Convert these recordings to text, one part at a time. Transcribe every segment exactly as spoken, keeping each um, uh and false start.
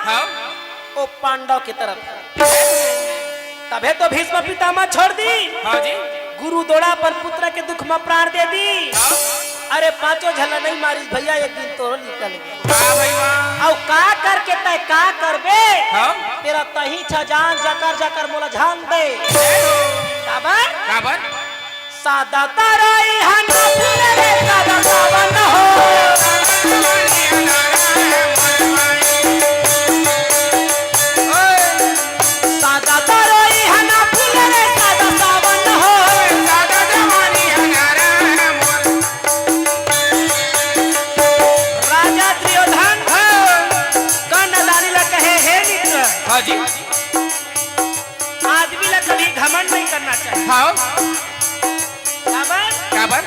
हाँ। ओ पांडव के तरफ। तभे तो भीष्म पितामह छोड़ दी। हाँ जी। गुरु द्रोण अपन पुत्र के दुख म प्राण दे दी। हाँ। अरे पांचों झन ला नहीं मारिस भैया, एक दिन तोरो निकल गे। वाह भाई वाह। अउ का करके तय का करबे? हाँ। तेरा तही छ जान जकर जकर मोला जान दे। जय हो। काबर? काबर? सादा तरोई हना फूल रे सादा सावन हो। सादा तरोई हना फूल रे सादा सावन हो। राजा दुर्योधन हाँ। कर्ण दानी ला कहे, हे मित्र, हाँ जी। आदमी ला कभी घमंड नहीं करना चाहिए। हाँ। काबर? काबर?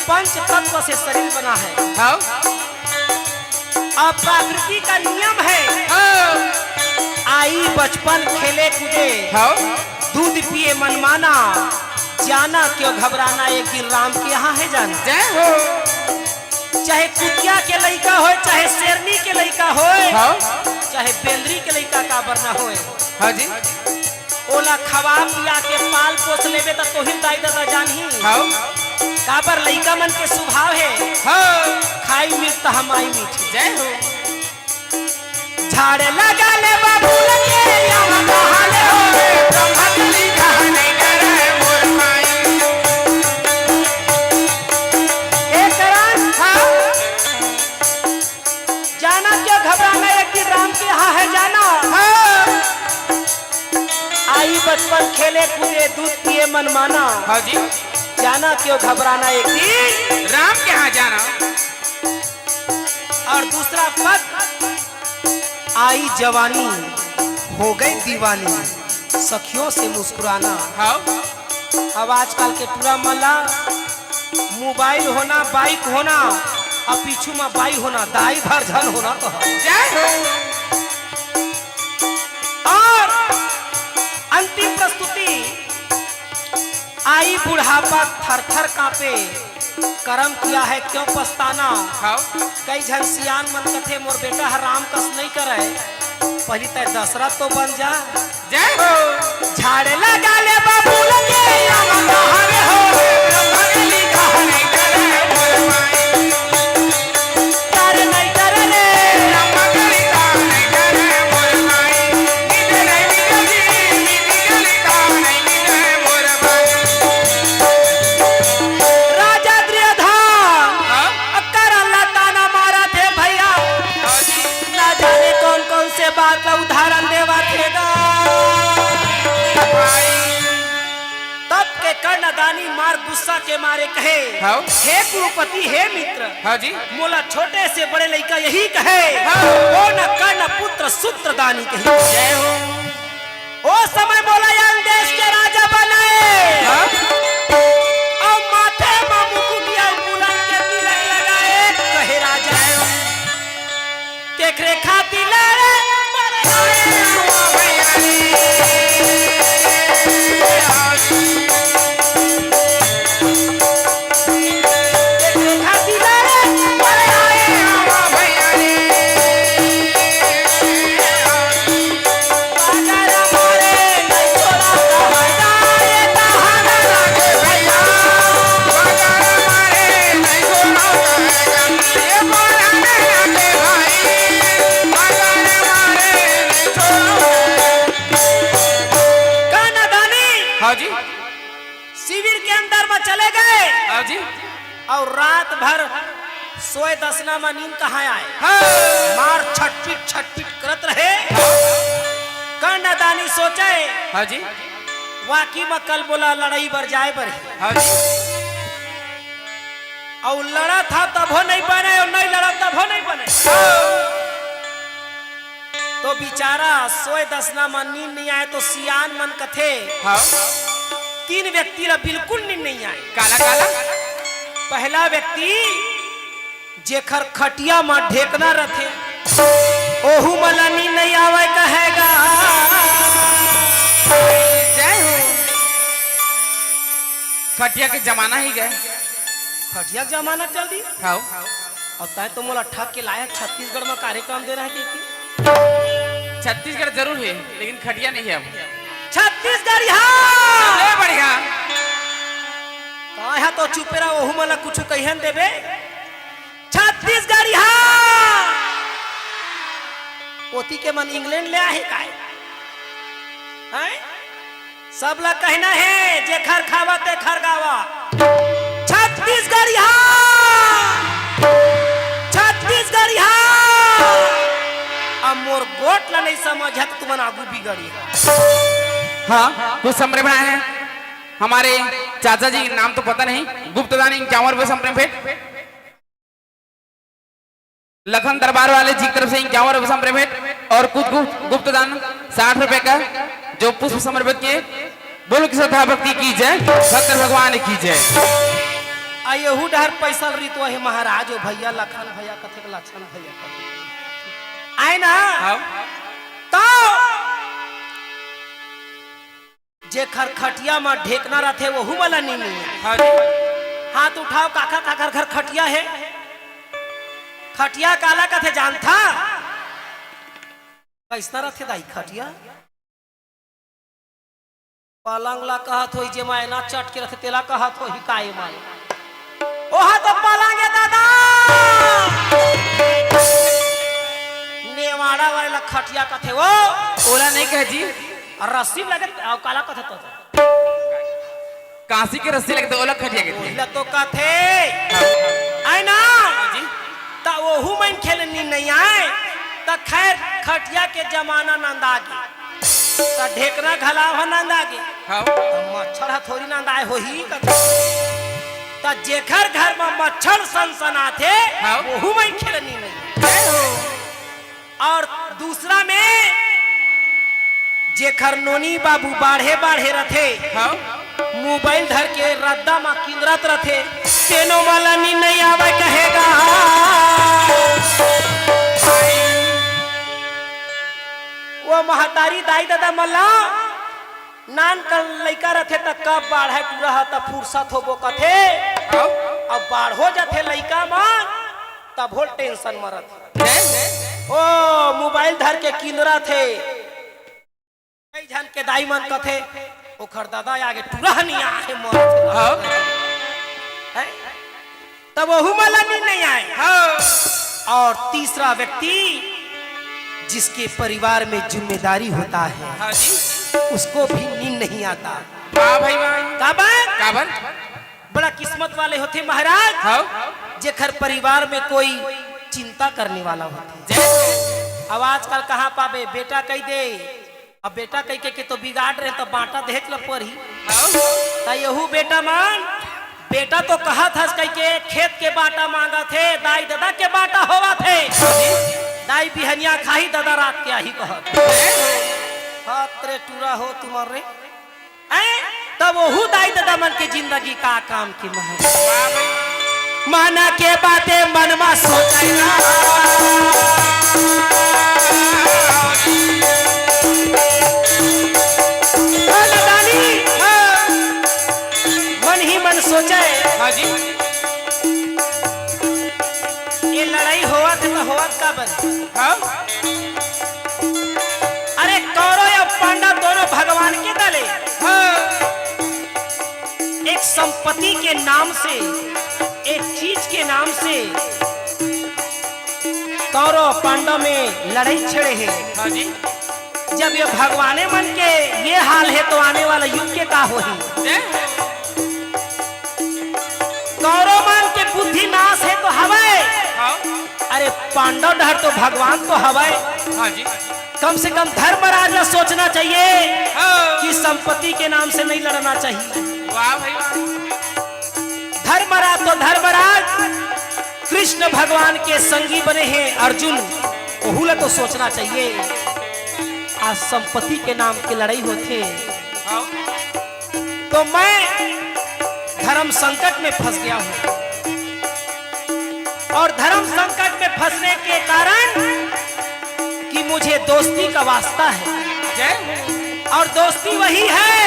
पंच तत्व से शरीर बना है। हाँ। अब प्रकृति का नियम है। हाँ। आई बचपन खेले कूदे, हाँ। दूध पिए मनमाना, जाना क्यों घबराना, एक दिन राम के यहाँ है जाना। जय हो। चाहे कुतिया के लइका होय, चाहे शेरनी के लइका होय, हाँ। चाहे बेंदरी के लइका काबर ना होय। हाँ जी। ओला खवा पिया के पाल पोस लेबे त तोहिर दाई ददा जानही। हाँ। काबर लइका मन के सुभाव हे। हाँ। खाई मीठ त हमाई मीठ। जय हो। झाड़े लगा ले बाबू लगे, आवा कहाँ ले हो रे, ब्रह्मा के लिखा नहीं करे मोर माई। ए करण, हाँ। जाना क्यों घबराना, एक दिन राम के यहाँ है जाना। हाँ। आई बचपन खेले कूदे दूध पिए मन माना। हाँ जी। जाना क्यों घबराना, एक दिन राम के यहाँ जाना। और दूसरा पद, आई जवानी हो गई दीवानी, सखियों से मुस्कुराना। हाँ। अब आजकल के टूरा मन ला मोबाइल होना, बाइक होना, अब पीछू में बाई होना, दाई भर झन होना तो है। जय हो। और अंतिम प्रस्तुति, आई बुढ़ापा थर थर कांपे, करम किया है क्यों पछताना। हाँ। कई झन सियान मन कथे, मोर बेटा ह राम कस नइ करय, पहिली तय दशरथ तो बन जा। जय हो। झाड़े लगा ले बाबू लगे, आवा कहाँ ले हो रे, ब्रह्मा के लिखा नहीं करे मोर माई। तारे नहीं करे रे। ब्रह्मा के लिखा नहीं करे मोर माई। नींद नहीं मिलेगी, नींद के लिखा नहीं मिले मोर माई। राजा दुर्योधन हाँ? अक्कर अल्लाह ताना मारा थे भैया। हाँ जी। ना जाने कौन कौन से बात ला उदाहरण देवा थे गा। भाई। तब के कर्णदानी मार गुस्सा के मारे कहे, हाँ? हे कुरुपति, हे मित्र, हाँ जी। मोला छोटे से बड़े लइका यही कहे, हाँ। कौन कर्ण पुत्र सूत्रदानी कही। जय हो। ओ समय मोला यंग देश के राजा बनाए। हाँ? अउ माथे म मुकुटिया बुलंद के तिलक लगाए, कहे राजा। तेकरे खातिर लड़े, मरे आए, ओ भैया रे। कर्णदानी हाँ जी। शिविर के अंदर में चले गए। हाँ जी। अउ रात भर सोए दसना म नींद कहाँ आए? हाँ। मार छटपिट छटपिट करत रहे। हाँ। कर्णदानी सोचे, हाँ जी। वाकई म कल मोला लड़ई बर जाए बर हे। हाँ जी। अउ लड़त हा तभो नहीं बने, अउ नहीं लड़त तभो नहीं बने। हाँ। तो बिचारा सोए दसना म नींद नहीं आए, तो सियान मन कथे, हाँ। तीन व्यक्ति ला बिल्कुल नींद नहीं आए। काला, काला? पहला व्यक्ति जेखर खटिया म ढेकना रथे, ओहू मन ला नींद नहीं आवे कहेगा। जय हो। खटिया के जमाना ही गए। खटिया के जमाना चल दी। हाँ। अउ तैं तो मोला ठग के लाया छत्तीसगढ़ म कार्यक्रम दे रहे कि छत्तीसगढ़ जरूर हे, लेकिन खटिया नहीं हे अब। छत्तीसगढ़िया। सबले बढ़िया। काहे तो चुपे रहा, ओहू मन ला कुछु कहियन देबे। छत्तीसगढ़िया। ओती के मन इंग्लैंड ले आहे काय? हैं? सब ला कहना हे, जेखर खावा तेखर गावा। छत्तीसगढ़िया, छत्तीसगढ़िया। अब मोर गोठ ला नहीं समझ हे त तुमन आगू बिगड़िया। हाँ, कुछ संप्रेम हे। हमारे चाचा जी, नाम तो पता नहीं, गुप्तदान इक्यावन रुपये संप्रेम भेंट। लखन दरबार वाले जी की तरफ से इक्यावन रुपये संप्रेम भेंट और कुछ गुप्त, गुप्तदान साठ रुपए का, जो पुष्प समर्पित किए। बोलो कि श्रद्धा भक्ति की जय, शंकर भगवान की जय। आ यहू डहर पैसा रही तो हे महाराज, ओ भैया लखन भैया कथे के लक्षण भैया कथे। आए ना? हाँ। तो जेखर खटिया म ढेकना रथे, ओहू वाला नी मिले। हाँ जी। हाथ उठाओ, काखर काखर घर खटिया हे? खटिया काला कथे जानथा? कैसना रथे दाई खटिया? पलंग ला कहत होही, जे मायना चट के रथे, तेला कहत होही, काय माय? ओहा तो पलंग हे दादा। नेवाड़ा वाले ला खटिया कथे वो। ओला नहीं कहे जी। अउ रस्सी लगे, अउ काला कथे तो। कांसी के रस्सी लगे तो ओला खटिया कथे। ओला तो कथे। हाँ। आय ना? हाँ जी। त ओहू मन खेलनी नहीं आय। त खैर खटिया के जमाना नंदा गे। त ढेकना घला ह नंदा गे। हाँ। त मच्छर ह थोड़ी नंदाय होही कथे। त जेखर घर म मच्छर सनसनाथे, हाँ। ओहू मन खेलनी नहीं। जय हो। और दूसरा में जेखर नोनी बाबू बाढ़े बाढ़े रथे, हाँ। मोबाइल धर के रद्दा म किंदरत रथे, तेनो मला नींद नहीं आवे कहेगा। वो महतारी दाई ददा मन ला नान कन लइका रथे त कब बाढ़े टूरा ह त फुरसत होबो कथे। हाँ। अब बाढ़ो जथे लइका मन तभो ल टेंशन म रथे। हैं? ओ मोबाइल धर के किंदरथे। कई झन के दाई मन कथे, "ओखर ददा आगे टूरा ह निया हे मोर।" हाँ। हैं? तब ओहू मला नींद नहीं आय। हाँ। और तीसरा व्यक्ति जिसके परिवार में जिम्मेदारी होता है, हाँ जी। उसको भी नींद नहीं आता। वाह भाई वाह। काबर? काबर? बड़ा किस्मत वाले होथे महाराज, हाँ। जेखर परिवार में कोई चिंता करने वाला होथे। जय। अब आजकल कहाँ पाबे, बेटा कहि दे, अब बेटा कहि के, के तो बिगाड़ रहे, त बांटा देहेच ल परही। हाँ। त यहू बेटा मन, बेटा तो कहत हस कहि के खेत के बांटा मांगत हे, दाई ददा के बांटा होवत हे। दाई बिहनिया खाही, ददा रात के आही कहत। हत रे टूरा हो तुमन रे। हैं? तब ओहू दाई ददा मन के जिंदगी का काम के महक। माना के बाते मन मा सोचेगा। ओ नदानी, मन ही मन सोचे। हाँ जी। ये लड़ाई होवत हे त होवत काबर? हाँ। अरे कौरव अउ पांडव दोनों भगवान के दले। हाँ। एक संपत्ति के नाम से, एक चीज के नाम से कौरव पांडव में लड़ाई छिड़े हे। हाँ जी। जब ये भगवाने मन के ये हाल हे तो आने वाला युग के का होही? जय हो। कौरव मन के बुद्धि नाश हे तो हवय। हाँ। अरे पांडव डहर तो भगवान तो हवय। हाँ जी। कम से कम धर्मराज ला सोचना चाहिए हाँ। कि संपत्ति के नाम से नहीं लड़ना चाहिए। वाह भाई वाह। धर्मराज तो धर्मराज कृष्ण भगवान के संगी बने हे अर्जुन, ओहू ला तो सोचना चाहिए। आज संपत्ति के नाम के लड़ाई होथे। हाँ। तो मैं धर्म संकट में फंस गया हूँ और धर्म संकट में फंसने के कारण कि मुझे दोस्ती का वास्ता है। जय। और दोस्ती वही है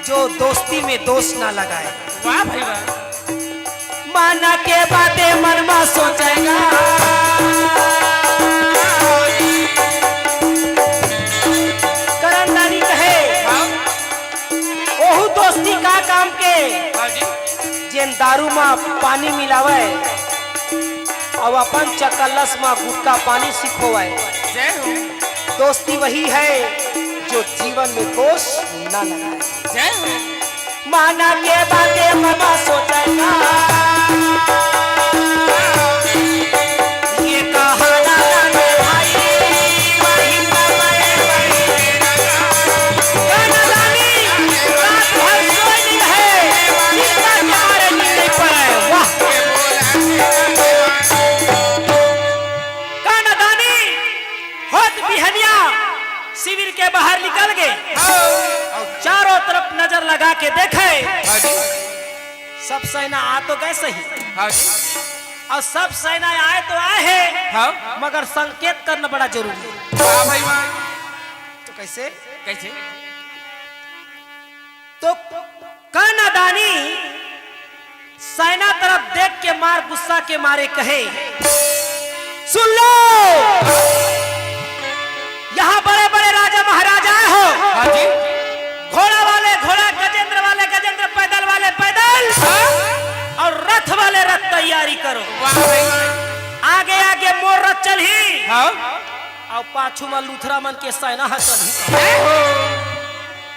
जो दोस्ती में दोष ना लगाए। वाह भाई वाह। माना के बाते मन मा सोचेगा। दारू म पानी मिलावय, अउ अपन चकल्लस म गुटखा पानी सिखोवय। जय हो। दोस्ती वही है, जो जीवन में दोष न लगाए। जय हो। माना के बाते ममा सोचे का। ये कहाना ना रे भाई, वही समय वही। गाना रानी, रात भर सोए नहीं है, चिंता के मारे नींद नहीं पड़े। वाह। गाना दानी, होत बिहनिया शिविर के बाहर निकल गए। हाँ। अउ चारों तरफ नजर लगा के देखे। हाँ जी। सब सेना आ तो गए सही। हाँ जी। अउ सब सेना आए तो आए हे, हाँ। मगर संकेत करना बड़ा जरूरी हे। वाह भाई वाह। तो कैसे? कैसे? तो कनदानी सेना तरफ देख के मार गुस्सा के मारे कहे, "सुन लो, यहाँ बड़े-बड़े राजा महाराजा आए हो, हाँ जी। घोड़ा वाले घोड़ा, गजेंद्र वाले गजेंद्र, पैदल वाले पैदल, हाँ। अउ रथ वाले रथ तैयारी करो। वाह भाई वाह। आगे आगे मोर रथ चलही, हाँ। अउ पाछू म लुथरा मन के सेना ह चलही।" जय हो।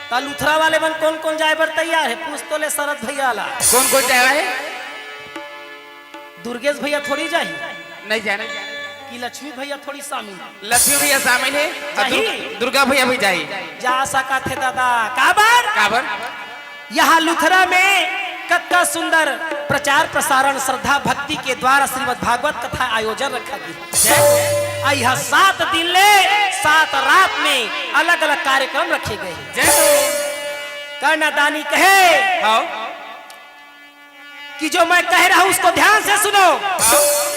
त लुथरा वाले मन कोन कोन जाए बर तैयार हे? पूछ तो ले शरद भैया ला। कोन कोन जाए हे? दुर्गेश भैया थोड़ी जाही। नहीं जाना। कि लक्ष्मी भैया थोड़ी शामिल? लक्ष्मी भैया शामिल हे, अउ जाही? दुर्ग-, दुर्गा भैया भी जाही। जा सकत हे दादा, काबर? काबर? यहाँ लुथरा में कतका सुंदर प्रचार प्रसारण, श्रद्धा भक्ति के द्वारा श्रीमद् भागवत कथा आयोजन रखा गया। जय हो। अउ यहाँ सात दिन ले सात रात में अलग-अलग कार्यक्रम रखे गए। जय हो। कनदानी कहे, हाँ। कि जो मैं कह रहा हूं, उसको ध्यान से सुनो। हाँ।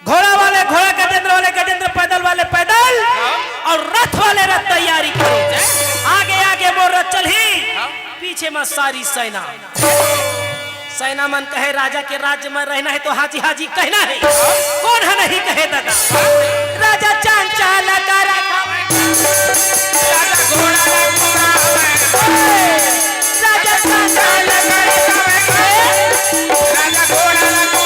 घोड़ा वाले घोड़ा, गजेंद्र वाले गजेंद्र, पैदल वाले पैदल, हाँ। अउ रथ वाले रथ तैयारी करो। जय। आगे आगे मोर रथ चलही, हाँ। पीछे म सारी सेना। सेना मन कहे, "राजा के राज्य में रहना हे तो हाजी हाजी कहना हे।" हाँ। कोन ह नहीं कहे दादा? राजा चांचाल करा। राजा घोड़ा ला घुमावे। राजा चांचाल करा। राजा घोड़ा ला घुमावे।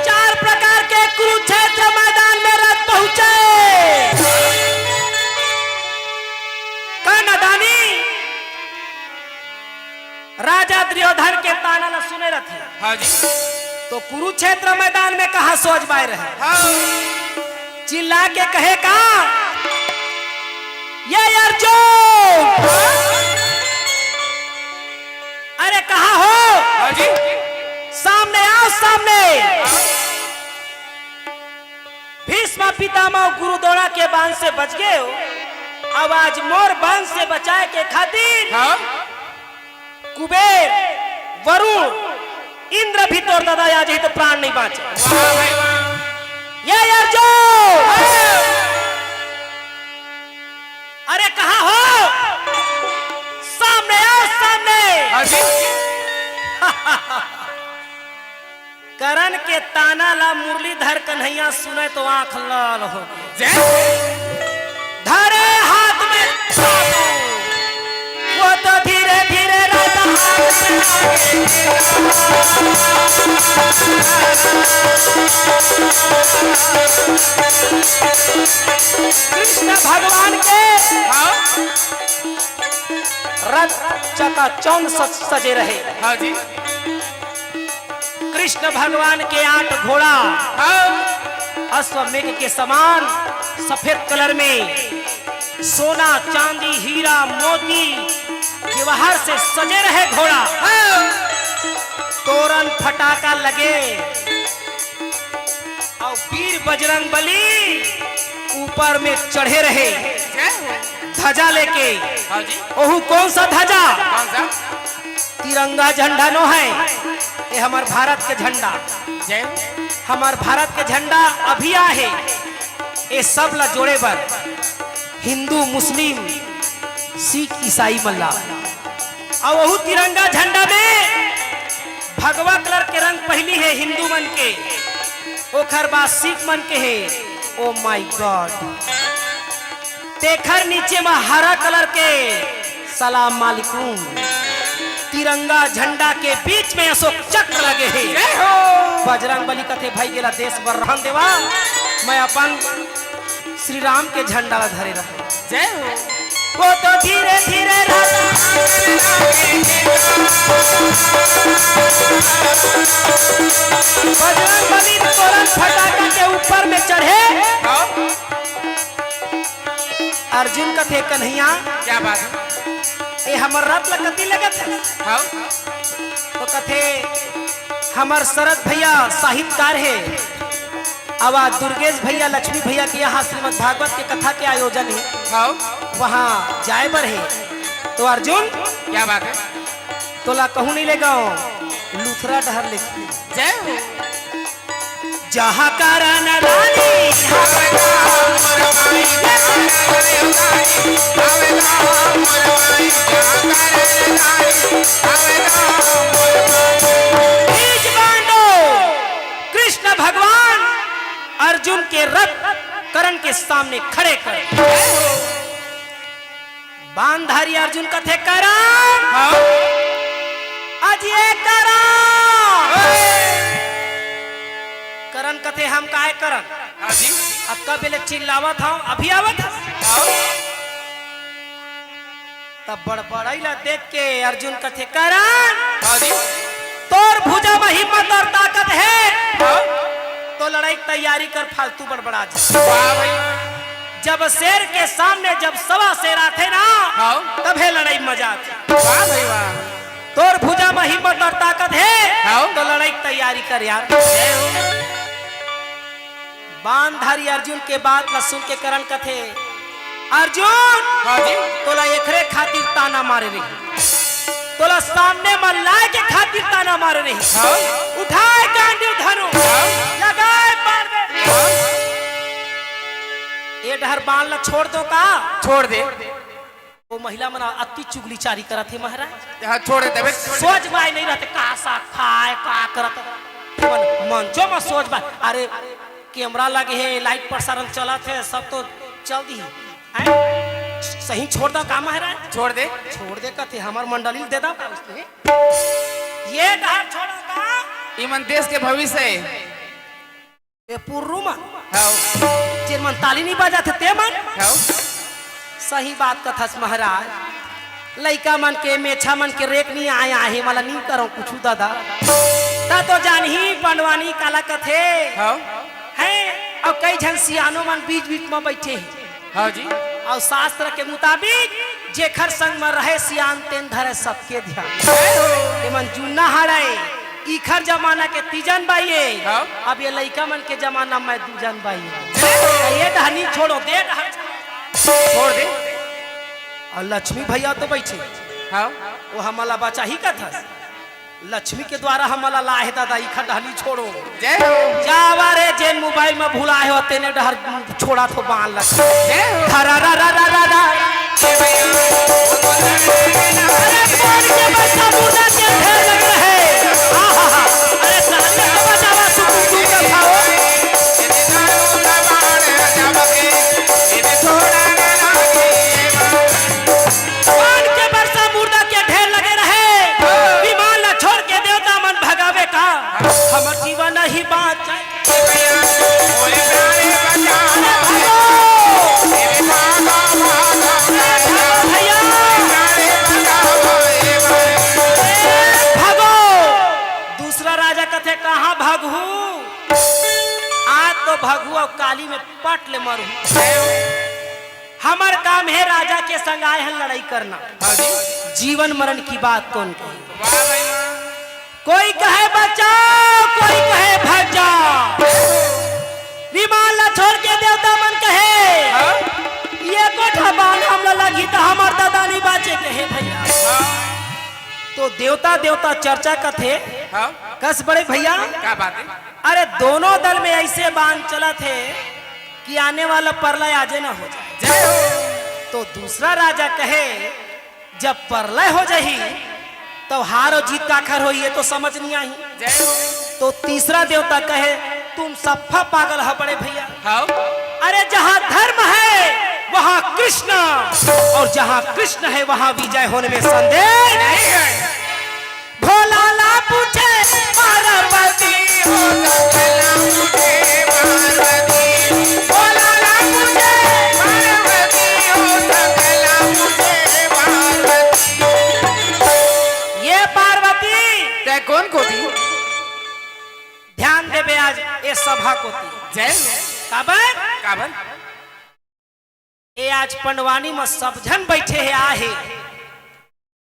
चार प्रकार के कुरुक्षेत्र मैदान में रथ पहुंचे। कनदानी राजा दुर्योधन के ताना ल सुने रथे। हाँ जी। तो कुरुक्षेत्र मैदान में कहा सोच बाय रहे। हाँ। चिल्ला के कहे का, "ये अर्जुन, अरे कहाँ हो? हाँ जी। सामने आओ, सामने।" भीष्म पितामह गुरु द्रोण के बाण से बच गए हो, अब आज मोर बाण से बचाए के खातिर हाँ। कुबेर, वरुण, इंद्र भी तोर दादा आ जाही तो प्राण नहीं बांचे। वाह भाई वाह। ये अर्जुन, अरे कहाँ हो? सामने आओ, सामने। हाँ जी। करण के ताना ला मुरलीधर कन्हैया सुने तो आंख लाल हो गई। जय। धरे हाथ में चाबुक, वो तो धीरे धीरे राजा हाथ में आगे। कृष्ण भगवान के हाँ। रथ चकाचौंध सज-, सजे रहे। हाँ जी। कृष्ण भगवान के आठ घोड़ा हाँ। अश्वमेघ के समान सफेद कलर में, सोना, चांदी, हीरा, मोती, जवाहर से सजे रहे घोड़ा। हाँ। तोरन फटाका लगे अउ वीर बजरंग बली ऊपर में चढ़े रहे, जय हो। ध्वजा लेके। हाँ जी। ओहू कौन सा ध्वजा? कौन सा? तिरंगा झंडा नो है, ये हमर भारत के झंडा। जय हो। हमर भारत के झंडा अभी आहे, ये सब ला जोड़े बर हिंदू, मुस्लिम, सिख, ईसाई मन ला। अउ ओहू तिरंगा झंडा में भग-, गेरुआ कलर के रंग पहिली हे हिंदू मन के, ओखर बाद सिख मन के हे। ओ माय गॉड, तेखर नीचे म हरा कलर के सलाम मालिकुम, तिरंगा झंडा के बीच में अशोक चक्र लगे हे। जय हो। बजरंग बली कथे, "भाई गेला देश बर रहन देवा, मैं अपन श्री राम के झंडा ला धरे रहूं।" जय हो। वो तो धीरे धीरे राजा बजरंग बली तोरन फटाका के ऊपर में चढ़े। हाँ। अर्जुन कथे, "कन्हैया, क्या बात है? ये हमर रथ ल कति लगत है?" हाँ। तो कथे, "हमर शरद भैया साहित्यकार हे, अब आज दुर्गेश भैया, लक्ष्मी भैया के यहाँ श्रीमद् भागवत के कथा के आयोजन हे, हाँ। वहाँ जाए बर हे।" तो अर्जुन, क्या बात है? तोला कहूँ नहीं ले गाँव, लुथरा डहर ले। जय हो। जहाँ कारण रानी बीच बांधो, कृष्ण भगवान अर्जुन के रथ करण के सामने खड़े कर। बाणधारी अर्जुन कथे, "करण, हाँ। अजय करण।" ओए। करण कथे, "हम काय करन?" हाँ जी। अतका बेले चिल्लावत हव, अभी आवत हस? हाँ। तब बड़बड़ाई ला देख के अर्जुन कथे, "करण, हाँ जी। तोर भुजा में हिम्मत और ताकत है, हाँ। तो लड़ाई के तैयारी कर, फालतू बड़बड़ा जा।" वाह भाई। जब शेर के सामने जब सवा शेर आथे ना, हाँ। तभे लड़ाई मजा आथे। वाह भाई वाह। तोर भुजा में हिम्मत और ताकत है, हाँ। तो लड़ाई के तैयारी कर यार। जय हो। बाणधारी अर्जुन के बात ला सुन के करण कथे, "अर्जुन, हाँ जी। तोला एकरे खातिर ताना मारे रही, तोला सामने म लाए के खातिर ताना मारे रही।" हाँ। उठाए गांडीव धनु, हाँ। लगाए बाण में। हाँ। ए डहर बाण ला छोड़ दो का? छोड़ दे। वो महिला मन अति चुगलीचारी करत हे महाराज। हाँ, छोड़ देते बे। सोच बाय नहीं रहते, का सा खाए, का करत। मन, मंचो में सोच बाय। अरे, कैमरा लगे हे, लाइव प्रसारण चलत हे, सब तो चल दी। हैं? सही छोड़ दो का महाराज? छोड़ दे। छोड़ दे कथे, हमर मंडली दे दो का उसने? ये डहर छोड़ो का? इमन देश के भविष्य हे। ए पुर्रू मन। हव। जेन मन ताली नहीं बजाथे ते मन। हव। सही बात कथस महाराज। लइका मन के, मेछा मन के रेख नहीं आया हे, मला नहीं करो कुछु दादा। ता तो जानही पंडवानी काला कथे। हव। हैं? अउ कई झन सियानो मन बीच-बीच म बइठे हे। हाँ जी। अउ शास्त्र के मुताबिक जेखर संग म रहे सियान तेन धरे सबके ध्यान। जय हो। ये मन जुन्ना हड़े, इखर जमाना के तीजन बाई हे। हाँ। अब ये लइका मन के जमाना में दूजन बाई हे। जय हो। ये डहनी छोड़ो, दे डहर। छोड़ दे। अउ लक्ष्मी भैया तो बइठे। हाँ। वो हमला बचा ही कथस। लक्ष्मी के द्वारा हमला लाहे दादा, इखर डहनी छोड़ो। जय हो। जावा रे, जेन मोबाइल में भुलाए हो, तेने डहर छोड़ा थो बाण लग। जय हो। धरा रा रा रा रा रा। अरे, बाण के बरसा मुर्दा के ढेर लग रहे। आहा हा। अरे, सामने तो बचावा, सुकून दूर का खाओ। बाण के बरसा मुर्दा के ढेर लगे रहे। विमान ला छोड़ के देवता मन भगावे का, हमर जीवन ही बाँच जाए। अरे भागो। भैया। भागो। दूसरा राजा कथे, "कहाँ भागहू? आज तो भागहू अउ काली में पट ले मरहू।" हमर काम हे राजा के संग आए हन लड़ाई करना। हाँ जी। जीवन मरण की बात कौन कहे? वाह भाई वाह। कोई कहे बचाओ, कोई कहे भाग जाओ। विमान ला छोड़ के देवता मन कहे, हाँ? ये कोठा बाण हमला लगी त हमर दादा नहीं बाचे कहे भैया। हाँ। तो देवता देवता चर्चा कथे। हाँ। कस बड़े भैया। क्या बात है? अरे दोनों दल में ऐसे बाण चलत हे कि आने वाला परलय आजे ना हो जाए। जय हो। तो दूसरा राजा कहे, "जब परलय हो जाही, तो हार अउ जीत काखर होही, ये तो समझ नहीं आही। जय हो। तो तीसरा देवता कहे, "तुम सफा पागल हो बड़े भैया। हाँ। अरे, जहाँ धर्म है, वहाँ कृष्ण, और जहाँ कृष्ण है, वहाँ विजय होने में संदेह नहीं है।" भोला ला पूछे पार्वती हो, सकला पूछे पार्वती। भोला ला पूछे पार्वती हो, सकला पूछे पार्वती। ये पार्वती, तै कोन कोती? ध्यान देबे आज ए सभा कोती। जय हो। काबर? काबर? ए आज पंडवानी म सब झन बइठे हे, आए हे।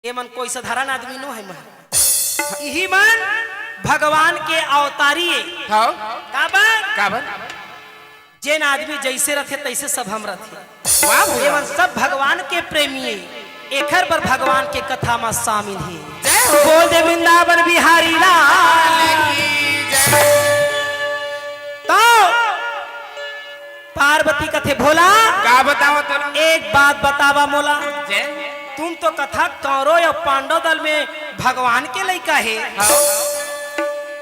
ए मन कोई साधारण आदमी नो हे मन। इही मन भगवान के अवतारी ए। हाँ। काबर? काबर? जेन आदमी जइसे रथे, तइसे सभा म रथे। वाह भैया। एमन सब भगवान के प्रेमी ए, एखर बर भगवान के कथा म शामिल हे। जय हो। बोल दे वृंदावन बिहारी लाल की जय। तो पार्वती कथे, "भोला, का बतावत तोला? एक बात बतावा मोला। जय। तुम तो कथा कौरव अउ पांडव दल में भगवान के लइका हे। हाँ।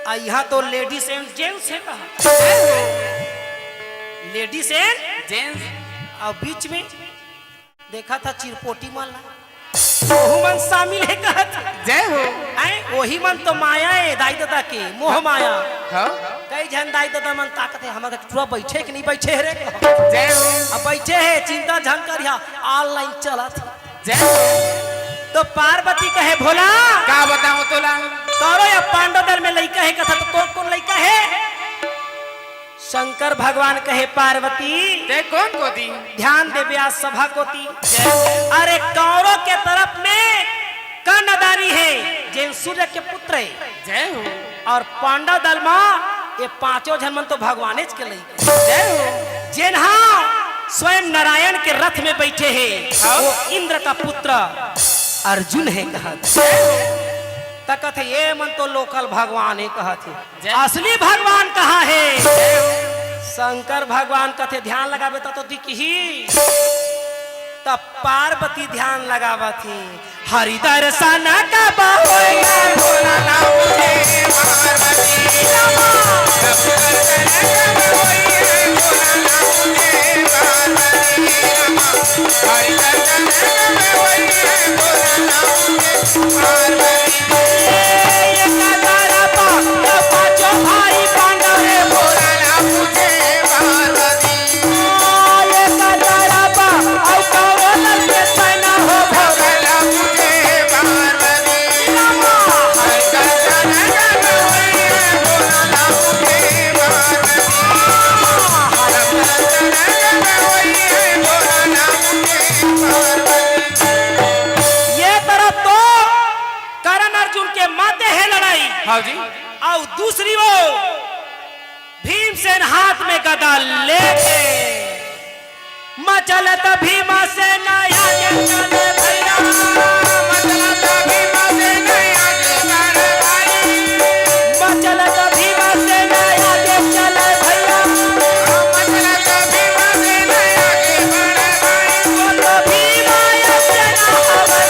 अउ इहाँ तो ladies and gents हे कहा।" Ladies and gents। अउ बीच में देखा था चिरपोटी मन ला, ओहू मन शामिल हे कहत। जय हो। हैं? ओही मन तो माया ए दाई ददा के, मोह माया। हाँ। कई झन दाई ददा मन ताकत हे, हमर टुरा बइठे कि नहीं बइठे हे रे? जय हो। अब बइठे हे, चिंता झन करिहा, online चलत हे। जय हो। तो पार्वती कहे, "भोला, का बतावं तोला? कौरव अउ पांडव दल में लइका हे कथा, तो कोन कोन लइका हे?" शंकर भगवान कहे, "पार्वती, तै कोन कोती?" ध्यान देबे आज सभा कोती। जय हो। अरे, कौरव के तरफ में कर्णधारी हे, जेन सूर्य के पुत्र हे। जय हो। अउ पांडव दल म ये पांचों झन मन तो भगवानेच के लइका। जय हो। जेन हा स्वयं नारायण के रथ में बइठे हे, हाँ। वो इंद्र का पुत्र अर्जुन हे कहत। जय हो। त कथे, "ये मन तो local भगवान हे," कहत हे। जय। असली भगवान कहाँ हे? शंकर भगवान कथे, "ध्यान लगाबे त तो दिखही।" तब पार्वती ध्यान लगावत हे, "हरि दर्शन कब होइया भोला ला पूछे पार्वती रमा। ये तरफ तो करण अर्जुन के माते हे लड़ाई। हाँ जी। अउ दूसरी ओर भीमसेन हाथ में गदा लेके मचलत भीमसेन आगे चले भैया। मचलत भीमसेन आगे बढ़े भाई। मचलत भीमसेन आगे चले भैया। मचलत भीमसेन आगे बढ़े भाई। बोलो भीमा सेना अवतार।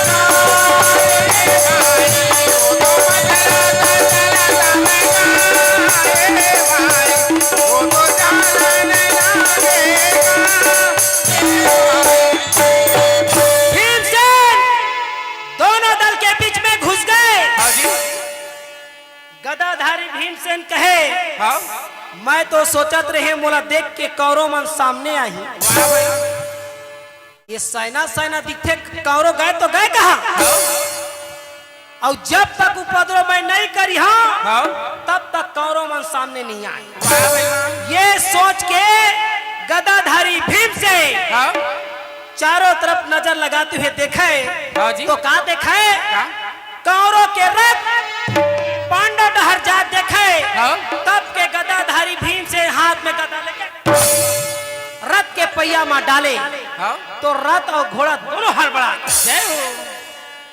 भीमसेन दोनों दल के बीच में घुस गए। हाँ जी। गदाधारी भीमसेन कहे, हाँ। मैं तो सोचत रहे मोला देख के कौरव मन सामने आही। वाह भाई। ये सेना सेना दिखथे, कौरव गए तो गए कहाँ? हाँ। अउ जब तक उपद्रव मैं नहीं करिहा, हाँ। तब तक कौरव मन सामने नहीं आए। वाह भाई। ये सोच के गदाधारी भीमसेन हाँ। चारों तरफ नजर लगाते हुए देखे, हाँ जी। तो का देखे? का? कौरव के रथ पांडव डहर जात देखे, हाँ। तब के गदाधारी भीमसेन हाथ में गदा लेके रथ के पहिया म डाले, हाँ। तो रथ अउ घोड़ा दोनों हड़बड़ा। जय हो।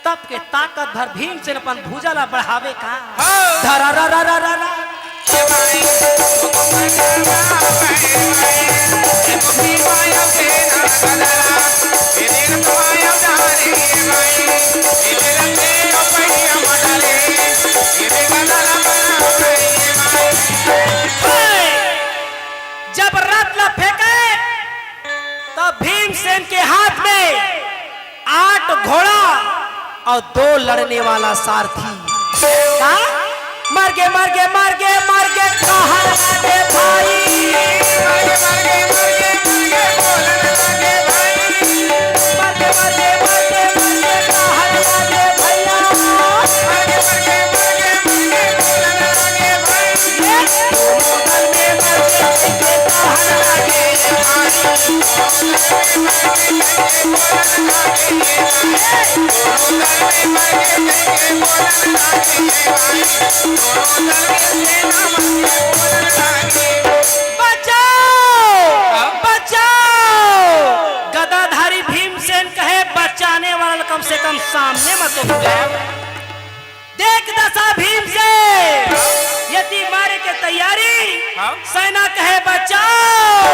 तब के ताकत भर भीमसेन अपन भुजा ला बढ़ावे का। हाँ। धरा रा रा रा रा रा। और दो लड़ने वाला सारथी। का? मर गे, मर गे, मर गे, मर गे, कहाँ लगा दे भाई? मर गे, मर गे, मर गे, मर गे, बोलन लागे भाई। मर गे, मर गे, मर गे, मर गे, कहाँ लगा दे भैया? मर गे, मर गे, मर गे, मर गे, बोलन लागे भाई। ये दोनों दल में मर गे, कहाँ लगा दे भाई? बचाओ! हाँ? बचाओ! गदाधारी भीमसेन कहे, बचाने वाला कम से कम सामने मत हो जाए। देख दशा भीमसेन, यदि मारे के तैयारी, हाँ? सेना कहे, बचाओ,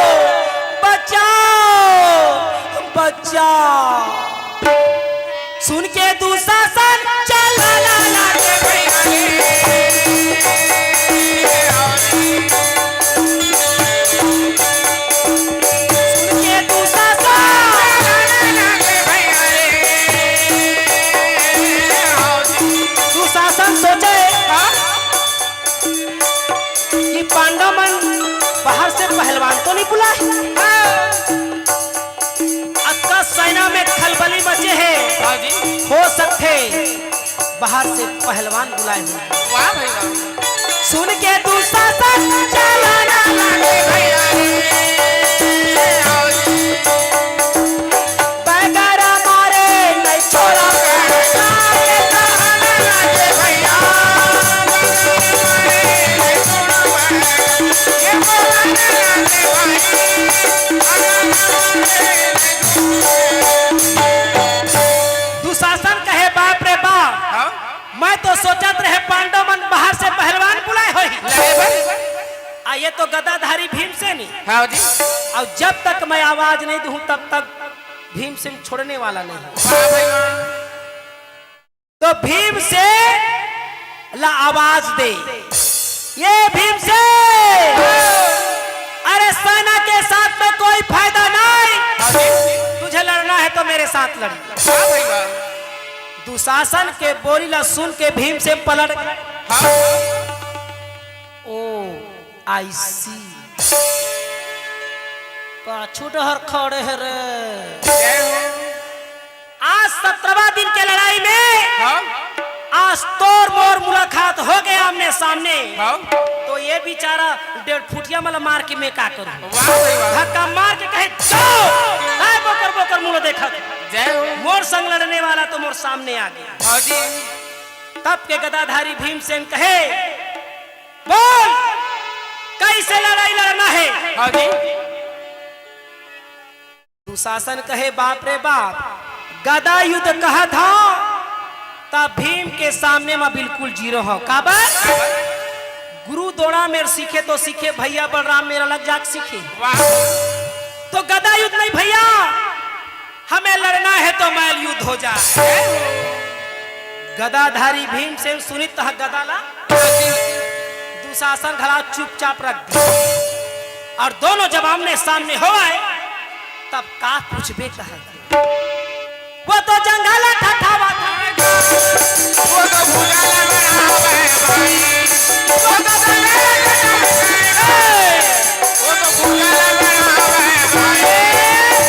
बचाओ, बचाओ। सुन के दुशासन चलाना लागे भैया रे। सुन के दुशासन चलाना लागे भैया रे। दुशासन सोचे, हाँ? कि पांडव मन बाहर से पहलवान तो नहीं बुलाए? हाँ। अतका सेना में खलबली मचे हे। हाँ जी। हो सकथे बाहर से पहलवान बुलाए हो। वाह भाई वाह। सुन के दुशासन चलाना लागे भैया रे। बैगरा मारे नहीं छोड़ा। दुशासन कहे, बाप रे बाप, हाँ? मैं तो सोचत रहे पांडव मन बाहर से पहलवान बुलाए होही। ले भाई। आ ये तो गदाधारी भीमसेनी। हाँ जी। और जब तक मैं आवाज नहीं दूं तब तक भीमसेन छोड़ने वाला नहीं। वाह भाई वाह। तो भीमसेन ला आवाज दे, ये भीमसेन, अरे सेना के साथ में कोई फायदा नहीं, हाँ जी। तुझे लड़ना है तो मेरे साथ लड़। वाह भाई वाह। दुशासन के बोली ला सुन के भीमसेन पलट। हाँ। ओ, I see। पाछू डहर खड़े हे रे। जय हो। आज सत्रहवाँ दिन के लड़ाई में, हाँ। आज तोर मोर मुलाकात हो गया आमने सामने। हाँ। तो ये बेचारा डेढ़ फुटिया मला मार के मैं का करूं? वाह भाई वाह। धक्का मार के कहे, "जाओ, काय बोकर बोकर मुंह देखत?" जय हो। मोर संग लड़ने वाला तो मोर सामने आ गया। हाँ जी। तब के गदाधारी भीमसेन कहे, बोल, कैसे लड़ाई लड़ना है? हाँ जी। दुशासन कहे, बाप रे बाप, गदा युद्ध कहत हव, त भीम के सामने म बिल्कुल जीरो हव। काबर? गुरु द्रोणा मेर सीखे तो सीखे, भैया बलराम मेर अलग जाके सीखे। वाह। तो गदा युद्ध नहीं भैया, हमें लड़ना है तो मल्ल युद्ध हो जाए। गदाधारी भीमसेन सुनिस तह गदा ला, दुशासन घला चुपचाप रख दिस। और दोनों जब आमने सामने होवय, तब का पूछबे कहय। वो तो जंघा ला ठठावत हे। वो तो भुजा ला बढ़ावत हे भाई। वो तो जंघा ला ठठावत हे। वो तो भुजा ला बढ़ावत हे भाई।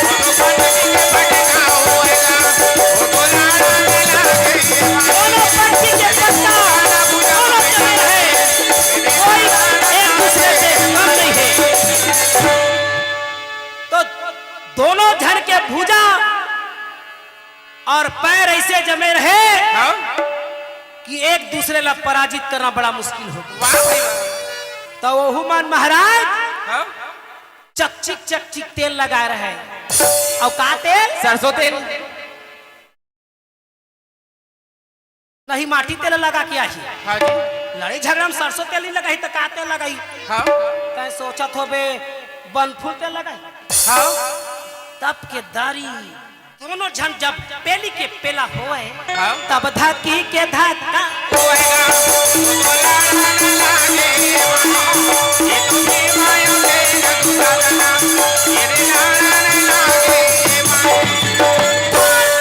वो तो पटकी के पटका होएगा। वो तो लाड़ा में लागे। दोनों पक्षी के पत्ता, दोनों चले रहे, कोई एक दूसरे से कम नहीं है। तो दोनों झन के भुजा और पैर ऐसे जमे रहे, हाँ? कि एक दूसरे ला पराजित करना बड़ा मुश्किल हो गया। वाह भाई वाह। तो ओहू मन महाराज, हाँ? चकचिक चकचिक तेल लगाए रहे। और का तेल? सरसों तेल। नहीं, माटी तेल लगा के आही। हाँ जी। लड़ाई झगड़ा में सरसों तेल नहीं लगाही तो का तेल लगाही? हाँ। तैं सोचत होबे, बनफूल तेल लगाही। हाँ। तब के दारी दोनों झन जब पेली के पेला होए, हाँ। तब धकी के धक्का।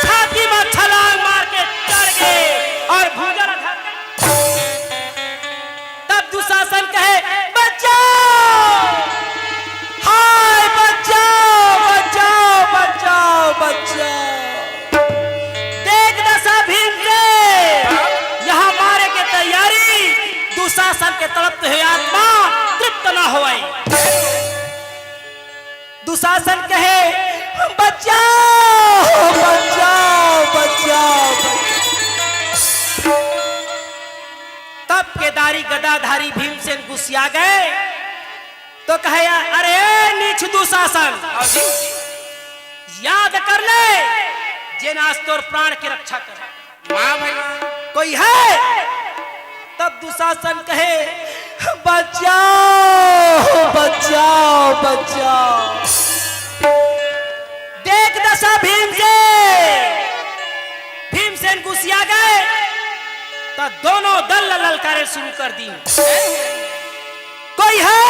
छाती में छलांग मार के चढ़ दुशासन कहे, "बचाओ! हाय, बचाओ, बचाओ, बचाओ, बचाओ!" देख दसा भीम के, यहाँ मारे के तैयारी, दुशासन के तड़पते हुए आत्मा तृप्त ना होए। दुशासन कहे, "बचाओ, बचाओ, बचाओ।" तब केदारी गदाधारी भीमसेन गुस्सिया गए तो कहे, "अरे नीच दुशासन, याद कर ले, जेन आज तोर प्राण के रक्षा करे।" वाह भाई वाह। कोई है? तब दुशासन कहे, "बचाओ, बचाओ, बचाओ।" देख दसा भीमसेन, भीमसेन गुस्सिया गए, त दोनों दल ल ललकारे शुरू कर दी। कोई है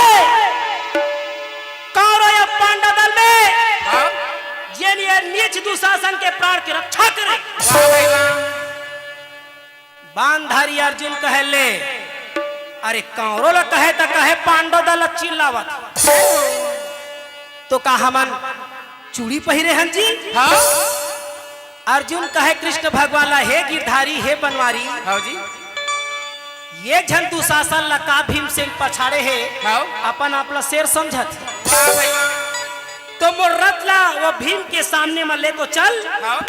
कौरव या पांडव दल में, हाँ? जेन ये नीच दुशासन के प्राण के रक्षा करे? वाह भाई वाह। बाणधारी अर्जुन कहे, "ले, अरे कौरव ल कहे त कहे पांडव दल ल चिल्लावत, तो का हमन चूड़ी पहिरे हन जी?" हाँ। अर्जुन कहे कृष्ण भगवान ला, "हे गिरधारी, हे बनवारी, हाँ जी। ये झन दुशासन ला का भीमसेन पछाड़े हे, हाँ। अपन आप ला शेर समझत हे। हाँ भाई। तो मोर रथ ला वो भीम के सामने म ले तो चल, हाँ।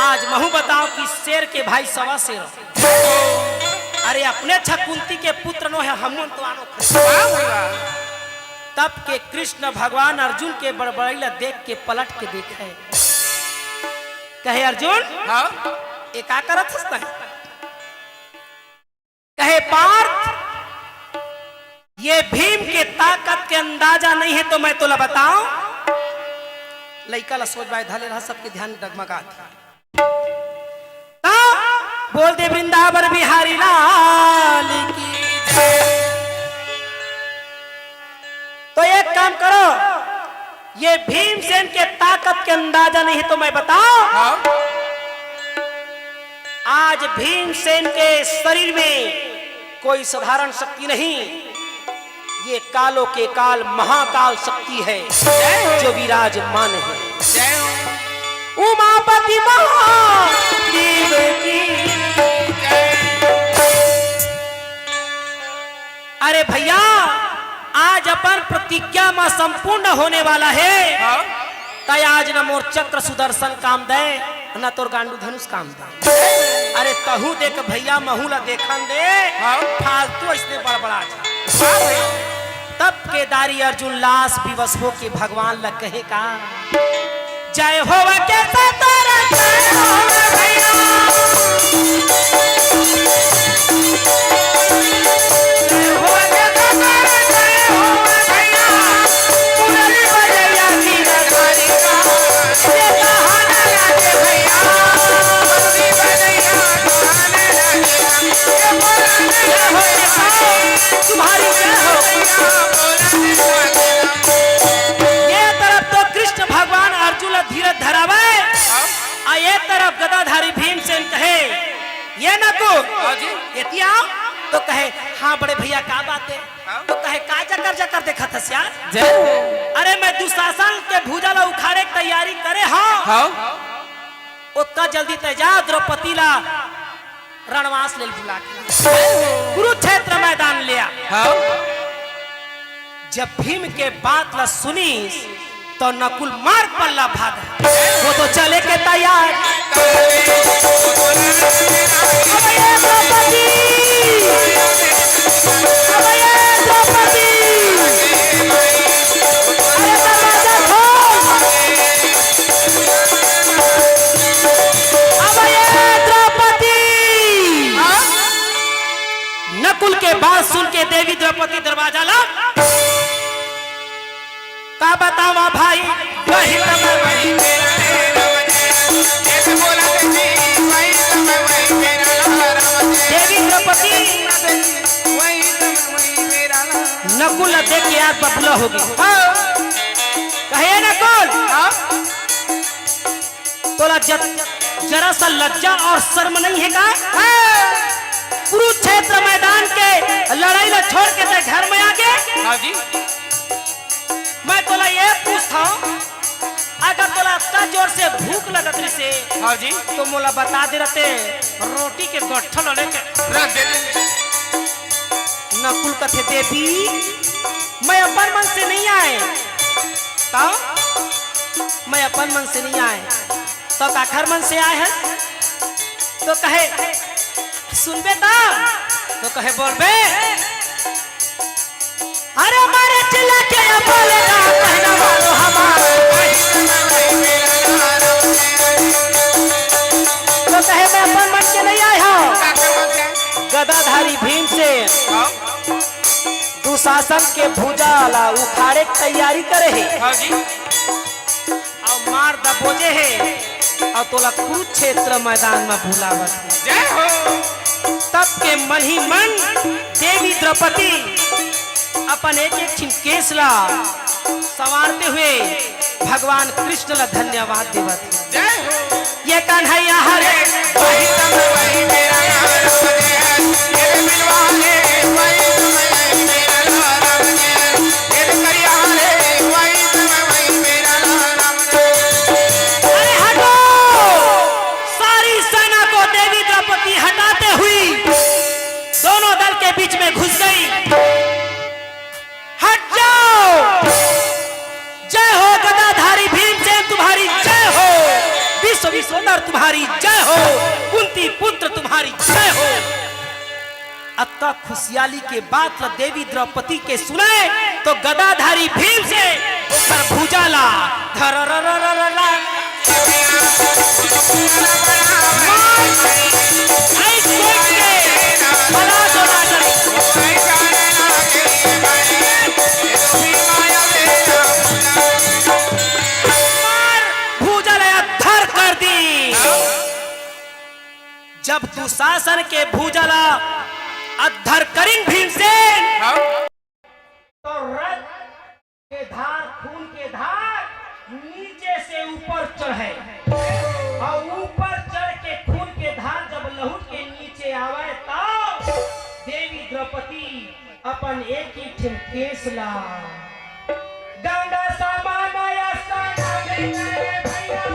आज महू बताओ कि शेर के भाई सवा शेर।" अरे अपने छकुंती के पुत्र नो हे, हमन तो आनो।" वाह भाई वाह। तब के कृष्ण भगवान अर्जुन के बड़बड़ाई ला देख के पलट के देखे, कहे, "अर्जुन, हाँ? ये का करत हस तैं?" कहे, "पार्थ, ये भीम के ताकत के अंदाजा नहीं है तो मैं तोला बताऊं।" लइका ला सोच बाय धले रहा, सबके ध्यान डगमगात। हाँ, बोल दे वृंदावन बिहारी लाल की जय। तो एक काम करो, ये भीमसेन के ताकत के अंदाजा नहीं तो मैं बताऊं। हाँ। आज भीमसेन के शरीर में कोई साधारण शक्ति नहीं, ये कालों के काल महाकाल शक्ति है, जय हो। जो विराजमान है। जय हो। उमापति महादेव की जय। अरे भैया, आज अपन प्रतिज्ञा म संपूर्ण होने वाला हे। हाँ। त आज न मोर चक्र सुदर्शन काम दे, न तोर गांडू धनुष काम दे। अरे तहू देख भैया, महू ला देखन दे। हाँ। फालतू अइसने बड़बड़ा जा। हाँ भैया। तब केदारी अर्जुन लाश विवश होके भगवान ला कहे का, "जय हो के सतरा, जय हो भैया। जय हो के सतरा, जय हो भैया। मुरली बजैया गिरधारी का, ये कहाना लागे भैया। मुरली बजैया कहाना लागे, ये बोला जय हो भैया। तुम्हारी जय हो।" ये तरफ तो कृष्ण भगवान अर्जुन ला धीरज धरावे, हाँ। आ ये तरफ गदाधारी भीमसेन कहे, "ये नकुल, हाँ जी। एती आओ।" तो कहे, "हाँ बड़े भैया, का बात है?" हाँ। तो कहे, "का जकर जकर देखत हस यार?" जय हो। "अरे मैं दुशासन के भुजा ला उखाड़े के तैयारी करे हंव।" हाँ। ओतका जल्दी तैं जा, द्रौपदी ला रणवास ले बुला के कुरुक्षेत्र मैदान ले आ। हाँ। जब भीम के बात ला सुनिस, तो नकुल मार पल्ला भाग। वो तो चले के तैयार। अब ये द्रौपदी, अब ये द्रौपदी, अरे दरवाजा खोल। अब ये द्रौपदी। नकुल के बात सुन के देवी द्रौपदी दरवाजा ला, का बतावा भाई, वही समय वही मेरा है राम जय। जैसे बोला देवी, वही समय वही मेरा राम जय। देवी द्रौपदी वही समय वही मेरा राम। नकुल ला देख के यार बबुला हो गई। हाँ। कहे नकुल, हाँ। तोला ज-, जरा सा लज्जा और शर्म नहीं है का? हाँ। कुरुक्षेत्र मैदान के लड़ाई ला छोड़ के तैं घर में आ गे। हाँ जी। मैं तोला ये पूछथंव, अगर तोला अतना जोर से भूख लगत रहिसे, हाँ जी। तो मोला बता दे रहते, रोटी के गट्ठा ला लेके रख देते। नकुल कथे, देवी, मैं अपन मन से नहीं आए। का? मैं अपन मन से नहीं आए, तो काखर मन से आए हस? तो कहे, सुनबे त? तो कहे, बोलबे। अरे मारे चिल्ला के ये बोले ना, पहला वालो हमार। तो कहे, मैं अपन मन के नहीं आए हंव। गदाधारी भीमसेन दुशासन के भुजा ला उखाड़े के तैयारी करे हे। हाँ जी। अउ मार दबोजे हे, अउ तोला कुरुक्षेत्र मैदान म बुलावत हे। जय हो। तब के मन ही मन देवी द्रौपदी अपन एक एक ठिन केस ला संवारते हुए भगवान कृष्ण ला धन्यवाद देवत हे। जय हो। ये कन्हैया हरे। वही समय वही मेरा राम जय। ये मिलवा ले, वही समय वही मेरा राम जय। ये करिया रे, वही समय वही मेरा राम जय। अरे हटो! सारी सेना को देवी द्रौपदी हटाते हुई दोनों दल के बीच में घुस गई। हट जाओ। जय हो गदाधारी भीमसेन तुम्हारी जय हो, विश्व विश्वंदर तुम्हारी जय हो, कुंती पुत्र तुम्हारी जय हो। अतका खुशियाली के बात ल देवी द्रौपदी के सुनाए तो गदाधारी भीमसेन ओकर भुजा ला धर र र र र ला मार, ऐ कोई के बला दो राजा। मार, भुजा ला अद्धर कर दी। जब दुशासन के भुजा ला अद्धर करिन भीमसेन, हाँ। तो रक्त के धार, खून के धार नीचे से ऊपर चढ़े, अउ ऊपर चढ़ के खून के धार जब लहुट के नीचे आवे, तब देवी द्रौपदी अपन एक ही ठिन केस ला गंगा समान असन भैया।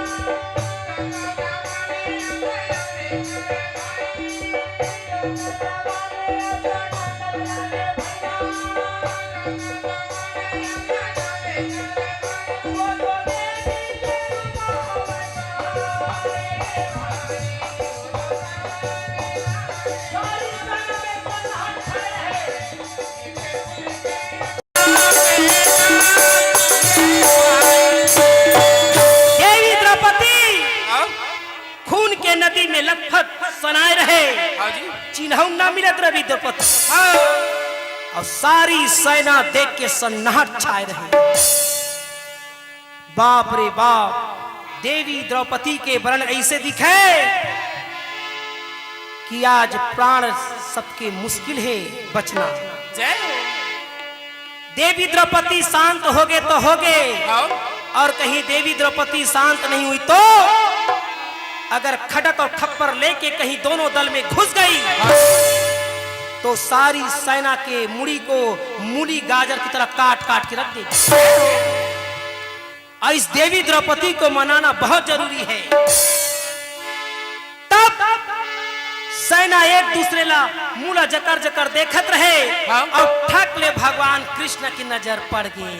देवी द्रौपदी हाँ? खून के नदी में लथपथ सनाए रहे। हाँ जी। चिन्हौं ना मिलत रवि द्रौपदी। हाँ। अउ सारी सेना देख के सन्नाट छाए रहे। बाप रे बाप, देवी द्रौपदी के वरण ऐसे दिखे कि आज प्राण सबके मुश्किल हे बचना। जय हो। देवी द्रौपदी शांत होगे तो होगे, हाँ। अउ कहीं देवी द्रौपदी शांत नहीं हुई तो अगर खड़ग अउ खप्पर लेके कहीं दोनों दल में घुस गई, हाँ। तो सारी सेना के मुड़ी को मूली गाजर की तरह काट काट के रख देगी। अउ इस देवी द्रौपदी को मनाना बहुत जरूरी हे। तब सेना एक दूसरे ला मुँह ला जकर जकर देखत रहे हाँ। अउ ठक ले भगवान कृष्ण की नजर पड़ गे।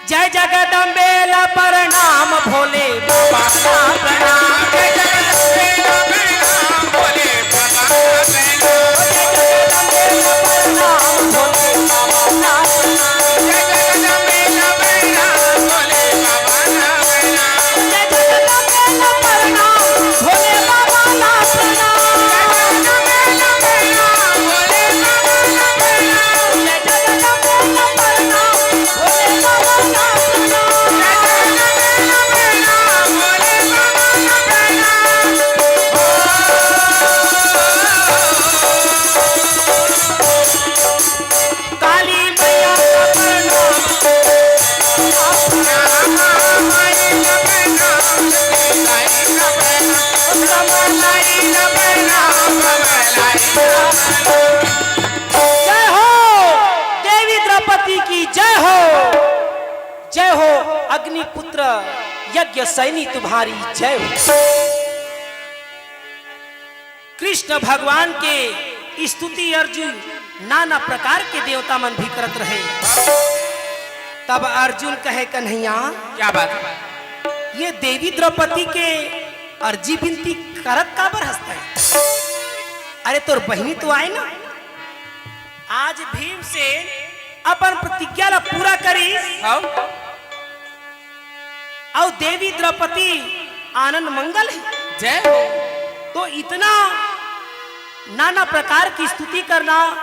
जय जगदम्बे ला प्रणाम भोले बाबा ला प्रणाम। जय जगदम्बे ला प्रणाम भोले बाबा ला प्रणाम। जय जगदम्बे ला प्रणाम भोले बाबा ला प्रणाम। जय जगदम्बे ला प्रणाम भोले बाबा ला प्रणाम। जय जगदम्बे ला प्रणाम भोले बाबा ला प्रणाम। जय जगदम्बे ला प्रणाम भोले बाबा ला प्रणाम। जय जगदम्बे ला प्रणाम भोले बाबा ला प्रणाम। पुत्र यज्ञ सैनी तुम्हारी जय हो। कृष्ण भगवान के स्तुति अर्जुन नाना प्रकार के देवता मन भी करत रहे। तब अर्जुन कहे, "कन्हैया, क्या बात है? ये देवी द्रौपदी के अर्जी बिनती करत काबर हंसत हे? अरे, तोर बहिनी तो आए ना।" आज भीमसेन अपन प्रतिज्ञा ला पूरा करिस। हाँ। अउ देवी द्रौपदी आनंद मंगल हे। जय हो। तो इतना नाना प्रकार की स्तुति करना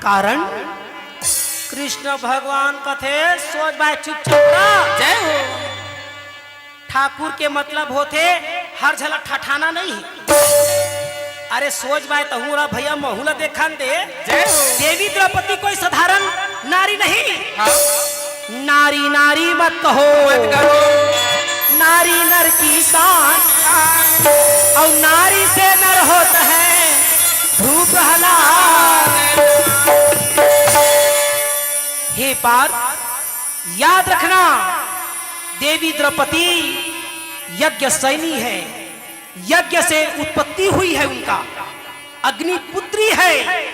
कारण? कृष्ण भगवान कथे, "सोज बाय, चुपचाप रह।" जय हो। ठाकुर के मतलब होथे हर झला ठठाना नहीं हे। अरे सोज बाय, तहूँ रा भैया, महूँ ला देखन दे। जय हो। देवी द्रौपदी कोई साधारण नारी नहीं। हाँ। नारी नारी मत कहो। मत कहो। नारी नर की शान। और नारी से नर होता है भू प्रहलाद। हे पार्थ, याद रखना, देवी द्रौपदी यज्ञ सैनी है, यज्ञ से उत्पत्ति हुई है उनका, अग्निपुत्री है।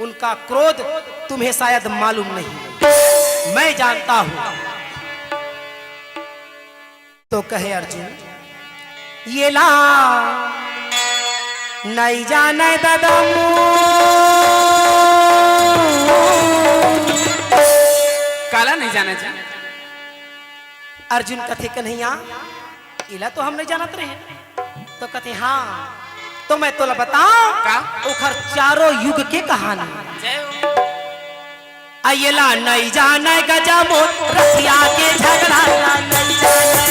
उनका क्रोध तुम्हें शायद मालूम नहीं, मैं जानता हूं। तो कहे अर्जुन, "ये ला नइ जाने ददा मोर।" काला नइ जाने जी? अर्जुन कथे, "कन्हैया, एला तो हम नइ जानत रहे।" तो कथे, "हाँ, तो मैं तोला बताऊं का? ओखर चारों युग के कहानी।" जय हो। अयला नइ जाने गजा मोर, रसिया के झगड़ा ला नइ जाने।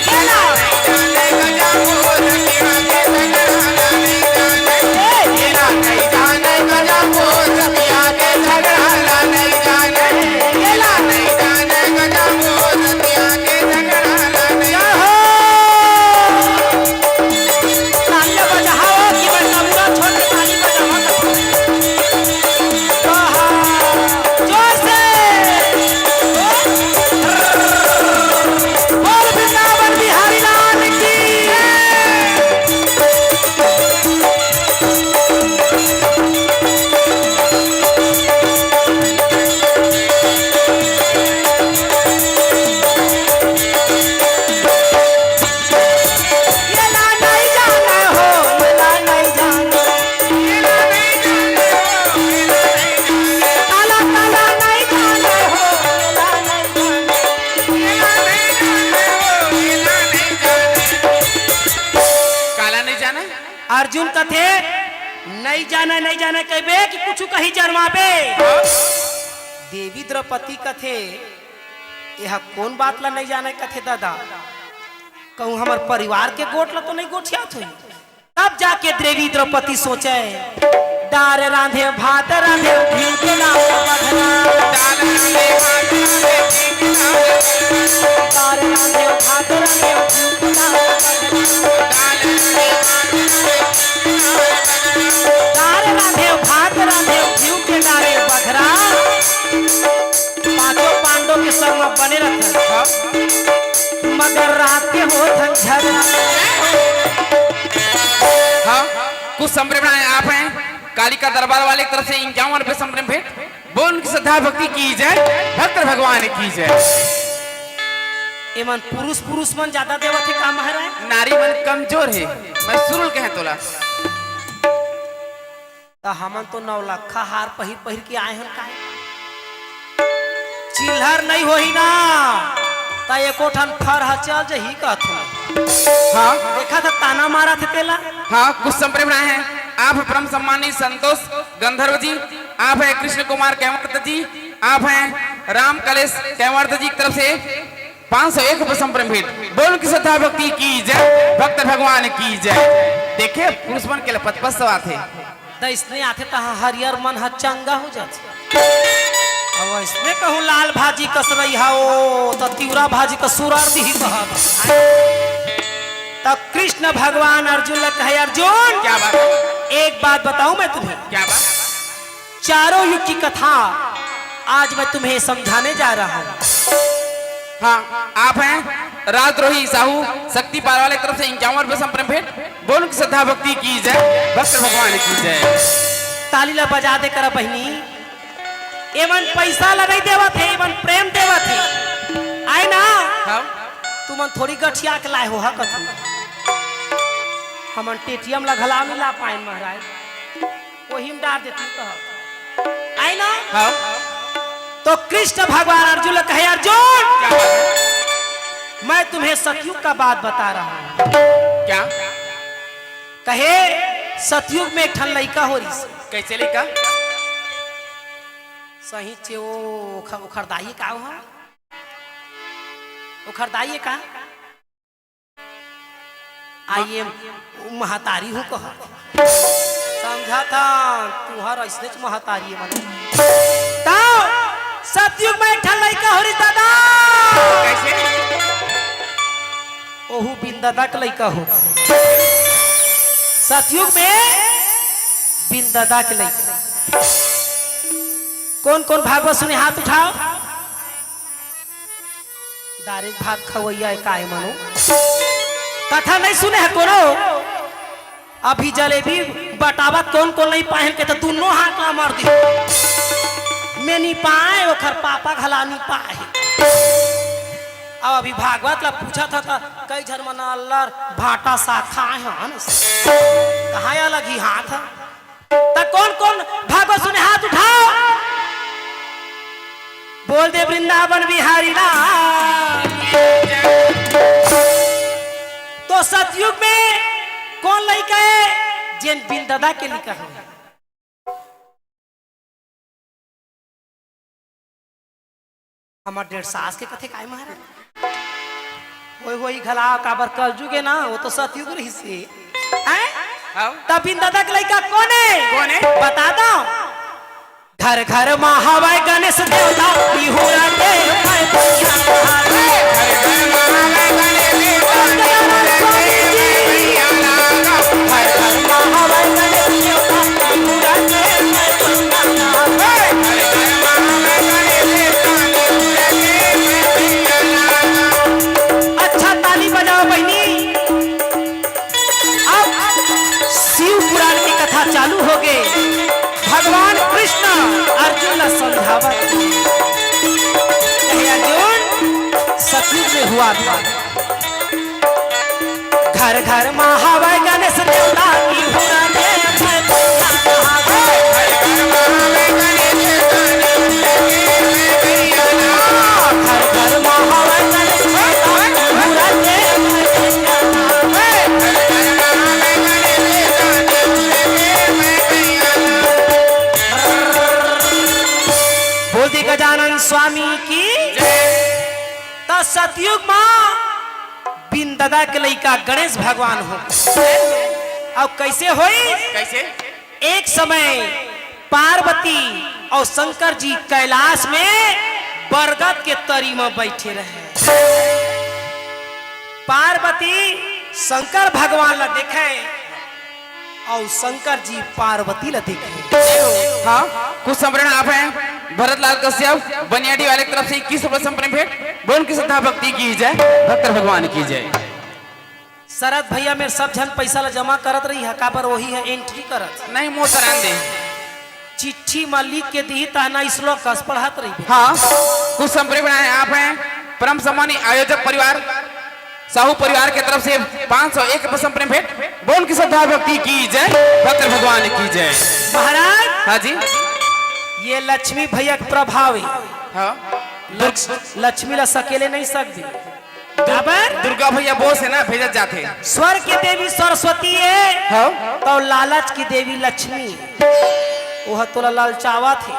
अयला नइ जाने गजा मोर, रसिया के झगड़ा ला नइ जाने। ए, अयला नइ जाने गजा मोर, रसिया के झगड़ा ला नइ जाने। अयला नइ जाने गजा मोर, रसिया के झगड़ा ला नइ जाने। तालियां बजाओ कि मैं तबला छोड़ के ताली बजावा करथंव। आहा, जोर से। बोल वृंदावन बिहारी लाल की। ये ला नइ जाने हो, ये ला नइ जाने। काला, काला नइ जाने हो, ये ला नइ जाने। काला नइ जाने? अर्जुन कथे, "नइ जाने, नइ जाने कहिबे कि कुछु कहीं जरमाबे?" देवी द्रौपदी कथे, "एहा कोन बात ला नइ जाने कथे ददा? कहूँ हमर परिवार के गोठ ला तो नइ गोठियात होही?" तब जाके देवी द्रौपदी सोचे, "दार रांधे, भात रांधे, घीव के लावे बघरा। दार रांधे, भात रांधे, घीव के लावे बघरा। दार रांधे, भात रांधे, घीव के लावे बघरा।" पांचों पांडव के संग में बने रहते हैं। हाँ। मगर रात के होत हे झगड़ा। हाँ, कुछ संप्रेम आप हैं, कालिका दरबार वाले की तरफ से इक्यावन रुपए संप्रेम भेंट। बोल उनकी श्रद्धा भक्ति की जय, भक्त भगवान की जय। एमन पुरुष, पुरुष मन ज्यादा देवत हे का महाराज? नारी मन कमजोर हे, मैं शुरू ले कहेंव तोला। त हमन तो नौलखा हार पहिर पहिर के आए हन काहे? चिल्हर नइ होही ना, त एको ठन फर ह चल जही कहथंव। हाँ। देखत हस ताना मारत हे तेला। हाँ, कुछ संप्रेम आए हैं। आप हैं परम सम्मानित संतोष गंधर्व जी, आप हैं कृष्ण कुमार कैंवट जी, आप हैं राम कलेश कैंवट जी की तरफ से पाँच सौ एक रुपए संप्रेम भेंट। बोल उनकी श्रद्धा भक्ति की जय, भक्त भगवान की जय। देखे, पुरुष मन के लपत पत सवाथे। त इसने आथे त हरियर मन ह चंगा हो जाथे। अब इसने कहूँ लाल भाजी कस रही हो, त तिवरा भाजी का सुरार दिही कहत। त कृष्ण भगवान अर्जुन ल कहे, "अर्जुन, क्या बात है? एक बात बताऊं मैं तुम्हें?" क्या बात? चारों युग की कथा आज मैं तुम्हें समझाने जा रहा हूं। हाँ, आप हैं राजद्रोही साहू शक्ति पार वाले की तरफ से इक्यावन रुपए संप्रेम भेंट। बोल उनकी श्रद्धा भक्ति की जय, भक्त भगवान की जय। ताली ला बजा दे करा बहिनी, एमन पैसा ला नइ देवत हे, एमन प्रेम देवत हे। आय ना? हाँ। तुमन थोड़ी गठिया के लाए हो हा कथू। हमन टेटियम ला घला मिला पाएन महाराज। वही में डाल देती तो। आय ना? हाँ। तो कृष्ण भगवान अर्जुन ला कहे, अर्जुन, क्या बात है? मैं तुम्हें सतयुग का बात बता रहा हूँ। क्या? कहे, सतयुग में एक ठन लइका हो रहिस। कैसे लइका? सही चे वो उख-, उखरदाई का हो? उखरदाई का? आइए, महतारी हूँ कह। समझा था, तुहर ऐसने च महतारी है मने। तब सतयुग में एक ठन लइका हो रहिस दादा। कैसे? ओहू बिंददा के लइका हो। सतयुग में बिंददा के लइका। कौन कौन भागवत सुने, हाथ उठाओ। डायरेक्ट भात खवैया है काय मनो? कथा नहीं सुने है कोनो? अभी जलेबी बटावत कौन कौन नहीं पाए के तो दोनों हाथ ला मार दी। मैं नहीं पाए, ओखर पापा घला नहीं पाए। अब अभी भागवत ला पूछा था तो कई झन मन अल्लर भाटा सा खाए हन। कहाँ अलग ही हाथ है? त कौन कौन भागवत सुने हाथ उठाओ, बोल दे वृंदावन बिहारी लाल। तो सतयुग में कौन लइका है जेन बिंददा के लइका है? हमर डेढ़ सास के कथे काय महाराज? होय होय घला काबर कलजुग है ना, वो तो सतयुग रहिस हे। हैं? हाँ। तब बिंददा के लइका कौन है? कौन है? बता दो। घर घर मा हवय गणेश देवता, बिहुरा के मैं भैया। घर घर मा हवय गणेश देवता, बिहुरा के मैं भैया। घर घर मा हवय गणेश देवता, बिहुरा के मैं भैया। अच्छा, ताली बजाओ बहिनी। अब शिव पुराण की कथा चालू हो गई। भगवान कृष्ण अर्जुन ला समझावत, कहे, अर्जुन, सतयुग में हुआ था, घर घर मा हवय गणेश देवता, बिहुरा के मैं भैया। घर घर मा हवय गणेश देवता, बिहुरा के मैं भैया। बोल दे गजानन स्वामी की। त सतयुग मा बिंददा के लइका गणेश भगवान हो। अउ कैसे होई? कैसे? एक समय पार्वती अउ शंकर जी कैलाश में बरगद के तरी में बैठे रहे। पार्वती शंकर भगवान ला देखे अउ शंकर जी पार्वती ला देखे। हाँ, कुछ संप्रेम आप हैं भरत लाल कश्यप बनियाडी वाले की तरफ से इक्कीस रुपए संप्रेम भेंट। बोल उनकी श्रद्धा भक्ति की जय, भक्त भगवान की जय। शरद भैया मेर सब झन पैसा ला जमा करत रही है, काबर वही है एंट्री करत। नहीं, मोर सरान दे। चिट्ठी मा लिख के दिही, ताना श्लोक कस पढ़त रही। हाँ, कुछ संप्रेम बनाए आप हैं परम सम्मानी आयोजक परिवार साहू परिवार के तरफ से पाँच सौ एक रुपए संप्रेम भेंट। बोल उनकी श्रद्धा भक्ति की जय, भक्त भगवान की जय। महाराज। हाँ जी। ये लक्ष्मी भैया के प्रभाव है। हाँ। लक्ष-, लक्ष्मी ला सकेले नहीं सकती। काबर? दुर्गा भैया बोस है ना, भेजत जाथे। स्वर्ग के देवी सरस्वती है, हाँ। तो लालच की देवी लक्ष्मी है। वह तोला ललचावत है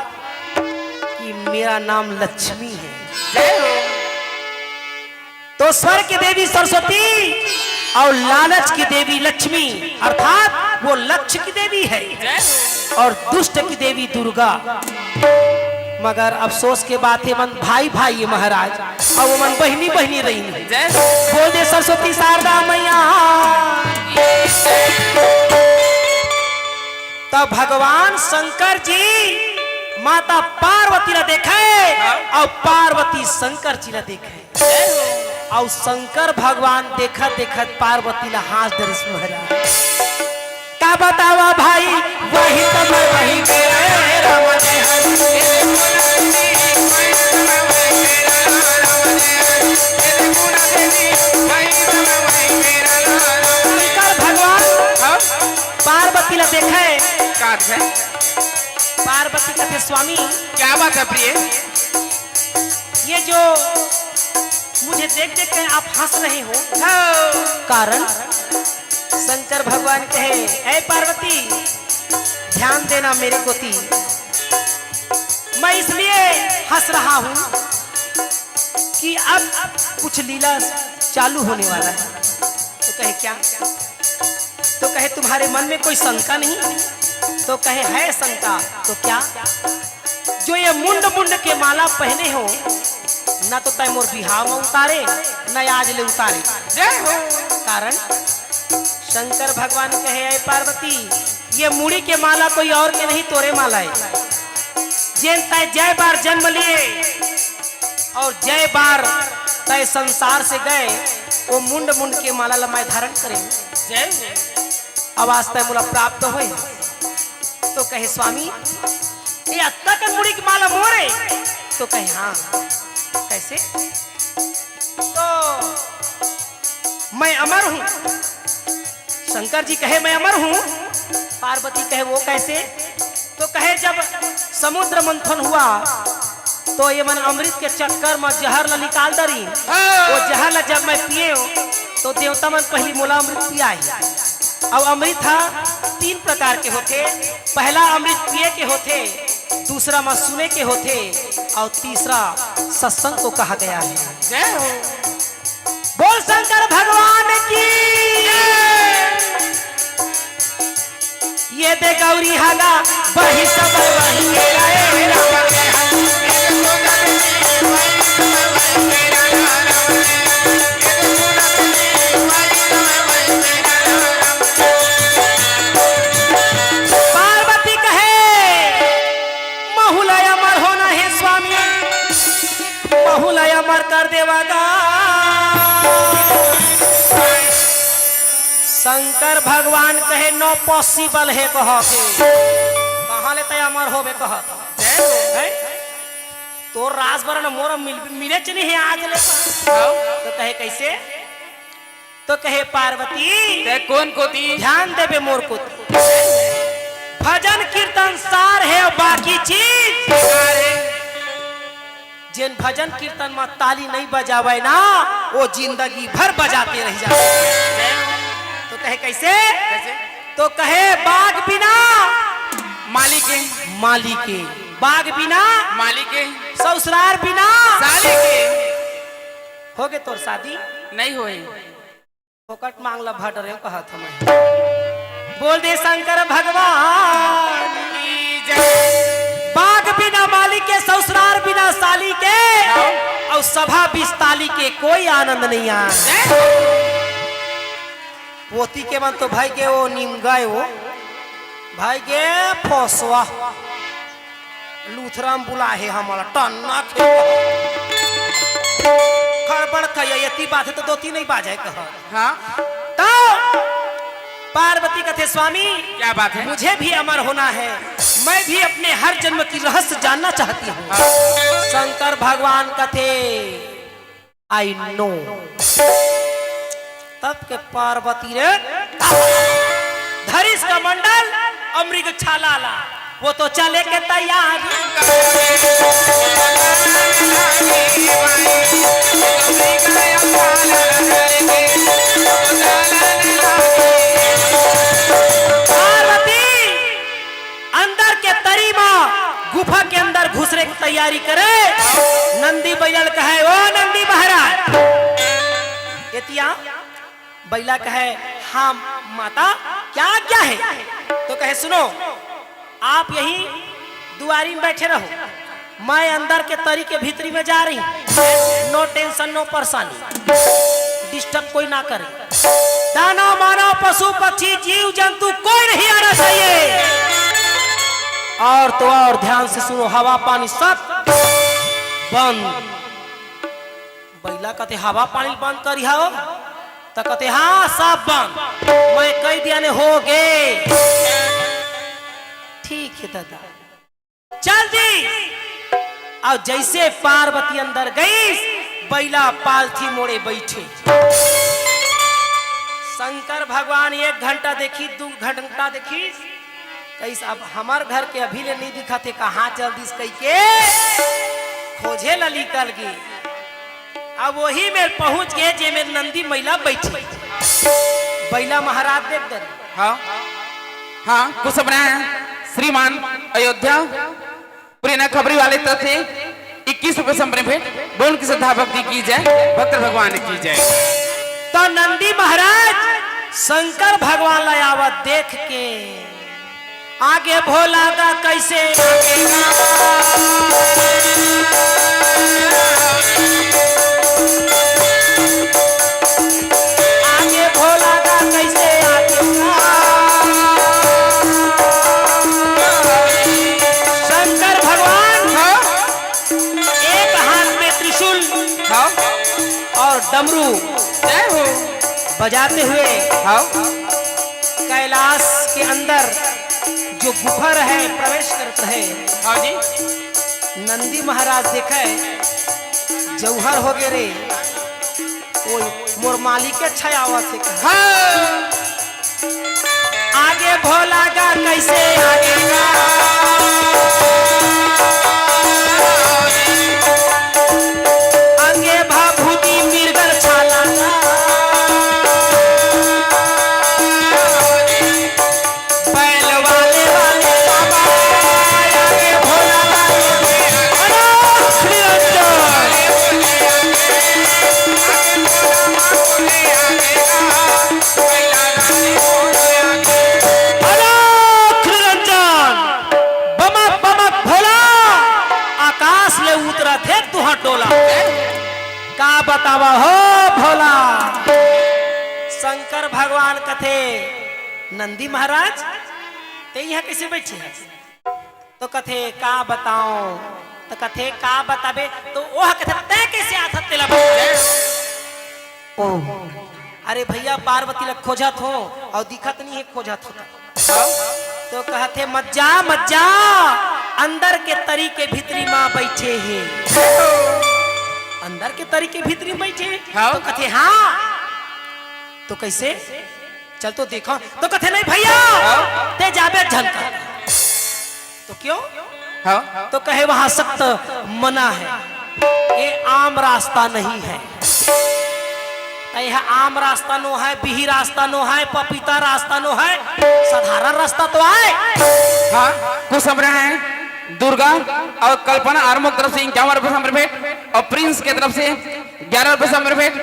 कि मेरा नाम लक्ष्मी है। जय हो। तो स्वर्ग की देवी सरस्वती और लालच की देवी लक्ष्मी, अर्थात वो लक्ष्य की देवी है और दुष्ट की देवी दुर्गा। मगर अफसोस के बात है, मन भाई भाई है महाराज, अउ मन बहिनी बहिनी रही। जय। बोल दे सरस्वती शारदा मैया। तब भगवान शंकर जी माता पार्वती ला देखे अउ पार्वती शंकर जी ला देखे। अउ शंकर भगवान देखत देखत पार्वती ला हाँस डरिस महाराज। का बतावा भाई, वही समय वही मेरा राम दे हरि। शंकर भगवान पार्वती ला देखे। का है? पार्वती कथे, स्वामी, क्या बात है प्रिय? ये जो मुझे देख देख कर आप हंस रहे हो, हाँ। कारण शंकर भगवान कहे, ऐ पार्वती, ध्यान देना मेरे कोती, मैं इसलिए हंस रहा हूं कि अब कुछ लीला चालू होने वाला है। तो कहे, क्या? तो कहे, तुम्हारे मन में कोई शंका नहीं? तो कहे, है शंका। तो क्या? जो ये मुंड मुंड के माला पहने हो, ना तो तय मोर बिहाव में उतारे, न आज ले उतारे। जय हो। कारण शंकर भगवान कहे, ऐ पार्वती, ये मुड़ी के माला कोई और के नहीं, तोरे माला है। जेन तय जय बार जन्म लिए और जय बार तय संसार से गए, वो मुंड मुंड के माला ला मैं धारण करे। जय हो। अब आज तय मोला प्राप्त होए। तो कहे, स्वामी, ये अत्ता कन मुड़ी के माला मोरे? तो कहे, हाँ। कैसे? तो मैं अमर हूं। शंकर जी कहे, मैं अमर हूं। पार्वती कहे, वो कैसे? तो कहे, जब समुद्र मंथन हुआ तो ये मन अमृत के चक्कर में जहर ला निकाल डरी। वो जहर ला जब मैं पिए तो देवता मन पहली मोला अमृत पियाही। अब अमृत हा तीन प्रकार के होथे। पहला अमृत पिए के होथे, दूसरा मा सुने के होथे और तीसरा सत्संग को कहा गया है। जय हो। बोल शंकर भगवान की। ये दे गौरी हागा, वही सब वही मेरा, ए राम। पार्वती कहे, महू ला अमर होना है स्वामी, महू ला अमर कर देवा गा। शंकर भगवान कहे, "No possible है," कहत हे। कहाँ ले तय अमर होबे कहत हे? तोर राजवरण मोर मिल, मिले च नहीं है आज ले। तो कहे, "कैसे?" तो कहे, पार्वती, ते कोन कोती? ध्यान देबे मोर कोती। भजन कीर्तन सार है, बाकी चीज बेकार है। जेन भजन कीर्तन में ताली नहीं बजावे ना, वो जिंदगी भर बजाते रह जाए। तो कहे, कैसे? कैसे? तो कहे, बाग बिना मालिक के। मालिक के। बाग बिना मालिक के। ससुरार बिना साली के। होगे तोर शादी? नहीं होए। फोकट मांग ला भट रे कहत हमें। बोल दे शंकर भगवान की जय। बाग बिना मालिक के, ससुरार बिना साली के, हाँ। और सभा बिस ताली के कोई आनंद नहीं आए। जय। पोती के मन तो भाई के वो निम गए वो, भाई के फसवा। लूथरा म बुलाए हे हमला, टन्ना खेल। खड़बड़ कहिया, एती बात है तो दोती नहीं बाजे कह। हाँ। तो पार्वती कथे, स्वामी, क्या बात है? मुझे भी अमर होना है, मैं भी अपने हर जन्म की रहस्य जानना चाहती हूँ। हाँ। शंकर भगवान कथे, I know। तब के पार्वती रे, धरिस कमंडल, अमृत छाला ला, वो तो चले के तैयार। पार्वती अंदर के तरी मा, गुफा के अंदर घुसरे की तैयारी करे। नंदी बइला ल कहे, "ओ नंदी महाराज।" एतिया बइला कहे, "हाँ माता, क्या आज्ञा है?" तो कहे, "सुनो, आप यहीं दुआरी में बैठे रहो।" मैं अंदर के तरी के भीतरी में जा रही हूँ। No tension, no परेशानी, disturb कोई ना करे। दानव, मानव, पशु, पक्षी, जीव, जंतु कोई नहीं आना चाहिए। और तो और ध्यान से सुनो, हवा पानी सब बंद। बइला कथे, "हवा पानी बंद करिहा हो?" त कथे, "हाँ, सब बंद। मैं कहि दिया ने, हो गे।" "ठीक हे दादा।" चल दी। अउ जइसे पार्वती अंदर गइस, बइला पालथी मोड़े बइठे। शंकर भगवान एक घंटा देखिस, दू घंटा देखिस, कहिस, "अब हमर घर के अभी ले नइ दिखत हे, कहाँ चल दिस?" कहिके खोजे ल निकल गे। अब ओही मेर पहुँच गे, जेमे नंदी महिला बइठे। बइला महाराज देख डरे। हाँ, हाँ, कुछ अपना है, श्रीमान अयोध्या पुरी ना खबरी वाले तरफ से इक्कीस रुपए संप्रेम भेंट, बोल की श्रद्धा भक्ति की जय, भक्त भगवान की जय। तो नंदी महाराज शंकर भगवान ला आवत देख के आगे भोला का कैसे आगे भोला का कैसे आगे शंकर भगवान हाँ? एक हाथ में त्रिशूल हाँ? और डमरू जय हो। बजाते हुए हाँ? कैलाश के अंदर जो गुफा रहे, प्रवेश करत रहे। हाँ जी। नंदी महाराज देखे, "जौहर हो गे रे, ओए मोर मालिक के अच्छा आवत हे।" हाँ। आगे भोला गा कैसे आगे गा। अंगे भाभूति मिर्गल छाला गा। बैल वाले वाले बाबा, आगे भोला वाले, अरे श्री अंजन। अलख निरंजन, बमक बमक भोला, आकाश ले उतरत हे तुंहर डोला। का बतावा हो भोला, शंकर भगवान कथे, "नंदी महाराज, ते इहाँ कइसे बइठे हस?" तो कथे, "का बताओं?" तो कथे, "का बताबे?" तो ओह कथे, "तैं कइसे आथस तेला बता?" ओ, अरे भइया, पार्वती ला खोजत हों अउ दिखत नइ हे, खोजत हों। तो कहथे, "मत जा, मत जा, अंदर के तरी के भीतरी मा बइठे हे।" अंदर के तरी के भीतरी मा बइठे हे? हाँ। तो कथे, "हाँ।" तो कइसे? चल तो देखा। तो कथे, "नहीं भइया, हाँ? ते जाबे झन कर।" तो क्यों? हाँ? तो कहे, "वहाँ सख्त मना है, ये आम रास्ता नहीं है।" त यह आम रास्ता नो है, बिही रास्ता नो है, पपीता रास्ता नो है, साधारण रास्ता तो आय। हाँ, कुछ समय है, दुर्गा अउ कल्पना आर्मोग तरफ से इक्यावन रुपए समर्पित अउ प्रिंस के तरफ से ग्यारह रुपए समर्पित।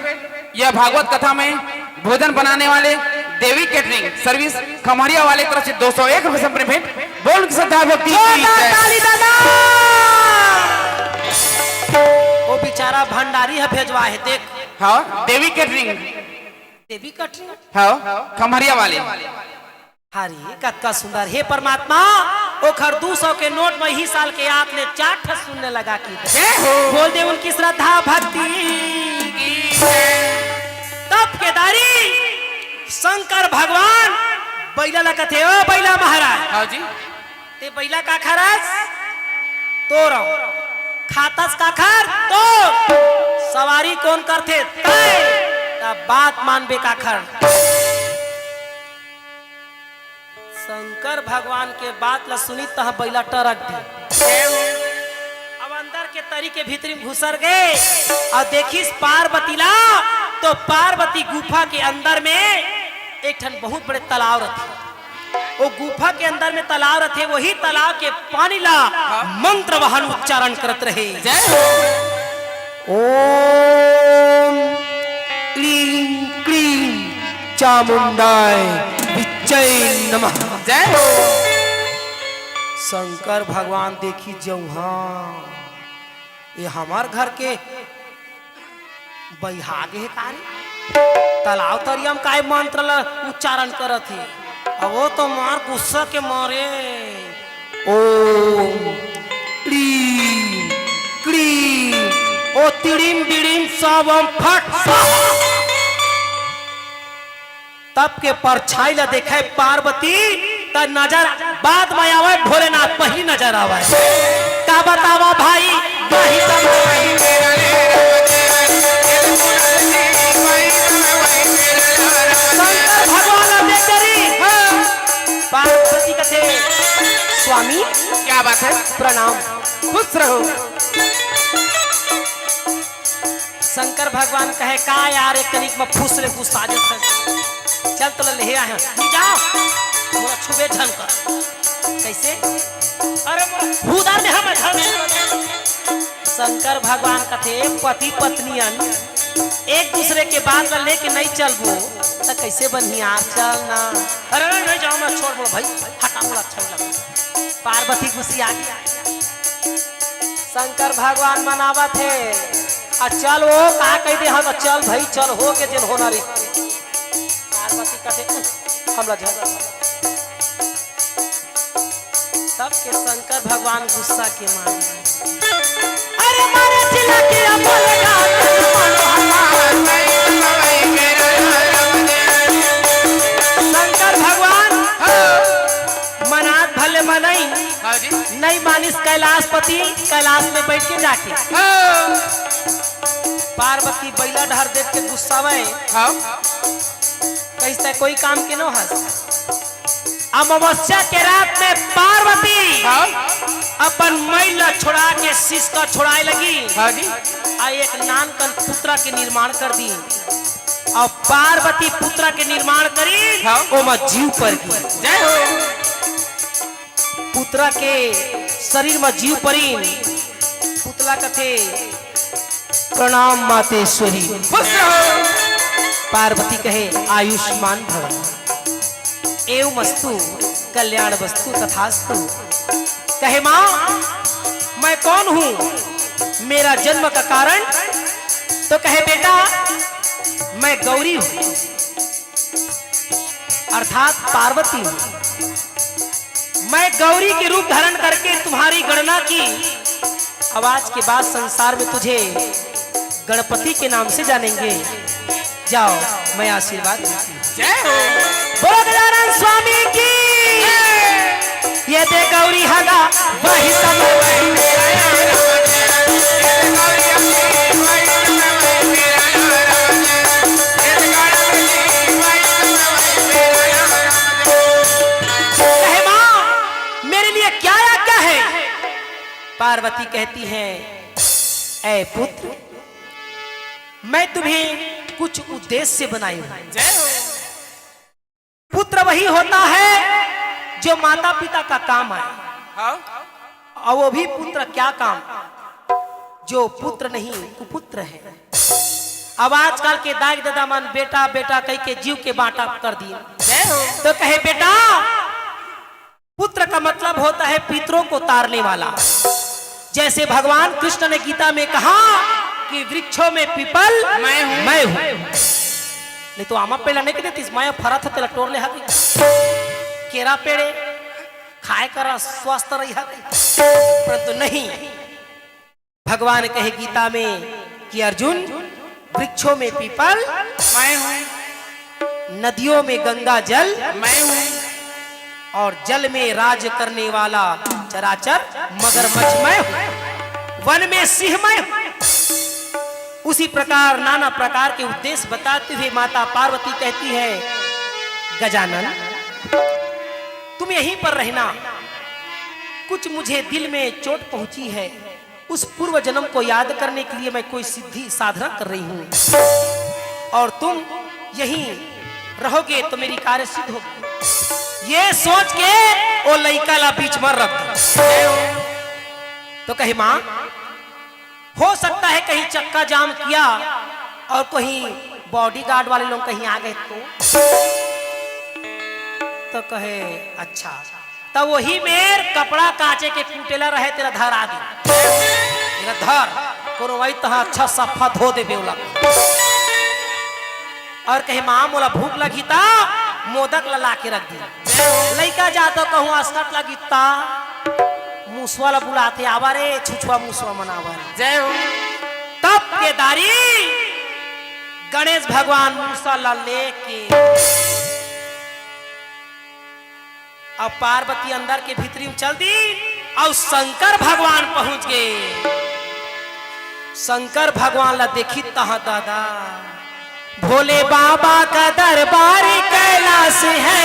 यह भागवत कथा में भोजन बनाने वाले देवी केटरिंग सर्विस खमरिया वाले तरफ से दो सौ एक रुपए समर्पित। बोल की श्रद्धा भक्ति की जोरदार जय। ताली दादा। वो बेचारा भंडारी ह भेजवाय हे, देख। हाँ, देवी केटरिंग। देवी केटरिंग? हाँ, खमरिया वाले। हरे, कतका सुंदर। हे परमात्मा, ओखर दू सौ के नोट म इही साल के आत ले चार ठस शून्य लगा के दे। जय हो। बोल दे उनकी श्रद्धा भक्ति। तब केदारी शंकर भगवान बइला ला कथे, "ओ बइला महाराज, हाँ जी। ते बइला काखर अस? तोर। खाथस काखर? तोर। सवारी कोन करथे? तैं। त बात मानबे काखर?" शंकर भगवान के बात ला सुनिस तहाँ बइला टरक गे। अब अंदर के तरी के भीतरी में घुसर गे अउ देखिस पार्वती ला, तो पार्वती गुफा के अंदर में एक ठन बहुत बड़े तालाब रथे। वो गुफा के अंदर में तालाब रथे, वही तालाब के पानी ला मंत्र वाहन उच्चारण करत रहे। जय हो। ओम क्लीं क्लीं चामुंडाय विच्चय नमः। जय हो। शंकर भगवान देखिस जौहर, ये हमर घर के बइहा गे हे का रे? तालाब तरिया म काय मंत्र ल उच्चारण करत हे? अब वो तो मार गुस्सा के मारे ओम क्लीं क्लीं ओ तिड़िम बिड़िम सवम फट स्वाहा। तब के परछाई ला देखे पार्वती, त नजर बाद में आवे, भोलेनाथ पहिली नजर आवे। का बतावा भाई, वही सब शंकर भगवान ला देख डरी। पार्वती कथे, स्वामी, क्या बात है? प्रणाम। खुश रहो। शंकर भगवान कहे, "का यार, एक कनिक में फुस ले गुस्सा जत है। चल तो ले आए हैं, ले जा, मोला छुबे झन कर।" कैसे? अरे मोला हुदर में हम झन। शंकर भगवान कथे, "पति पत्नियन एक दूसरे के बात ला लेके नहीं चलबो, त कैसे बनही यार? चल ना।" "अरे नहीं, नहीं जाओ, मैं छोड़ दो भाई, हटा, मोला अच्छा नहीं लगा।" पार्वती गुस्सिया गया। शंकर भगवान मनावत हे, "आ चल वो, का कह दे, हाँ तो चल भाई, चल, हो के जेन होना रे।" पार्वती कथे, "उह, हमला झगड़ा।" तब के शंकर भगवान गुस्सा के मारे, अरे मारे चिल्ला के बोलेगा, शंकर भगवान मनात भले मनई, हाँ जी। नहीं मानिस कैलाशपति, कैलाश में बैठ के जाके। हाँ। पार्वती बैला डहर देख के गुस्सावे। हाँ। कैसे कोई काम के नो हस। अमावस्या के रात में पार्वती हाँ। अपन मई ला छोड़ा के शिश का छोड़ाए लगी। हाँ जी। आ एक नानकन पुत्रा के निर्माण कर दी। और पार्वती पुत्रा के निर्माण करी, हाँ। ओमा जीव पर की। जय हो। पुत्रा के शरीर में जीव परी। पुतला कथे, "प्रणाम मातेश्वरी।" खुश रहो। पार्वती कहे, "आयुष्मान भव, एवमस्तु, कल्याण वस्तु तथास्तु।" कहे, "माँ, मैं कौन हूँ? मेरा जन्म का कारण?" तो कहे, "बेटा, मैं गौरी हूँ, अर्थात पार्वती हूँ। मैं गौरी के रूप धारण करके तुम्हारी गणना की। अब आज के बाद संसार में तुझे गणपति के नाम से जानेंगे। जाओ, मैं आशीर्वाद देती हूँ।" जय हो। बोलो गजानन स्वामी की। ये दे गौरी हगा, वही सब। कहे, "माँ, मेरे लिए क्या आज्ञा है?" पार्वती कहती है, "ऐ पुत्र, मैं तुम्हें कुछ उद्देश्य से बनाई हूँ।" जय हो। पुत्र वही होता है जो माता पिता का काम आए। हाँ। और वो भी पुत्र क्या काम, जो पुत्र नहीं कुपुत्र है। अब आजकल के दाई ददा मन बेटा बेटा कह के जीव के बांटा कर दिए। जय हो। तो कहे, "बेटा, पुत्र का मतलब होता है पितरों को तारने वाला।" जैसे भगवान कृष्ण ने गीता में कहा कि वृक्षों में पीपल मैं हूँ। मैं हूँ। नहीं तो आमा पेड़ ला नहीं देतिस, मैं फरत ह तेला टोर ले हबे। केरा पेड़े खाए कर स्वस्थ रही हबे, परंतु नहीं। भगवान कहे गीता में कि अर्जुन, वृक्षों में पीपल मैं हूँ। नदियों में गंगा जल मैं हूँ। और जल में राज करने वाला चराचर मगरमच्छ मैं हूँ। वन में सिंह मैं हूँ। उसी प्रकार नाना प्रकार के उद्देश्य बताते हुए माता पार्वती कहती है, "गजानन, तुम यहीं पर रहना, कुछ मुझे दिल में चोट पहुंची है।" उस पूर्व जन्म को याद करने के लिए मैं कोई सिद्धि साधना कर रही हूँ और तुम यहीं रहोगे तो मेरी कार्य सिद्ध होगी। ये सोच के वो लइका ला बीच में रख दो। तो कहे, "माँ, हो सकता है कहीं चक्का जाम किया और कहीं बॉडीगार्ड वाले लोग कहीं आ गए तो।" तो कहे, "अच्छा।" त वही मेर कपड़ा कांचे के कुटेला रहे, तेला धरा दी। तेला धर, कोनो वही तहाँ अच्छा सफा धो देबे ओला। और कहे, "माँ, मोला भूख लगी ता मोदक ला ला के रख दी।" लइका जातो कहूँ अस्कट लगी ता, मुसवा ला बुलाथे, "आवा रे छुछुआ मुसवा मन, आवा रे।" जय हो। तब केदारी गणेश भगवान मुसवा ला लेके अउ पार्वती अंदर के भीतरी में चल दी अउ शंकर भगवान पहुंच गे। शंकर भगवान ला देखी तहाँ दादा, भोले बाबा का दरबार कैलाश है,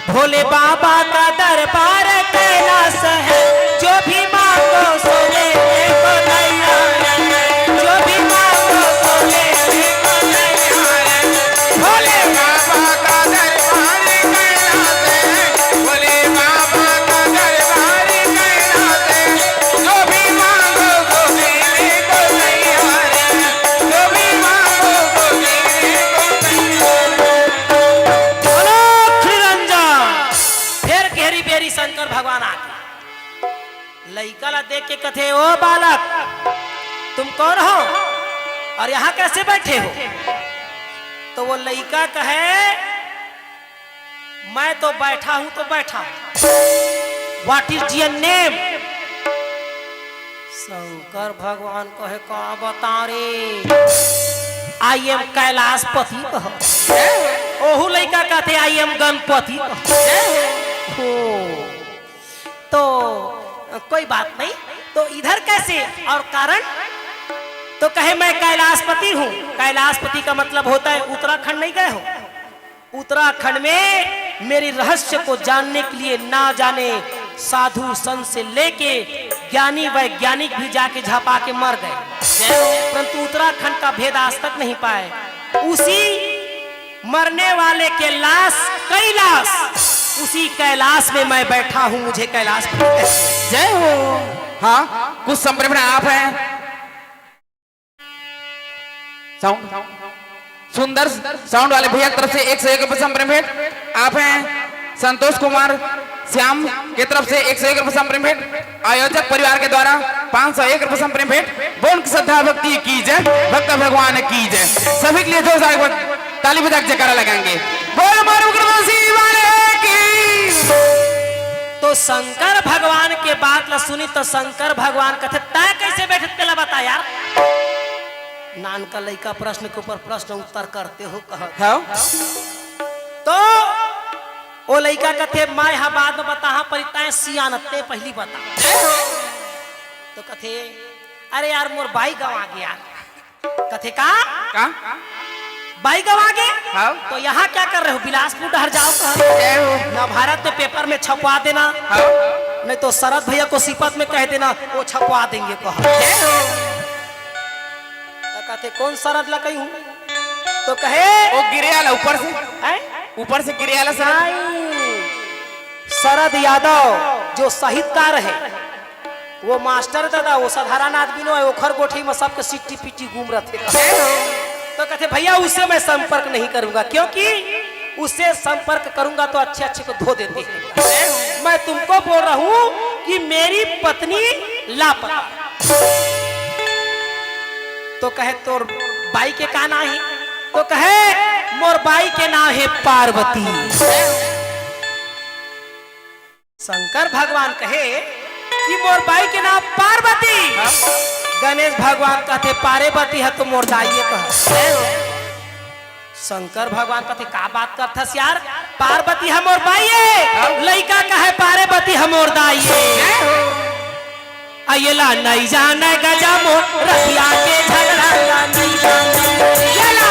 भोले बाबा का दरबार कैलाश है, जो भी मांगो सो देने को तैयार है, जो भी मांगो सो देने को तैयार है। भोले बाबा का दरबार कैलाश है, भोले बाबा का दरबार कैलाश है, जो भी मांगो सो देने को तैयार है, जो भी मांगो सो देने को तैयार है। अलख निरंजन। फेर घेरी बेरी शंकर भगवान आगे। लइका ला देख के कथे, "ओ बालक, तुम कौन हो और यहाँ कैसे बैठे हो?" तो वो लइका कहे, "मैं तो बैठा हूँ तो बैठा हूँ। What is your name?" Shankar भगवान कहे, "का बता रे, I am कैलाशपति," कह। ओहू लइका कहथे, "I am गणपति," कह। हो। तो कोई बात नहीं, तो इधर कैसे और कारण? तो कहे, "मैं कैलाशपति हूँ।" कैलाशपति का मतलब होता है उत्तराखंड, नहीं गए हो? उत्तराखंड में मेरे रहस्य को जानने के लिए ना जाने साधु संत से लेके ज्ञानी वैज्ञानिक भी जाके झपा के मर गए, परंतु उत्तराखंड का भेद आज तक नहीं पाए। उसी मरने वाले के लाश, कैलाश, उसी कैलाश में मैं बैठा हूँ, मुझे कैलाश। जय हो। हाँ, कुछ संभ्रमण आप हैं। साउंड, सुंदर साउंड वाले भैया की तरफ से एक सौ एक रुपये संभ्रम भेंट। आप हैं संतोष कुमार श्याम की तरफ से एक सौ एक रुपये संभ्रम भेंट। आयोजक परिवार के द्वारा पाँच सौ एक रुपये संभ्रम भेंट। बोल उनकी श्रद्धा भक्ति की जय, भक्त भगवान की जय। सभी के लिए जोरदार एक बार ताली बजा के जयकारा लगाएंगे। बोल मारू कृष्ण शिव वाले की। तो शंकर भगवान के बात ला सुनी तो शंकर भगवान कथे, "तैं कैसे बैठे तेला बता यार।" नानका लइका प्रश्न के ऊपर प्रश्न उत्तर करते हो कहत। हाँ। तो ओ लइका कथे, "मैं हा बाद में बताहा, पर तैं सियान ते पहली बता।" तो कथे, "अरे यार, मोर बाई गंवा गे यार।" कथे, "का?" का? "बाई गंवा गे?" हाँ। "तो यहाँ क्या कर रहे हो? बिलासपुर डहर जाओ," कहा। जय हो। "ना भारत में पेपर में छपवा देना, हाँ। नहीं तो शरद भैया को सिपत में कह देना, वो छपवा देंगे," कहा। जय हो। तो कथे, "कौन शरद ला कही हूँ?" तो कहे, वो गिरे वाला ऊपर से, हैं? ऊपर से गिरे वाला शरद। नहीं, शरद यादव जो साहित्यकार है, वो मास्टर दादा, वो साधारण आदमी नो है, ओखर गोठी में सबके सिट्टी पिट्टी घूम रहे थे। तो कहते, "भैया, उससे मैं संपर्क नहीं करूंगा, क्योंकि उससे संपर्क करूंगा तो अच्छे अच्छे को धो देते हैं। मैं तुमको बोल रहा हूँ कि मेरी पत्नी लापता।" तो कहे, "तोर बाई के का नाम है?" तो कहे, "मोर बाई के नाम है पार्वती।" शंकर भगवान कहे कि मोर बाई के नाम पार्वती। हाँ। गणेश भगवान कहते, "पार्वती ह तो मोर दाई ए," कहा। शंकर भगवान कहते, "का बात करथस यार? पार्वती ह मोर बाई ए।" हाँ। लइका कहे, "पार्वती ह मोर दाई ए।" अ एला नइ जानय गजा मोर रतिया के झगड़ा ला नइ जानय। एला।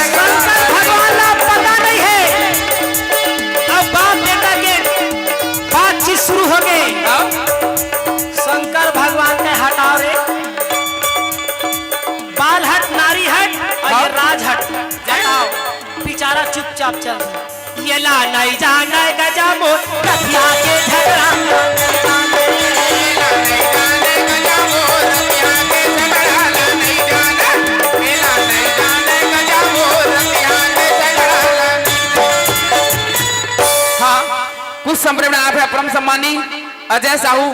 शंकर भगवान ला पता नइ हे। अब बाप बेटा के बातचीत शुरू हो गे। हाँ। शंकर भगवान के हटाओ रे। बाल हट, नारी हट, अउ ये हाँ। राज हट। हटाओ। बिचारा चुपचाप चल दिया। एला नइ जानय गजा मोर रतिया के झगड़ा। हाँ, कुछ संभ्रम आप है, परम सम्मानी अजय साहू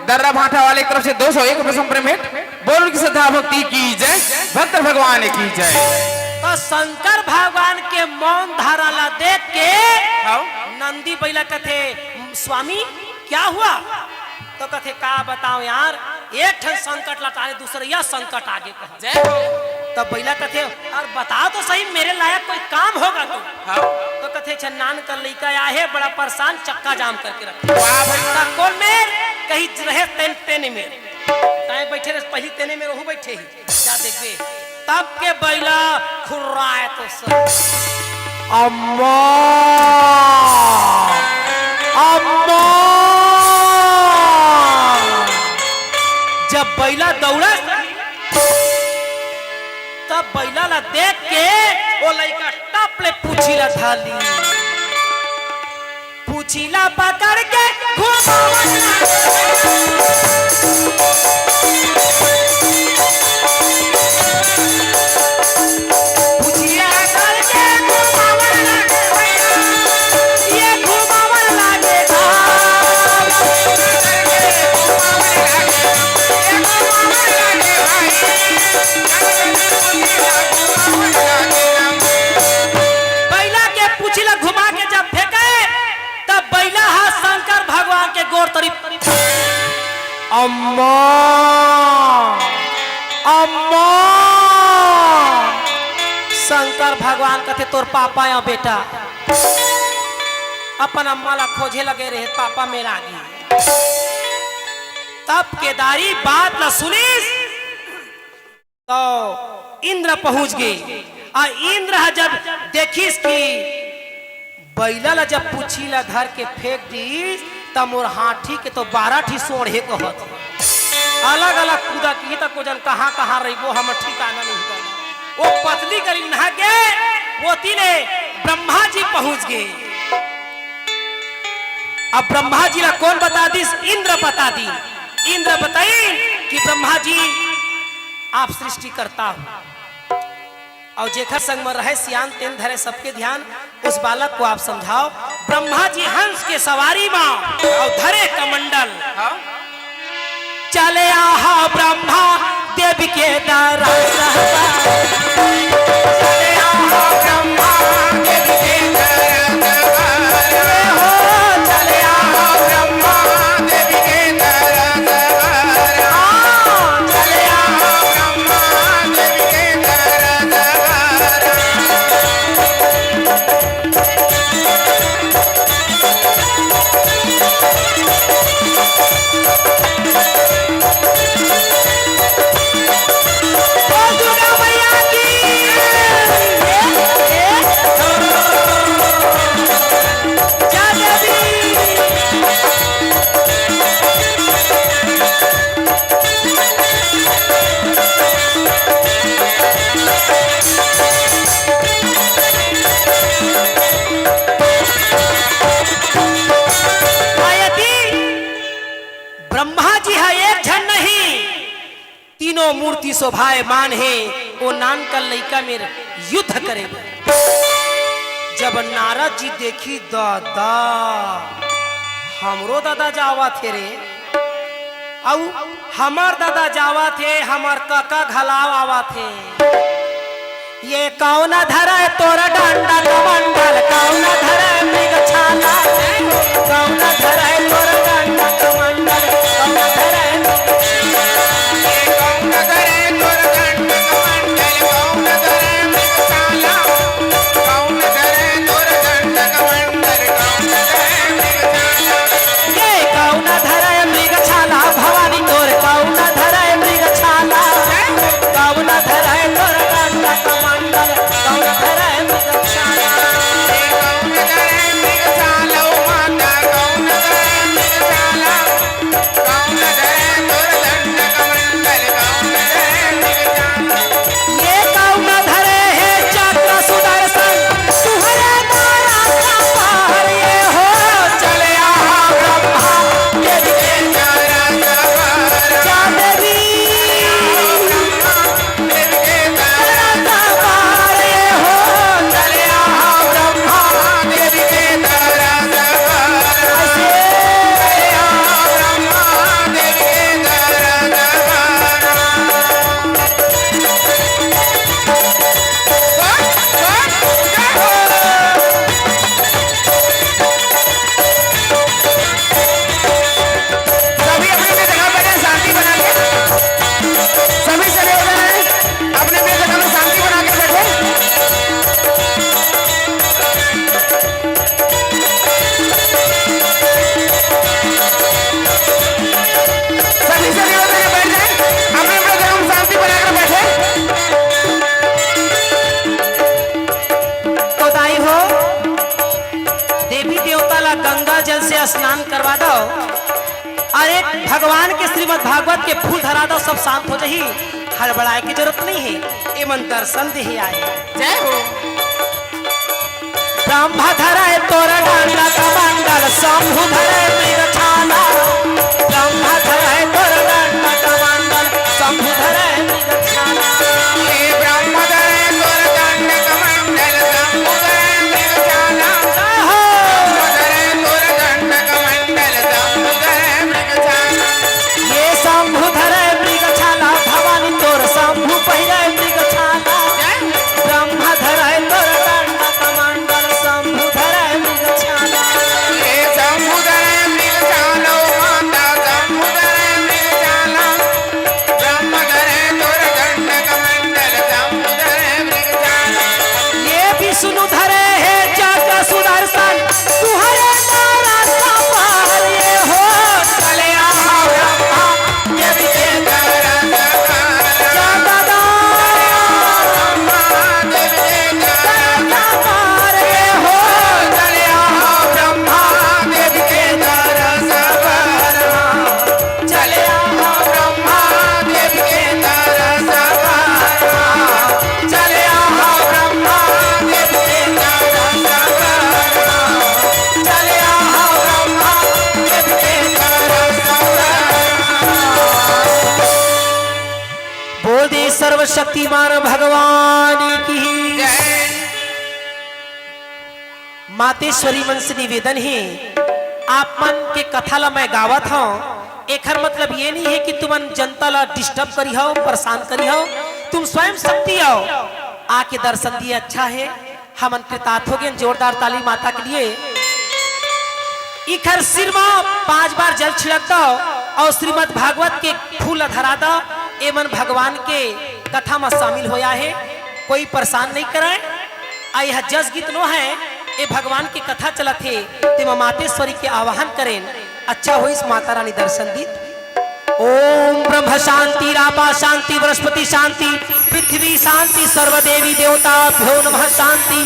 दर्रा भाटा वाले की तरफ से दो सौ एक रुपये संभ्रम भेंट। बोल उनकी श्रद्धा भक्ति की जय, भक्त भगवान की जय। त शंकर भगवान के मौन धारा ला देख के हव। नंदी बइला कथे, "स्वामी, क्या हुआ?" त कथे, "का बतावं यार, एक ठन संकट ला टारे दूसरइया संकट आगे कहत।" जय हो। त बइला कथे, "अरे बताव तो सही, मेरे लायक कोई काम होगा तो?" हव। त कथे, "अच्छा, नान कर लइका आय हे, बड़ा परेशान, चक्का जाम करके रखे।" वाह भइया। त कोन मेर? कही रहे तेन-, तेने मेर। तैं बइठे रहे, पहिली तेने मेर ओहू बइठे ही। जा देखबे, तब के बइला खुर्राए तो सही। अम्मा, अम्मा। जब बइला दउड़त, तब बइला ला देख के ओ लइका टप ले पूछी ला धर ली। पूछी ला पकड़ के घुमावन लागे। पूछी ला पकड़ के घुमावन लागे भइया, ये घुमावन लागे धाम। बइला के पूछी ला घुमा के जब फेंके, तब बइला ह शंकर भगवान के गोड़ तरी, "अम्मा, अम्मा।" शंकर भगवान कथे, "तोर पापा या बेटा, अपन अम्मा ला खोजे लगे रहे, पापा मेर आगे।" तब केदारी बात ला सुनिस, त इंद्र पहुंच गे। आ इंद्र ह जब देखिस कि बइला ला जब पूछी ला धर के फेंक दिस, त मोर हाथी के तो बारह ठी सोंढ़े कहत हे। अलग-अलग कूदा किही त को जन कहाँ-कहाँ रहिबो, हमर ठिकाना नहीं हे। ओ पतली करी नहा के ओती ले ब्रह्मा जी पहुंच गे। अब ब्रह्मा जी ला कोन बता दिस? इंद्र बता दिस। इंद्र बताइन कि ब्रह्मा जी, आप सृष्टिकर्ता हो, अउ जेखर संग म रहय सियान तेन धरय सबके ध्यान, उस बालक को आप समझाओ। ब्रह्मा जी हंस के सवारी म अउ धरे कमंडल। हाँ। चले आहा ब्रह्मा देवी के दरस। चले आहा ब्रह्मा देवी के दरस। हो, चले आहा ब्रह्मा देवी के दरस। हाँ, चले आहा ब्रह्मा देवी के दरस। बोल दुर्गा मैया की। जय देवी। आयती, ब्रह्मा जी ह एक झन नहीं, तीनों मूर्ति शोभायमान हे। ओ नानकन लइका मेर युद्ध करे बर। जब नारद जी देखिस, दादा, हमरो दादा जावत हे रे, अउ हमर दादा जावत हे, हमर कका घलाव आवत हे। ये कौन धरय तोर डंडा कमंडल, कौन धरय मृग छाला, कौन धरय तोर डंडा कमंडल, कौन धरय मृग छाला। ये कौन धरय तोर डंडा कमंडल, कौन धरय मृग छाला, कौन धरय तोर डंडा कमंडल, कौन धरय मृग छाला। ये कौन धरय मृग छाला भवानी तोर, कौन धरय मृग छाला, कौन धरय तोर डंडा कमंडल, कौन धरय मृग छाला। गंगा जल से स्नान करवा दो, अउ एक भगवान के श्रीमद् भागवत के फूल धरा दो, सब शांत हो जाही। हड़बड़ाए के जरूरत नहीं हे, एमन दर्शन देहे आए। जय हो। ब्रह्मा धरे तोर दंड कमंडल, शंभु धरे मृग छाला। ब्रह्मा धरे तोर दंड कमंडल, शंभु धरे मृग छाला। हे ब्रह्मा धरे तोर दंड कमंडल, शंभु धरे मृग छाला। जय हो। ब्रह्मा धरे तोर दंड कमंडल, शंभु धरे मृग छाला। ये शंभु धरे मृग छाला, भवानी तोर शंभु पहिरे मृग छाला। जय। ब्रह्मा धरे तोर दंड कमंडल, शंभु धरे मृग छाला। हे शंभु धरे मृग छाला, माता शंभु धरे मृग छाला। ब्रह्मा धरे तोर दंड कमंडल, शंभु धरे मृग छाला। ये विष्णु धरे हे चक्र सुदर्शन, तुम्हारे नाराज का पार ये हो। चले आओ ब्रह्मा, ये भी के दरस पार। जय दादा। ब्रह्मा, ये भी के दरस पार ये हो। चले आओ ब्रह्मा, ये भी के दरस पार। चले आओ ब्रह्मा देव के दरस पार। चले आओ ब्रह्मा देव के दरस पार। चले आओ ब्रह्मा देव के दरस पार। बोल दे सर्वशक्तिमान भगवान की। जय। मातेश्वरी मन से निवेदन हे, आप मन के कथा ला मैं गावत हंव, एखर मतलब ये नहीं है कि तुमन जनता ला disturb करी हव, परेशान करी हव। तुम स्वयं शक्ति हव, आके दर्शन दिए, अच्छा है, हमन कृतार्थ हो गेन। जोरदार ताली माता के लिए। इखर सिर मा पांच बार जल छिड़क दव अउ श्रीमद् भागवत के फूल धरा दव। एमन भगवान के कथा मा शामिल होया हे, कोई परेशान नहीं करय। आ यह जस गीत नो है, ए भगवान के कथा चलत हे, तेमा मातेश्वरी के आवाहन करेन, अच्छा होइस माता रानी दर्शन दीत। ओम ब्रह्म शांति, रापा शांति, वनस्पति शांति, पृथ्वी शांति, सर्व देवी देवताभ्यो नमः शांति,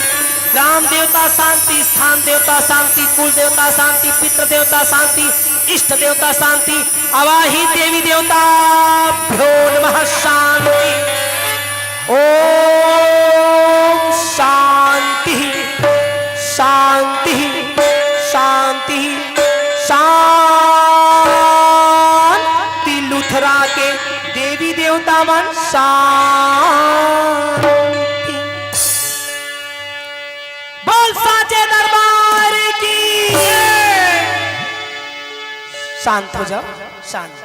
ग्राम देवता शांति, स्थान देवता शांति, कुल देवता शांति, पितृ देवता शांति, इष्ट देवता शांति, अवाही देवी देवताभ्यो नमः शांति। ओम शांति, शांति, शांति, शांति। लुथरा के देवी देवता मन शांति। बोल साचे दरबार की। शांत हो जाओ, शांत।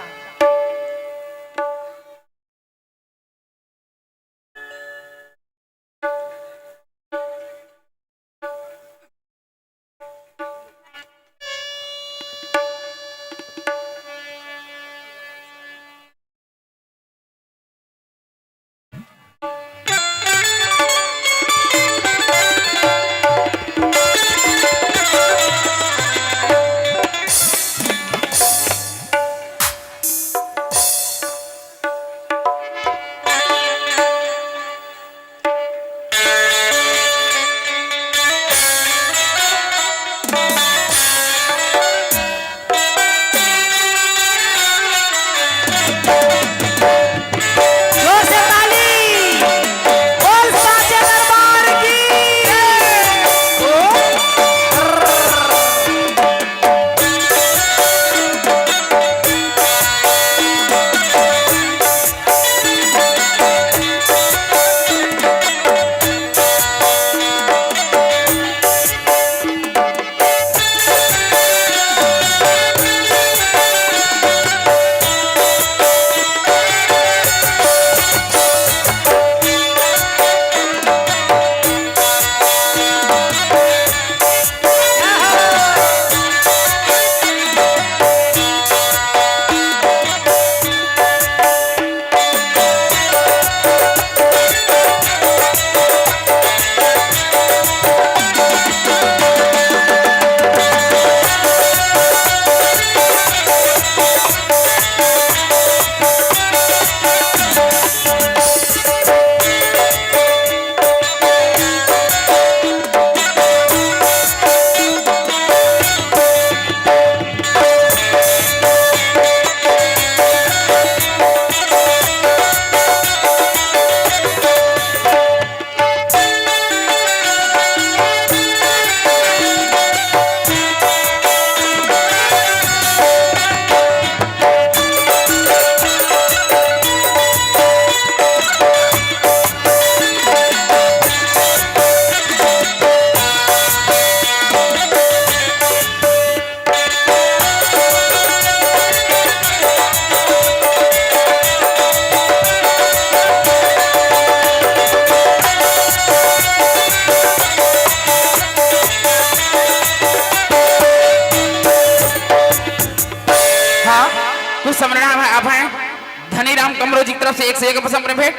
अमरोजी की तरफ से एक से एक रुपये संप्रेम भेंट।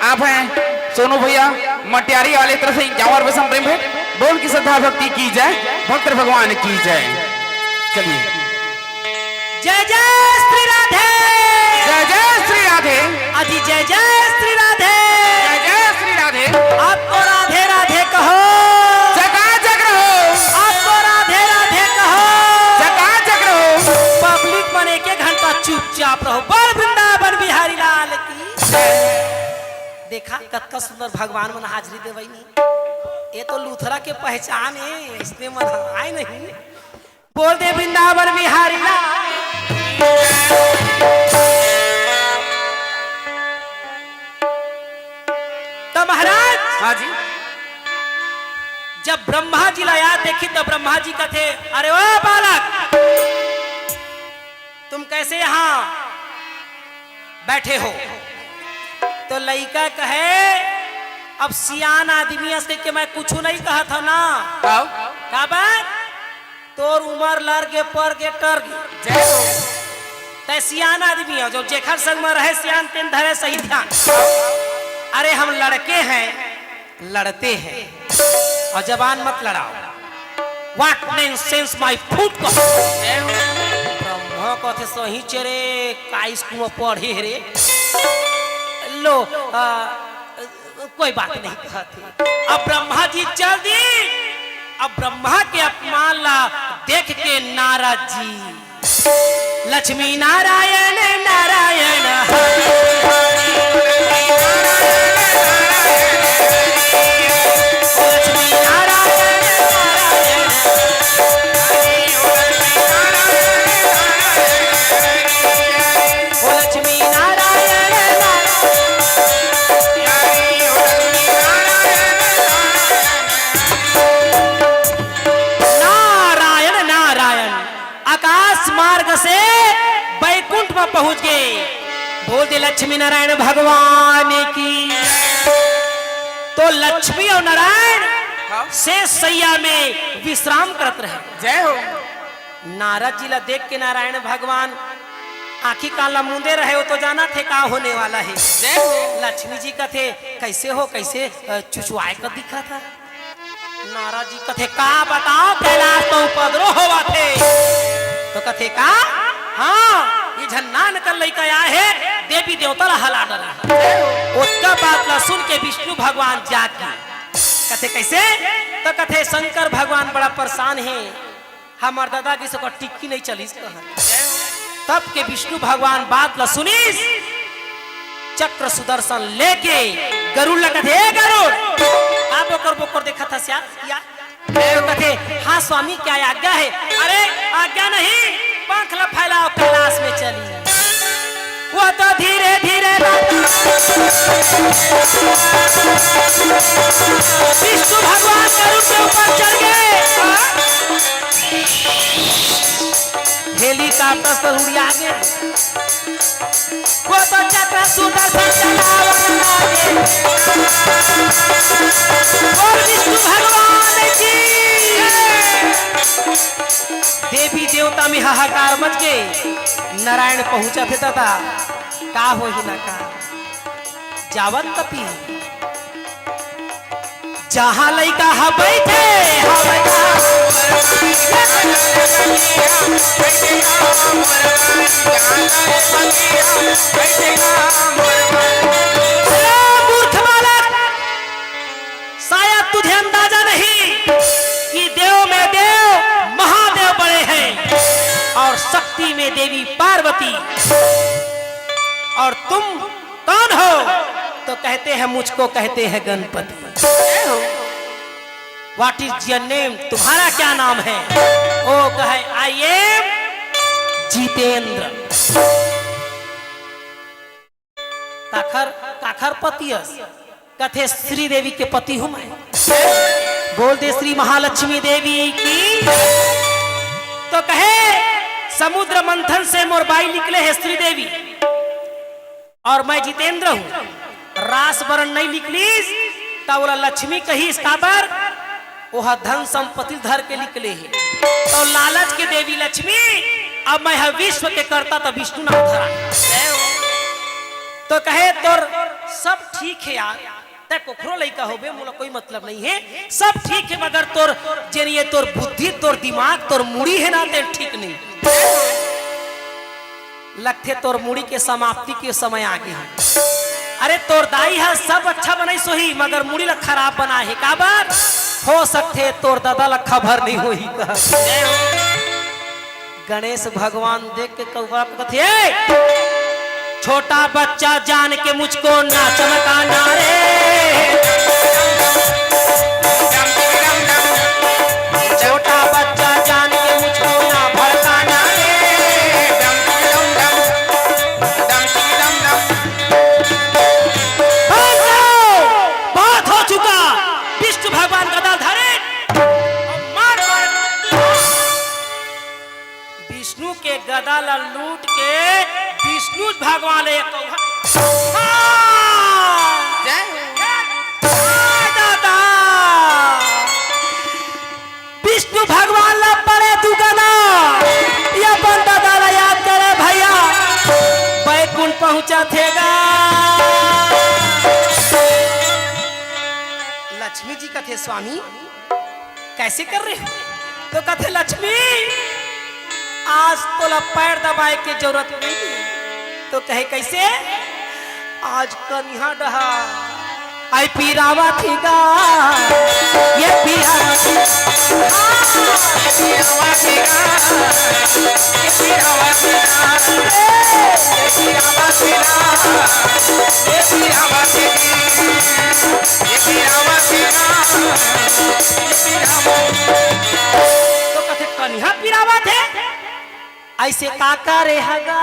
आप हैं सोनू भैया मटियारी वाले की तरफ से इक्यावन रुपये संप्रेम भेंट। बोल की श्रद्धा भक्ति की जय, भक्त भगवान की जय। चलिए। जय जय श्री राधे। जय जय श्री राधे। अजी जय जय श्री राधे। जय जय श्री राधे। आपको राधे राधे कहो। चकाचक रहो। आपको राधे राधे कहो। चकाचक रहो। पब्लिक मन एक एक घंटा चुपचाप रहो। बोल वृंदावन बिहारी लाल की। देखा कतका सुंदर भगवान मन हाजिरी देवई नहीं। ये तो लूथरा के पहचान है, इसने मन आए नहीं। बोल दे वृंदावन बिहारी लाल। तो महाराज, हाँ जी। जब ब्रह्मा जी ला याद देखी तो ब्रह्मा जी कथे, "अरे ओ बालक, तुम कैसे यहाँ बैठे हो?" तो लइका कहे, "अब सियान आदमी अस के मैं कुछ नहीं कहा था ना।" आओ। का बात? तोर उमर लर गे, पर गे, टर गे। जय हो। तै सियान आदमी हो, जो जेखर संग में रहे सियान, तेन धरे सही ध्यान। अरे हम लड़के हैं, लड़ते हैं, और जबान मत लड़ाओ। What nonsense, my foot को। जय हो। ब्रह्मा कथे सही चेरे, का स्कूल में पढ़े हे रे? लो, आ, कोई बात नहीं कहत हे। अब ब्रह्मा जी चल दी। अब ब्रह्मा के अपमान ला देख के नारद जी, लक्ष्मी नारायण नारायण हरि, लक्ष्मी नारायण नारायण हरि, ओ लक्ष्मी नारायण नारायण। नारायण नारायण। आकाश मार्ग से बैकुंठ में पहुंच गए। बोल दे लक्ष्मी नारायण भगवान की। तो लक्ष्मी और नारायण हाँ। शेष सैया में विश्राम करत रहे। जय हो। नारद जी ला देख के नारायण भगवान आँखी कान ला मूंदे रहे, वो तो जाना थे का होने वाला है। जय हो। लक्ष्मी जी कथे, "कैसे हो, कैसे, अ, चुचुआए का दिखा था?" नारद जी कथे, "का बताओ, कैलाश तो उपद्रव होवा थे।" तो कथे, "का?" "हाँ, ये झन्नान कर लइका आए है, देवी देवता ला हला डरा।" ओतका बात ला सुन के विष्णु भगवान जाग गए। कथे, "कैसे?" तो कथे, "शंकर भगवान बड़ा परेशान है।" हमर दादा के सको टिक्की नहीं चलिस कहन। तब के विष्णु भगवान बात ल सुनिस, चक्र सुदर्शन लेके गरुड़ ल कथे, "ए गरुड़, का बोकर बोकर देखत हस यार?" या देव कथे, "हाँ स्वामी, क्या आज्ञा है?" "अरे आज्ञा नहीं, पंख ल फैलाओ, कैलाश में चली।" वो तो धीरे धीरे विष्णु भगवान गरुड़ के ऊपर चढ़ गए। हेलीकॉप्टर से उड़िया गए। वो तो चक्र सुदर्शन चलावन लागे। बोल विष्णु भगवान की। देवी देवता में हाहाकार मच गए। नारायण पहुंचा थे दादा, का होही ना का। जावत कति जहाँ लइका ह बइठे, ह बइठा। अरे मूर्ख बालक, शायद तुझे अंदाजा नहीं कि देव में देव महादेव बड़े हैं और शक्ति में देवी पार्वती, और तुम कौन हो? तो कहते हैं, मुझको कहते हैं Ganpati. What is your name? तुम्हारा क्या नाम है? ओ कहे, "I am जितेंद्र।" काखर, काखर पति अस? कथे, "श्री देवी के पति हूँ मैं।" बोल दे श्री महालक्ष्मी देवी की। तो कहे, "समुद्र मंथन से मोर बाई निकले हे श्री देवी, और मैं जितेंद्र हूँ।" रास बरन नहीं निकलिस, त ओला लक्ष्मी कहिस, काबर? ओह धन संपत्ति धर के निकले हे। तो लालच के देवी लक्ष्मी, अब मैं ह विश्व के कर्ता, त विष्णु नाम धरा। तो कहे, "तोर सब ठीक हे यार, तैं कोखरो लइका होबे, मोला कोई मतलब नहीं हे, सब ठीक हे, मगर तोर जेन ये तोर बुद्धि, तोर दिमाग, तोर मुड़ी हे ना, तेन ठीक नहीं।" लगथे तोर मुड़ी के समाप्ति के समय आगे हे। अरे तोर दाई ह सब अच्छा बनाइस होही, मगर मुड़ी ला खराब बनाए हे। काबर? हो सकथे तोर ददा ला खबर नहीं होही का। गणेश भगवान देख के कौआ को कथे, "ए! छोटा बच्चा जान के मुझको ना चमकाना रे।" छोटा बच्चा जान के मुझको ना भड़काना रे। बहुत हो चुका। विष्णु भगवान गदा धरे और मार मार। विष्णु के गदा ला लूट के विष्णु भगवान एक कौहा। हाँ! जय हो। जय दादा। विष्णु भगवान ला पड़े दुगना, ये अपन दादा ला याद करे भैया, बैकुंठ पहुंचा थेगा। लक्ष्मी जी कथे, "स्वामी, कैसे कर रहे हो?" तो कथे, "लक्ष्मी, आज तोला पैर दबाए के जरूरत नहीं।" तो कहे, "कैसे?" आज कनिहा डहा आई पीरावा थी गा, ये पीरावा थी, हाँ, ये पीरावा थी गा, ये पीरावा थी गा, ये पीरावा थी गा, ये पीरावा थी गा, ये पीरावा थी गा, ये पीरावा। तो कथे कनिहा पीरावा थे। ऐसे का करे हगा,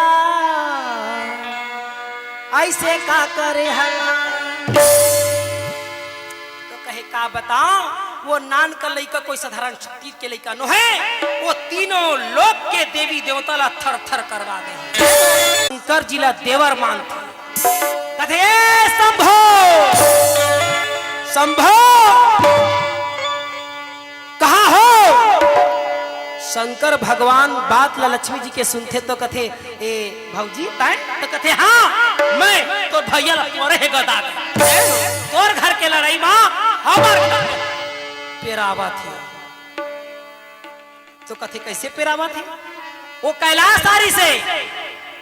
ऐसे का करे हगा। तो कहे, "का बताओ, वो नान का लइका कोई साधारण छत्तीस के लइका नो है, वो तीनों लोक के देवी देवता ला थर थर करवा दे।" शंकर जी ला देवर मानथे। कथे, "ए शंभो, शंभो, कहाँ हो?" शंकर भगवान बात ला लक्ष्मी जी के सुनथे तो कथे, "ए भौजी, तैं?" तो कथे, "हाँ, मैं तोर भैया ला मारे हे गदा के। तोर घर के लड़ाई मा हमर घर पेरावत हे।" तो कथे, "कैसे पेरावत हे?" "वो कैलाश आरी से।"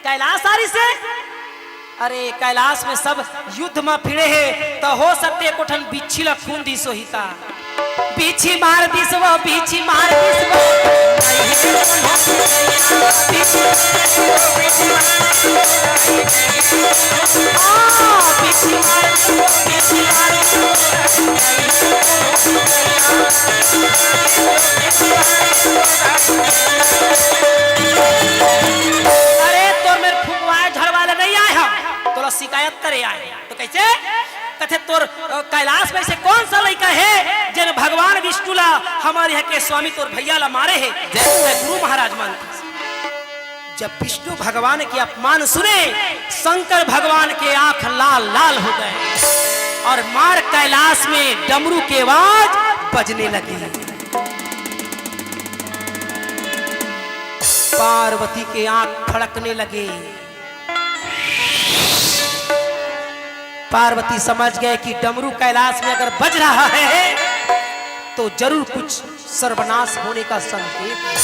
"कैलाश आरी से?" "अरे, कैलाश में सब युद्ध म भिड़े हे, त हो सकथे एको ठन बिच्छी ला खून दिस होही ता।" बिच्छी मार दिस वो, बिच्छी मार दिस वो। हाँ, बिच्छी मार दिस वो, बिच्छी मार दिस वो। अरे, तोर मेर फुकवाए झड़वाए ला नहीं आए हम, तोला शिकायत करे आए। तो कैसे? कथे, "तोर, अ, कैलाश में से कौन सा लइका हे, जेन भगवान विष्णु ला, हमर यहाँ के स्वामी तोर भैया ला मारे हे?" जय गुरु महाराज मान। जब विष्णु भगवान के अपमान सुने, शंकर भगवान के आंख लाल लाल हो गए और मार कैलाश में डमरू के आवाज बजने लगी। पार्वती के आंख फड़कने लगे। पार्वती समझ गए कि डमरू कैलाश में अगर बज रहा है, तो जरूर कुछ सर्वनाश होने का संकेत है।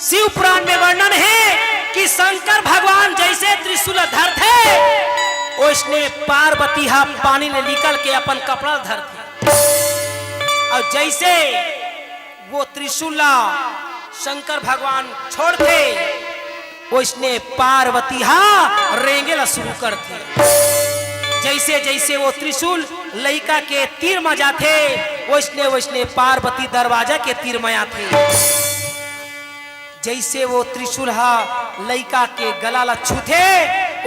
शिव पुराण में वर्णन है कि शंकर भगवान जैसे त्रिशूल धरथे, ओइसने पार्वती हा पानी ले निकल के अपन कपड़ा धरथे। और जैसे वो त्रिशूल ला शंकर भगवान छोड़थे, ओइसने पार्वती हा रेंगे ला शुरू करथे। जैसे जैसे वो त्रिशूल लइका के तीर म जाथे, ओइसने ओइसने पार्वती दरवाजा के तीर म आथे। जैसे वो त्रिशूल हा लइका के गला ला छूथे,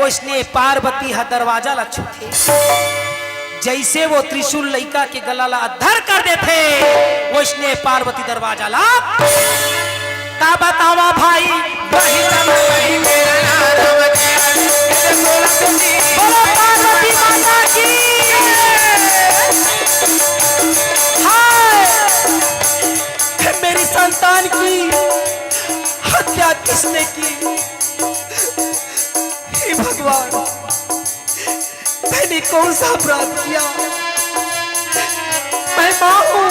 ओइसने पार्वती हा दरवाजा ला छूथे। जैसे वो त्रिशूल लइका के गला ला अद्धर कर देथे, ओइसने पार्वती दरवाजा ला। का बतावा भाई, वही सब वही मेरा राम दया। बोलो पार्वती माता की। हाय, मेरी संतान की हत्या किसने की? भगवान, मैंने कौन सा अपराध किया? मैं माँ हूँ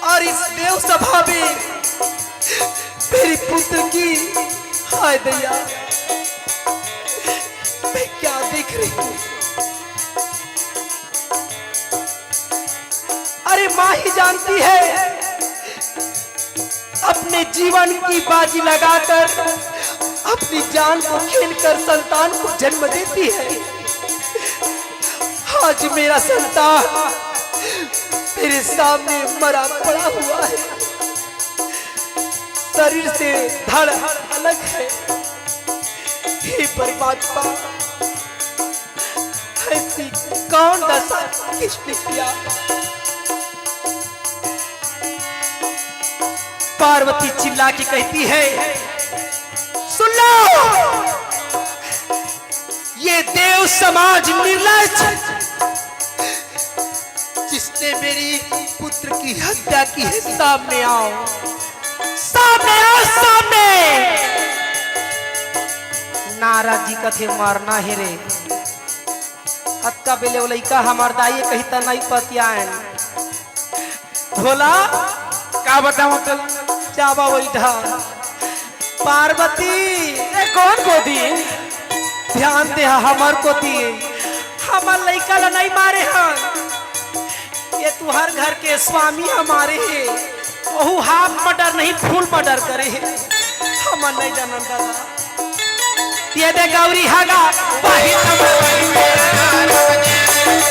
और इस देव सभा में मेरे पुत्र की, हाय दैया, मैं क्या देख रही हूँ? अरे, माँ ही जानती है, अपने जीवन की बाजी लगाकर, अपनी जान को खेलकर संतान को जन्म देती है। आज मेरा संतान मेरे सामने मरा पड़ा हुआ है, शरीर से धड़ अलग है। हे परमात्मा, ऐसी कौन दशा किसने किया? पार्वती चिल्ला के कहती है, सुन लो, ये देव समाज निर्लज, जिसने मेरी पुत्र की हत्या की है, सामने आओ, सामने आओ, सामने। नारद जी कथे, मरना हे रे, अतका बेले वो लइका हमर दाई कही त नइ पतियाएन। भोला, का बतावं तोला? जावा वही ढा। पार्वती, ए, कौन गोदी? ध्यान दे, हमर कोती, हमर लइका ला नइ मारे हन। ये तुहर घर के स्वामी ह मारे हे, ओहू हाफ मर्डर नहीं, फुल मर्डर करे हे। हमन नहीं जानन दादा। ये दे गौरी हगा, वही तो मैं, वही मेरा राम जी।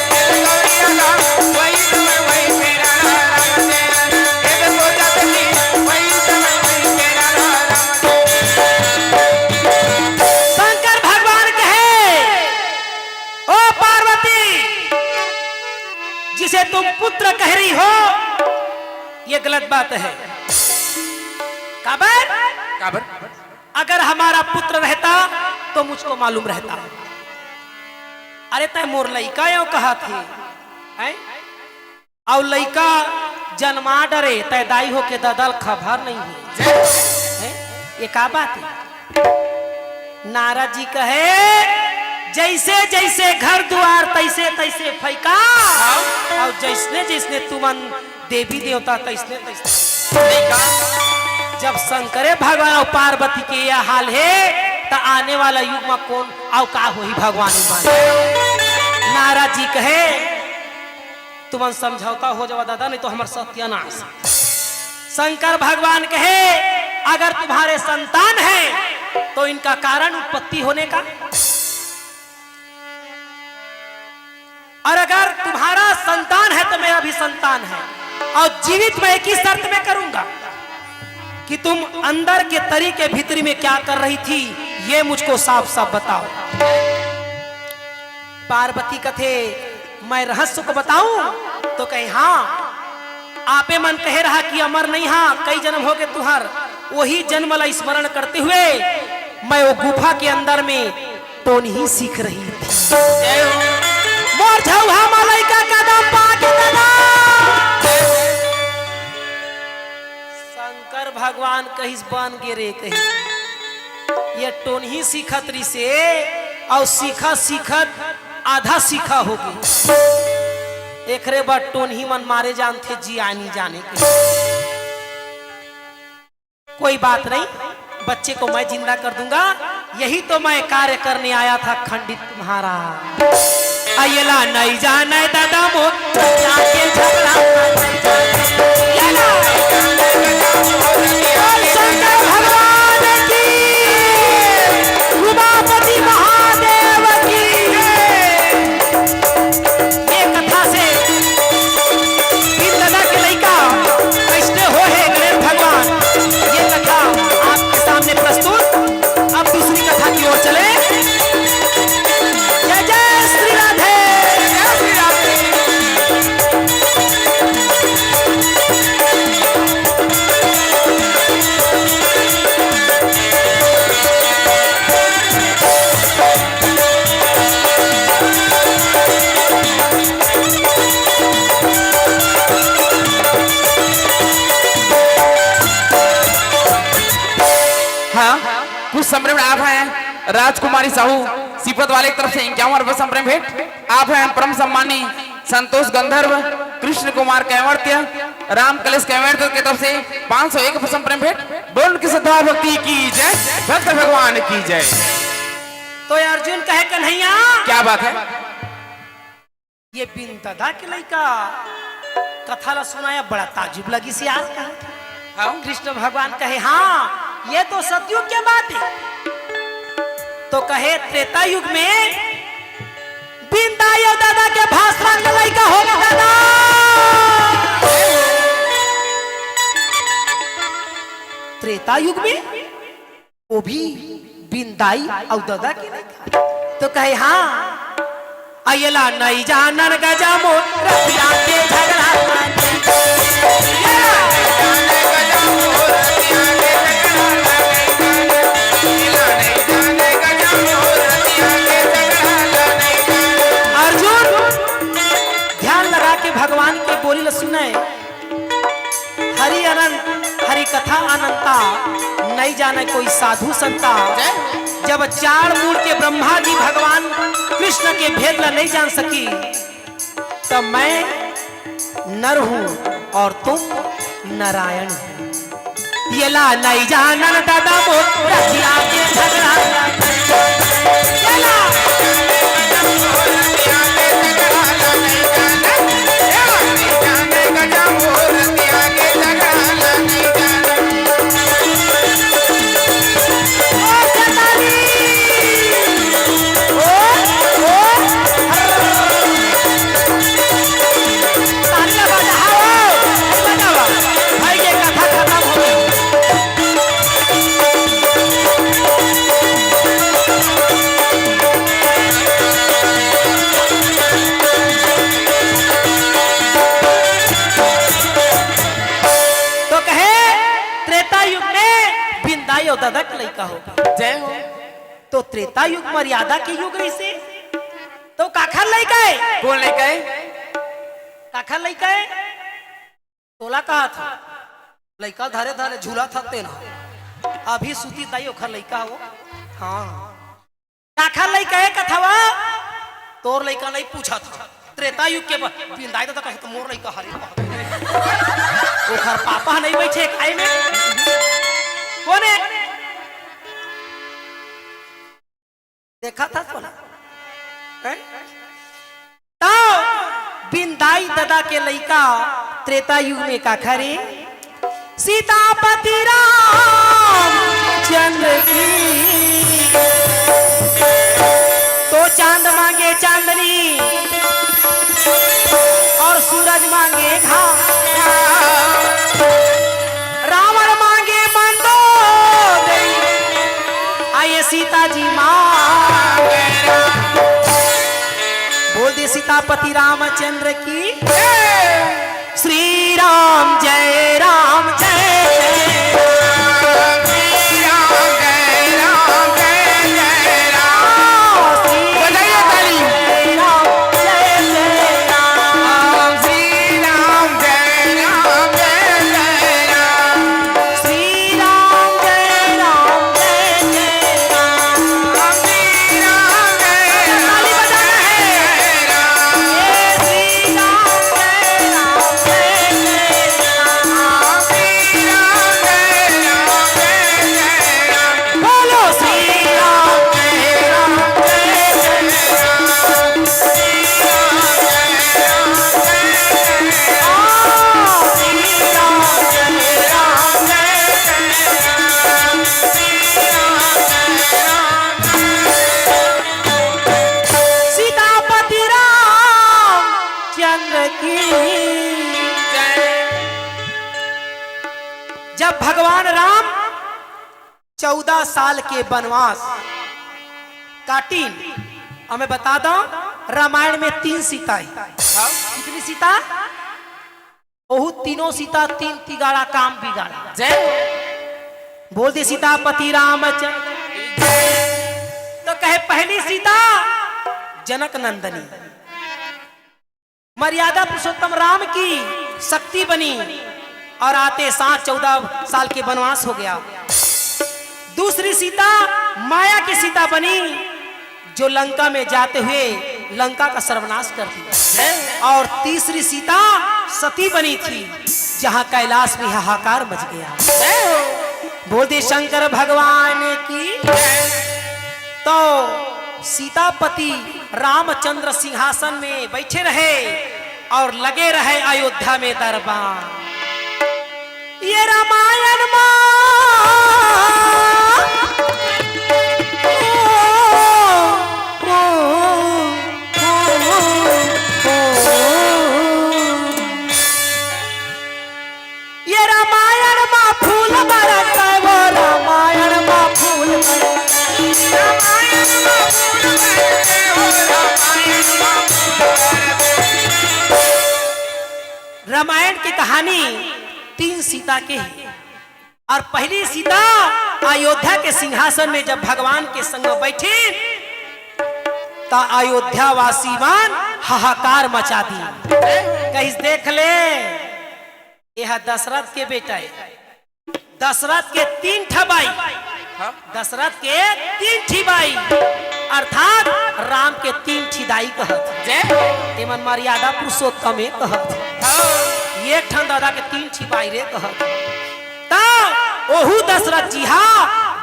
ये दे गौरी हगा, वही तो मैं, वही मेरा राम जी। ये दे गोदा बेटी, वही तो मैं, वही मेरा राम जी। शंकर भगवान कहे, ओ पार्वती, जिसे तुम पुत्र कह रही हो, ये गलत बात है। काबर? काबर? अगर हमारा पुत्र रहता तो मुझको मालूम रहता। अरे, तय मोर लइका यो कहा थे, हैं? अउ लइका जन्मा डरे, तय दाई होके ददल खबर नहीं है। हैं? ये का बात है? नारद जी कहे, जैसे जैसे घर दुआर तैसे तैसे फैका, हाँ। अउ जैसने जैसने तुमन देवी देवता तैसने तैसने। जब शंकरे भगवान अउ पार्वती के यह हाल हे, त आने वाला युग में कौन अउ का होही भगवान ही माने। नारद जी कहे, तुमन समझौता हो जावा दादा, नहीं तो हमर सत्यानाश। शंकर भगवान कहे, अगर तुम्हारे संतान है तो इनका कारण उत्पत्ति होने का, और अगर तुम्हारा संतान है तो मेरा भी संतान है, और जीवित मैं एक ही शर्त में करूंगा कि तुम अंदर के तरी के भीतरी में क्या कर रही थी, ये मुझको साफ साफ बताओ। पार्वती कथे, मैं रहस्य को बताऊं? तो कहे, हाँ। आपे मन कहे रहा कि अमर नहीं हा, कई जन्म हो गए तुहर, वही जन्म ला स्मरण करते हुए मैं वो गुफा के अंदर में टोनही सीख रही थी। मोर झउहा मा लइका कदम पाके दादा। शंकर भगवान कहिस, बन गे रे, कहिस। ये टोनही सीखत रिसे, अउ सीखत सीखत आधा सीखा होगे। एकरे बर टोनही मन मारे जानथे, जिया नहीं जाने के। कोई बात नहीं, बच्चे को मैं जिंदा कर दूंगा। यही तो मैं कार्य करने आया था खंडित महाराज। अयला नहीं जाने दादा मोर, जाके झगड़ा नहीं जाने। ये ला। शंकर भगवान की, उमापति महादेव की। ये कथा से फिर दादा के लइका कैसने हो हे गणेश भगवान, ये कथा आपके सामने प्रस्तुत। अब दूसरी कथा की ओर चले। जय जय श्री राधे। जय श्री राधे। संप्रेम आप हैं राजकुमारी साहू सीपत वाले की तरफ से इक्यावन रुपए संप्रेम भेंट। आप हैं परम सम्मानी संतोष गंधर्व, कृष्ण कुमार कैवर्त्य, राम कलेश कैवर्त्य की तरफ से पाँच सौ एक रुपए संप्रेम भेंट। बोल उनकी श्रद्धा भक्ति की जय, भक्त भगवान की जय। तो अर्जुन कहे, "कन्हैया।" क्या बात है? ये बिन ददा के लइका कथा ला सुनाया, बड़ा ताजुब लगिस यार। हाँ। कृष्ण भगवान कहे, "हाँ, ये तो सतयुग के बात है।" तो कहे, "त्रेता युग में बिन दाई अउ ददा के भाषण के लइका होगे दादा।" त्रेता युग में वो भी बिन दाई अउ ददा के लइका। तो कहे, "हाँ, अयला नइ जानन गजा मोर रतिया के झगड़ा।" अर्जुन, ध्यान लगा के भगवान के बोली ल सुनय। हरि अनंत, हरि कथा अनंता, नइ जानय कोई साधु संता। जब चार मूड़ के ब्रह्मा जी भगवान कृष्ण के भेद ला नइ जान सकी, त मैं नर हूँ और तुम नारायण हो। येला नइ जानन दादा मोर रतिया के झगड़ा। येला। ओ चताली। ओ, ओ, तालिया बजाओ, बजाओ। भाई के कथा खतम हो गई। तो कहे, त्रेता युग में बिन दाई अउ ददा के लइका हो। जय हो। तो त्रेता युग मर्यादा के युग रहिसे, तो काखर लइका हे? कोन लइका हे? काखर लइका हे? तोला कहा था, लइका धरे धरे झूला था तेन। अभी सूती दाई ओखर लइका हो। हाँ। काखर लइका हे कथवा? तोर लइका नइ पूछा था। त्रेता युग के ब-, बिंदाई दादा कहे तो मोर लइका हरे। ओखर पापा नइ बइठे खाए में। कोन हे? देखा था सोना? हैं? तो बिंदाई ददा के लइका त्रेता युग में काखर हे? सीतापति रामचंद्र की। तो चांद मांगे चांदनी और सूरज मांगे घाम, रावण मांगे मंदोदरी, आए सीता जी मांगे राम। बोल दे सीतापति रामचंद्र की। श्री राम जय राम जय जय राम। श्री राम जय राम जय जय राम। श्री बजाइए ताली। जय राम जय जय राम। श्री राम जय राम जय जय राम। श्री राम जय राम जय जय राम। श्री राम जय राम। ताली बजाना है। जय श्री राम जय राम जय जय राम। श्री राम जय राम जय जय राम। बोलो श्री राम जय राम जय जय राम। श्री राम जय राम जय जय राम। श्री राम जय राम जय जय राम। श्री राम जय राम। सीतापति रामचंद्र की जय। जब भगवान राम चौदह साल के बनवास काटिन, अउ मैं बता दंव, रामायण में तीन सीता हे। हाँ। कितनी सीता? ओहू तीनों सीता तीन तिगाड़ा काम बिगाड़ा। जय हो। बोल दे सीतापति रामचंद्र। तो कहे पहली सीता जनक नंदनी, मर्यादा पुरुषोत्तम राम की शक्ति बनी और आते साथ चौदह साल के वनवास हो गया। दूसरी सीता माया की सीता बनी, जो लंका में जाते हुए लंका का सर्वनाश कर दिया। और तीसरी सीता सती बनी थी, जहां कैलाश में हाहाकार मच गया। बोल दे शंकर भगवान की। तो सीतापति रामचंद्र सिंहासन में बैठे रहे और लगे रहे अयोध्या में दरबार। ये रामायण मा ये रामायण मा फूल बरसै वो, रामायण मा फूल बरसै। रामायण की कहानी तीन सीता के हे। और पहली सीता अयोध्या के सिंहासन में जब भगवान के संग बैठिन, त अयोध्या वासी मन हाहाकार मचा दी। कहिस, देख ले, यह दशरथ के बेटा हे। दशरथ के तीन ठा बाई, हाँ? दशरथ के तीन ठी बाई, अर्थात राम के तीन ठी दाई कहत। जय हो। एमन मर्यादा पुरुषोत्तम हे कहत। हाँ। एक ठन दादा के तीन ठी बाई रे कहत। त ओहू दशरथ जी हा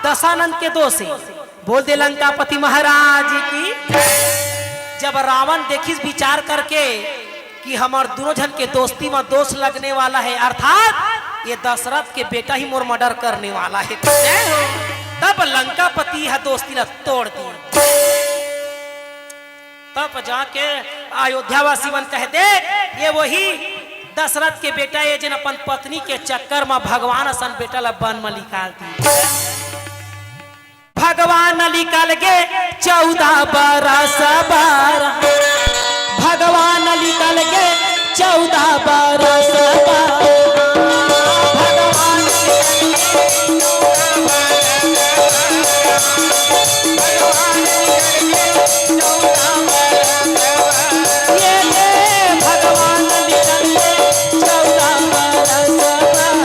दशानन के दोष हे। बोल दे लंकापति महाराज की। जब रावण देखिस विचार करके कि हमर दोनों झन के दोस्ती म दोष लगने वाला हे, अर्थात ये दशरथ के बेटा ही मोर मर्डर करने वाला हे, तब लंकापति यह दोस्ती ला तोड़ दिए। तब जाके अयोध्यावासी मन कहे, देख, ये वही दशरथ के बेटा हे, जेन अपन पत्नी के चक्कर म भगवान असन बेटा ला बन म निकाल दिए। भगवान निकल गे चौदह बरस बर, भगवान निकल गे चौदह बरस बर। भगवान निकल गे चौदह बरस बर। भगवान निकल गे चौदह बरस बर। ये ले भगवान निकल गे चौदह बरस बर।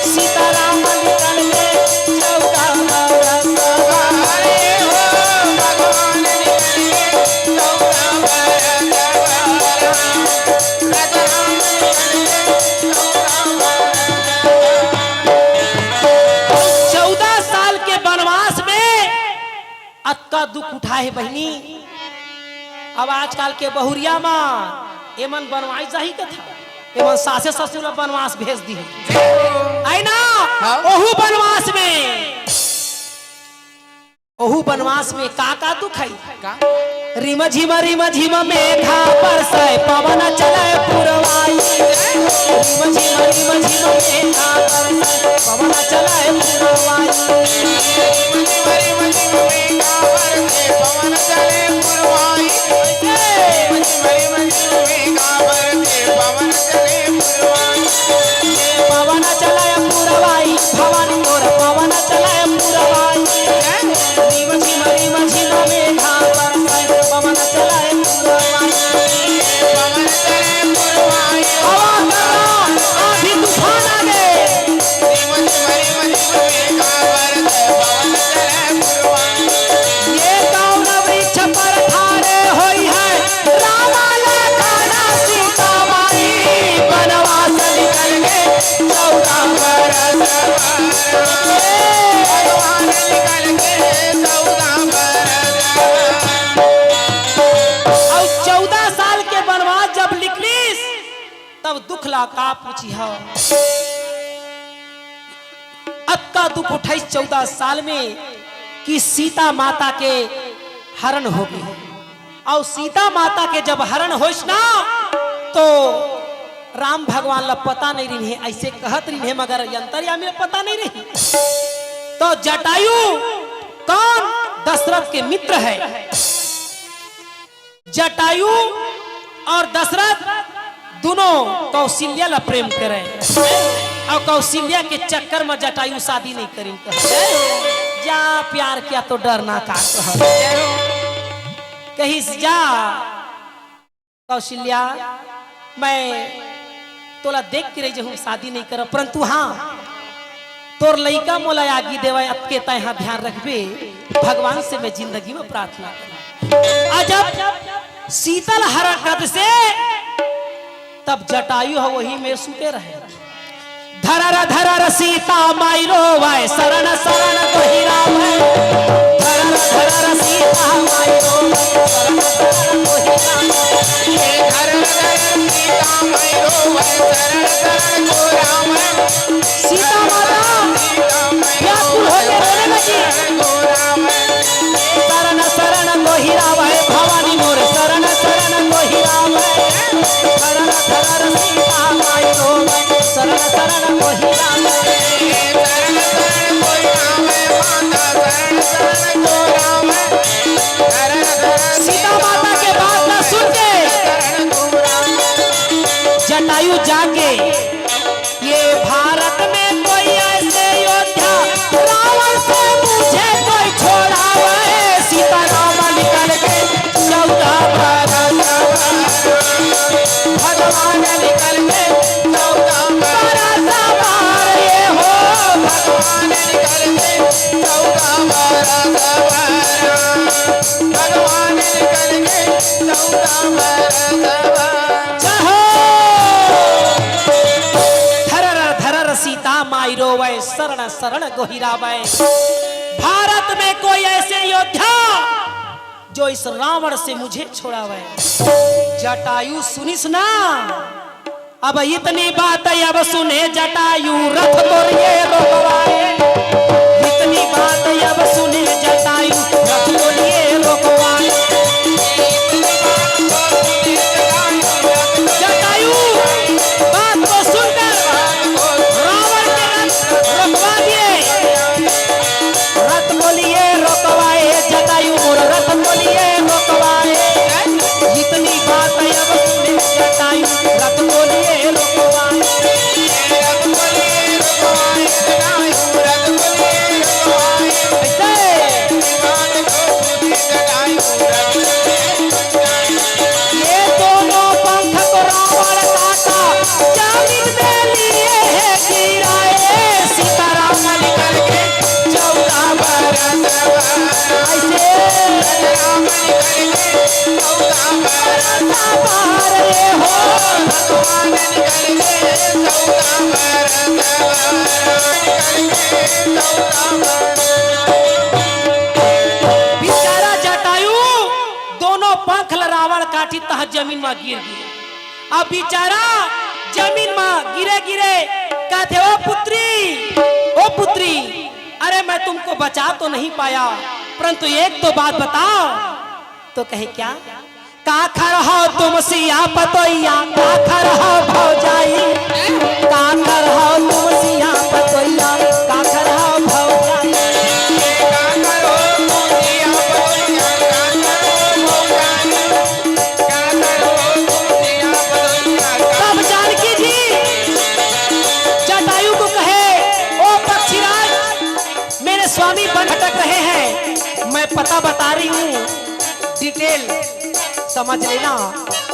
सीताराम निकल गे चौदह बरस बर। अरे हो भगवान निकल गे चौदह बरस बर। राजा राम निकल गे चौदह बरस बर। चौदह साल के बनवास में अतका दुख उठाए हे बहिनी। अब आजकल के बहुरिया म एमन बनवास जाही कथा, एमन सासे ससुर ला बनवास भेज दिही। आय ना? हाँ। ओहू बनवास में, ओहू बनवास में का का दुख हे? का? रिम झिम रिम झिम मेघा बरसै, पवन चलै पुरवाई। रिम झिम रिम झिम मेघा बरसै, पवन चलै पुरवाई। रिम झिम रिम झिम मेघा बरसै, पवन चलै पुरवाई। रिम झिम रिम झिम मेघा बरसै, पवन चलै पुरवाई। पवन चलै पुरवाई, भवानी मोर पवन चलै पुरवाई। रिम झिम रिम झिम मेघा बरसै, पवन चलै पुरवाई। पवन चलै पुरवाई। हवा करा, आंधी तूफान आ गे। रिम झिम रिम झिम मेघा बरसै, पवन चलै पुरवाई। ये कौन वृक्ष पर ठाढ़े होइहैं, राम लखन सीता माई। बनवास निकल गे चौदह बरस बर। भगवान निकल गे चौदह बरस बर। अउ चौदह साल के बनवास जब निकलिस, तब दुख ला का पूछिहव। अतका दुख उठाइस चौदह साल में कि सीता माता के हरण हो गे। अउ सीता माता के जब हरण होइस ना, तो राम भगवान ला पता नइ रहिन हे, अइसे कहत रहिन हे, मगर अंतर्यामी ला पता नइ रहिस। तो जटायु कौन? दशरथ के मित्र हे। जटायु अउ दशरथ दूनों कौशल्या ला प्रेम करे, अउ कौशल्या के चक्कर म जटायु शादी नइ करिन। कहे, जा प्यार किया तो डरना का कहे। कहिस, जा कौशल्या, मैं तोला देख के रहि जहूं, शादी नइ करंव, परंतु हां, तोर लइका मोला आगी देवय, अतके तैं हा ध्यान रखबे, भगवान से मैं जिंदगी में प्रार्थना करहूं। अजब सीता ल हरण करत से तब जटायु ह वही में सुते रहे। धरर धरर सीता माई रोवय, शरण शरण गोहिरावय। धरर धरर सीता माई रोवय, शरण शरण गोहिरावय। धरर धरर सीता माई रोवय, शरण शरण गोहिरावय। सीता माता व्याकुल होके रोने लगी। शरण शरण गोहिरावय भवानी मोर, शरण शरण गोहिरावय। धरर धरर सीता माई रोवय, शरण शरण गोहिरावय। शरण शरण गोहिरावय माता, शरण शरण गोहिरावय। सीता माता के बात ला सुन के जटायु जाके ये भारत में कोई ऐसे योद्धा रावण से मुझे कोई छोड़ावे। सीताराम निकल के चौदह बरस भगवान निकल के चौदह बरस ये हो। भगवान निकल के चौदह बरस भगवान निकल के चौदह बरस जय हो। धरर धरर सीता माई रोवय, शरण शरण गोहिरावय। भारत में कोई ऐसे योद्धा जो इस रावण से मुझे छुड़ावय। जटायु सुनिस ना, अब इतनी बात अब सुने जटायु, रथ तोलिए रोकवाए। इतनी बात अब सुने जटायु, रथ तोलिए रोकवाए। जटायु बात को सुनकर रावण के रथ रोकवा दिए। रथ तोलिए रोकवाए जटायु मोर, रथ तोलिए रोकवाए। इतनी बात अब सुने जटायु, रथ तोलिए रोकवाए। रथ तोलिए रोकवाए जटायु, रथ तोलिए रोकवाए। ऐसे। ये दोनों पंख को रावण काटा, जमीन में लिए है गिराए। सीताराम निकल के चौदह बरस ऐसे। राम निकल के चौदह बरस पार ये हो। भगवान निकल के चौदह बरस निकल के चौदह बरस। बेचारा जटायु दोनों पंख ल रावण काटी तह जमीन म गिर गिस। अब बेचारा जमीन म गिरे गिरे कहथे, "ओ पुत्री, ओ पुत्री, अरे मैं तुमको बचा तो नहीं पाया, परंतु एक तो बात बताओ।" तो कहे, "क्या?" "काखर हो तुम सिया पतोइया, काखर हो भौजाई, काखर हो तुम सिया पतोइया, काखर हो भौजाई।" तब जानकी जी जटायु को कहे, "ओ पक्षीराज, मेरे स्वामी वन भटक रहे हैं, मैं पता बता रही हूँ, डिटेल समझ लेना,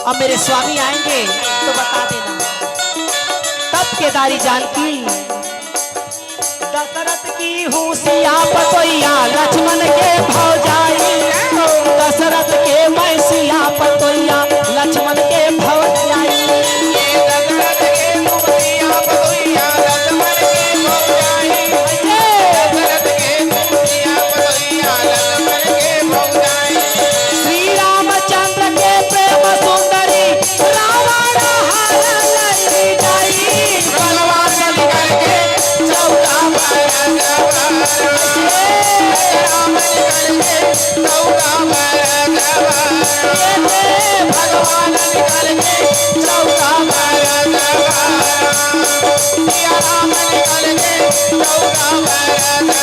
अब मेरे स्वामी आएंगे तो बता देना।" तब केदारी जानकी, दशरथ की हूँ सिया पतोइया, लक्ष्मण के भौजाई। दशरथ के मैं सिया पतोइया, लक्ष्मण के भौजाई। दशरथ के हूँ सिया पतोइया, लक्ष्मण के भौजाई। दशरथ के हूँ सिया पतोइया, लक्ष्मण के भौजाई। श्री रामचंद्र के प्रेम सुंदरी, रावण हर लई जाई। भगवान निकल के चौदह बरस, राम निकल के चौदह बरस, भगवान निकल के चौदह बरस, सिया राम निकल के चौदह बरस।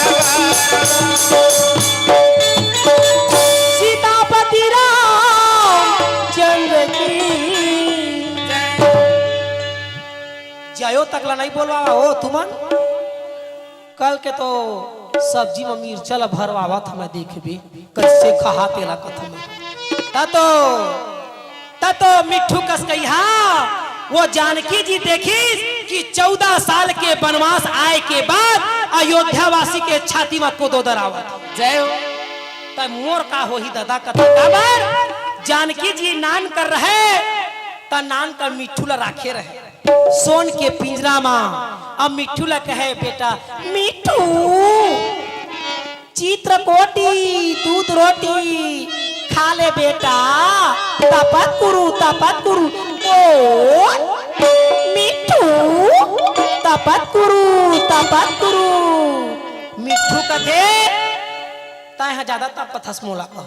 सीतापति रामचंद्र की जय। जयो तक ला नहीं बोलवा हो तुमन। कल के तो सब्जी म मिर्चा ला भरवावत हवय, देखबे कइसे खाहा तेला कथम। त तो, त तो मिट्ठू कस कहिहा, वो जानकी जी देखिस कि चौदह साल के बनवास आय के बाद अयोध्यावासी के छाती म कोदो दरावत। जय हो। त मोर का होही ददा कथे, काबर जानकी जी नान कर रहे, त नान कर मिट्ठू ला राखे रहे सोन के पिंजरा म। अब मिट्ठू ला कहे, "बेटा मिट्ठू, चित्रकोटी दूध रोटी खा ले बेटा, तपत कुरु, तपत कुरु।" ओ मिट्ठू, तपत कुरु, तपत कुरु। मिट्ठू कथे, "तैं ह जादा तपत हस मोला कह।"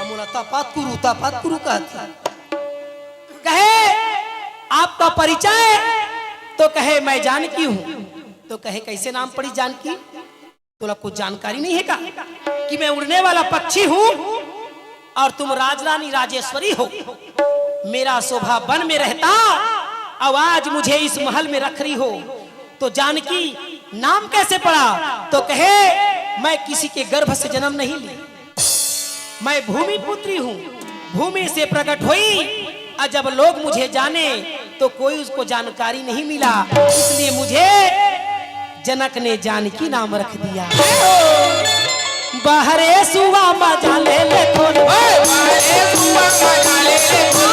अब मोला तपत कुरु, तपत कुरु कहत हे। कहे, "आपका परिचय?" तो कहे, "मैं जानकी हूँ।" तो कहे, "कैसे नाम पड़ी जानकी? तोला कुछ जानकारी नहीं है का कि मैं उड़ने वाला पक्षी हूँ और तुम राजरानी राजेश्वरी हो? मेरा शोभा वन में रहता, अब आज मुझे इस महल में रख रही हो, तो जानकी नाम कैसे पड़ा?" तो कहे, "मैं किसी के गर्भ से जन्म नहीं ली, मैं भूमि पुत्री हूँ, भूमि से प्रकट हुई, और जब लोग मुझे जाने तो कोई उसको जानकारी नहीं मिला, इसलिए मुझे जनक ने जानकी नाम रख दिया।" बहरे सुआ मजा ले ले थोड़ी। ओए, बहरे सुआ मजा ले ले थोड़ी।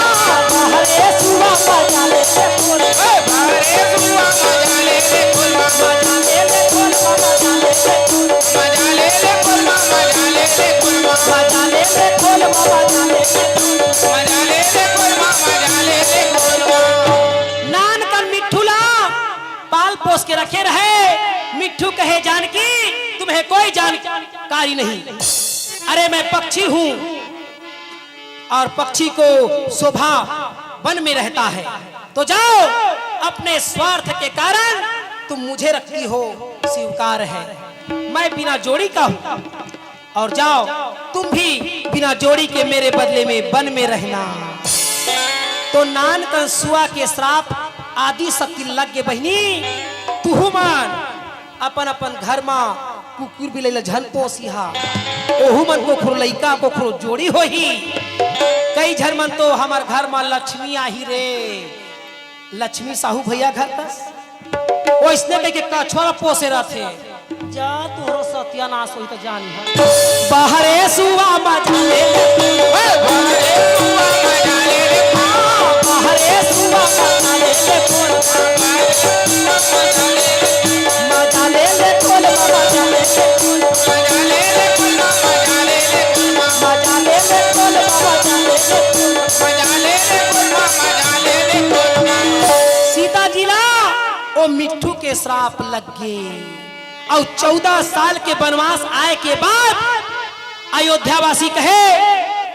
बहरे सुआ मजा ले ले थोड़ी। ओए, बहरे सुआ मजा ले ले थोड़ी। मजा ले ले थोड़ी, मजा ले ले थोड़ी। मजा ले ले थोड़ी, मजा ले ले थोड़ी। मजा ले ले थोड़ी, मजा ले ले थोड़ी। मजा ले ले थोड़ी, मजा ले ले थोड़ी। नान कन मिट्ठू ला पाल पोस के रखे रहे। मिट्ठू कहे, "जानकी, तुम्हें कोई जानकारी नहीं। अरे, मैं पक्षी हूँ और पक्षी को शोभा वन में रहता है। तो जाओ, अपने स्वार्थ के कारण तुम मुझे रखती हो, स्वीकार है। मैं बिना जोड़ी का हूँ।" और जाओ, तुम भी बिना जोड़ी के मेरे बदले में वन में रहना। तो नान कन सुआ के श्राप आदि शक्ति लग गे बहिनी। तुहू मन अपन अपन घर मा कुकुर बिलई ल झन पोसिहा। ओहू मन कोखरो लइका कोखरो जोड़ी होही। कई झन मन तो हमर घर मा लक्ष्मी आही रे, लक्ष्मी साहू भैया घर कस। ओइसने कहिके कछुआ ल पोसे रथे। जा तोरो सत्यानाश होई त जानी है। बहरे सुआ मजा ले ले। ए, बहरे सुआ मजा ले ले। हाँ, बहरे सुआ मजा ले ले। मजा ले ले, बोल मजा ले ले। मजा ले ले, बोल मजा ले ले। मजा ले ले, बोल मजा ले ले। मजा ले ले, बोल मजा ले ले। सीता जी ला ओ मिट्ठू के श्राप लग गे। अउ चौदह साल के वनवास आए के बाद अयोध्यावासी कहे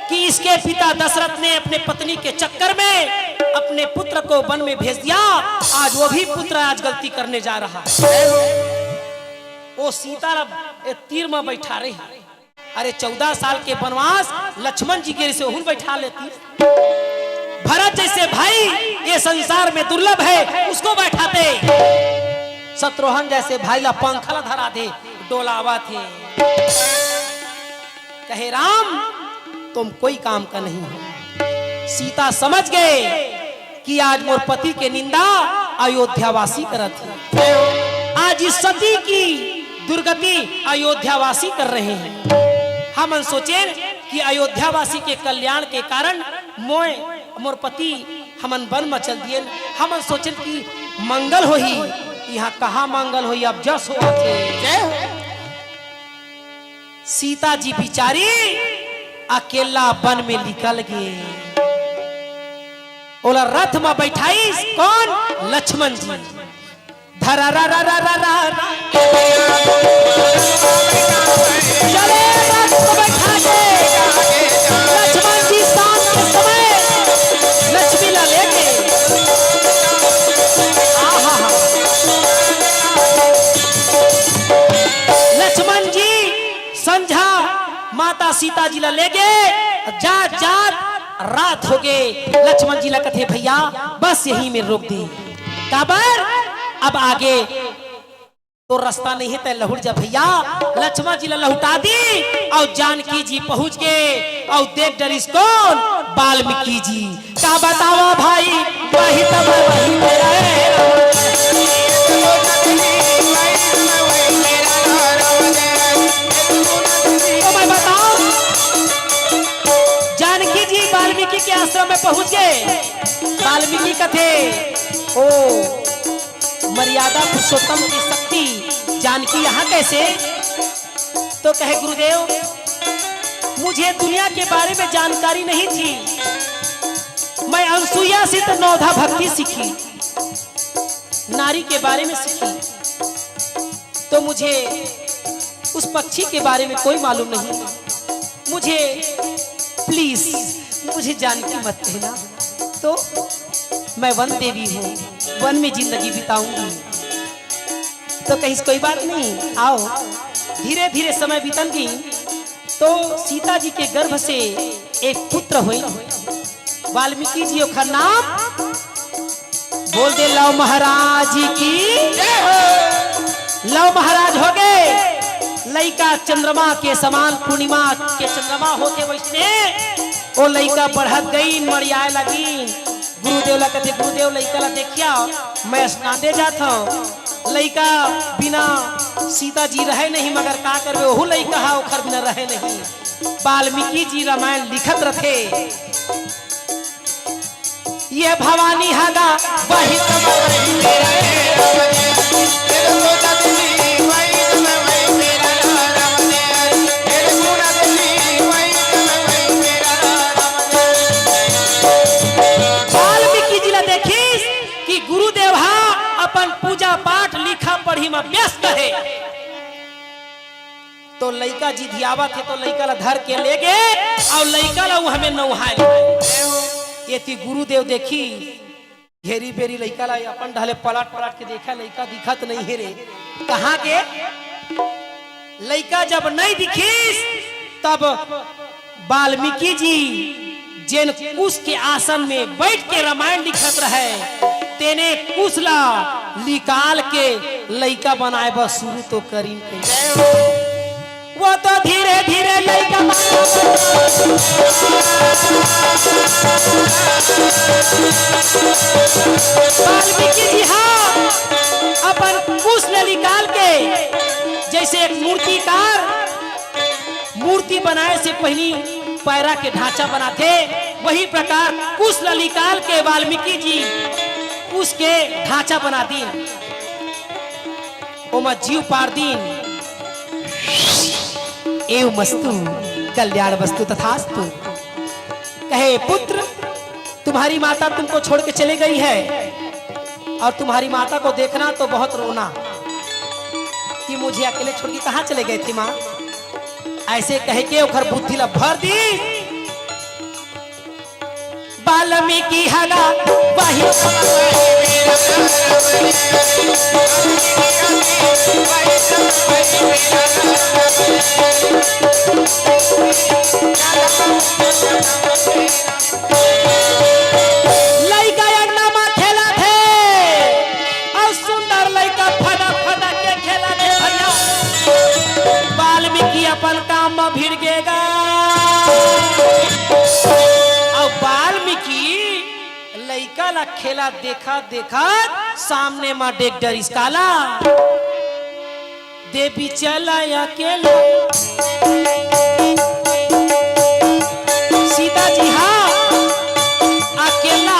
कि इसके पिता दशरथ ने अपने पत्नी के चक्कर में अपने पुत्र को वन में भेज दिया। आज वो भी पुत्र आज गलती करने जा रहा है। ओ सीता ला ए तीर में बैठा रही। अरे, चौदह साल के वनवास, लक्ष्मण जी के से ओहू ल बैठा लेती। भरत जैसे भाई ये संसार में दुर्लभ है, उसको बैठाते। शत्रुघ्न जैसे भाई ला पंखा ला धरा दे, डोलावत हे। कहे, "राम, तुम कोई काम का नहीं हो।" सीता समझ गए कि आज मोर पति के निंदा अयोध्यावासी करत हे। आज इस सती की दुर्गति अयोध्यावासी कर रहे हैं। हमन सोचेन कि अयोध्यावासी के कल्याण के कारण मोय, मोर पति हमन वन म चल दिएन। हमन सोचेन कि मंगल होही, इहाँ कहाँ मंगल होही, अब जस होवत हे। जय हो। सीता जी बिचारी अकेला वन में निकल गे। ओला रथ म बैठाइस कौन? लक्ष्मण जी। धरा रा रा रा रा रा। चले रथ को बैठा के लक्ष्मण जी शाम के समय लक्ष्मी ला लेके। आहा हा। लक्ष्मण जी संझा माता सीता जी ला लेगे, जात जात रात होगे। लक्ष्मण जी ला कथे, "भैया, बस यहीं में रोक दे।" काबर? अब आगे तो रास्ता नहीं हे, तैं लहुट जा भैया। लक्ष्मण जी ला लहुटा दी अउ जानकी जी पहुंच गे अउ देख डरिस कौन? वाल्मीकि जी। का बतावा भाई, वही तब वही तेरा है। पहुंच गए। वाल्मीकि कथे, ओ मर्यादा पुरुषोत्तम की शक्ति जानकी यहाँ कैसे? तो कहे, गुरुदेव, मुझे दुनिया के बारे में जानकारी नहीं थी। मैं अनसुईया से तो नवधा भक्ति सीखी, नारी के बारे में सीखी, तो मुझे उस पक्षी के बारे में कोई मालूम नहीं। मुझे, प्लीज, मुझे जानकी मत कहना। तो मैं वन देवी हूँ, वन में जिंदगी बिताऊंगी। तो कहिस, कोई बात नहीं, आओ। धीरे धीरे समय बीतन गिस, तो सीता जी के गर्भ से एक पुत्र होय। वाल्मीकि जी ओखर नाम, बोल दे, लव महाराज की जय हो। लव महाराज हो गए। लइका चंद्रमा के समान, पूर्णिमा के चंद्रमा होथे वइसने ओ लइका बढ़त गइन, मड़ियाए लगिन। गुरुदेव ला कथे, गुरुदेव, लइका ला देखिया, मैं स्नान दे जात हूँ। लइका बिना सीता जी रहे नहीं, मगर का करबे, ओहू लइका हा ओखर बिना रहे नहीं। वाल्मीकि जी रामायण लिखत रथे, ये भवानी हगा वही वाल्मीकि जी ला देखिस कि गुरुदेव हा अपन पूजा पाठ लिखा पढ़ी म व्यस्त हे। तो लइका जिधियावत हे, तो लइका ला धर के ले गे अउ लइका ला उहमे नउहाय ले। एती गुरुदेव देखिस, घेरी बेरी लइका ला अपन ढले पलट पलट के देखा, लइका दिखत नहीं हे रे, कहाँ गे? लइका जब नहीं दिखिस, तब वाल्मीकि जी जेन कुश के आसन में बइठ के रामायण लिखत रहे, तेने कुश ला निकाल के लइका बनाए बर शुरू तो करिन कहिस। वो तो धीरे धीरे लइका बना। वाल्मीकि जी हा अपन कुश ला निकाल के, जइसे एक मूर्तिकार मूर्ति बनाए से पहिली पैरा के ढांचा बनाथे, वही प्रकार कुश ला निकाल के वाल्मीकि जी कुश के ढांचा बना दिन, ओमा जीव पार दिन। एवमस्तु कल्याण वस्तु तथास्तु। कहे, पुत्र, तुम्हारी माता तुमको छोड़ के चली गई है और तुम्हारी माता को देखना तो बहुत रोना कि मुझे अकेले छोड़ के कहाँ चले गए थे माँ। ऐसे कह के ओखर बुद्धि ला भर दिस। वाल्मीकि हगा वही लइका अंगना म खेलत हे, अउ सुंदर लइका फदक फदक के खेलत हे भइया। वाल्मीकि अपन काम म भिड़ गे गा। अउ वाल्मीकि लइका ला खेला देखत देखत सामने म डेग डरिस काला। देवी चला अकेला। सीता जी हा अकेला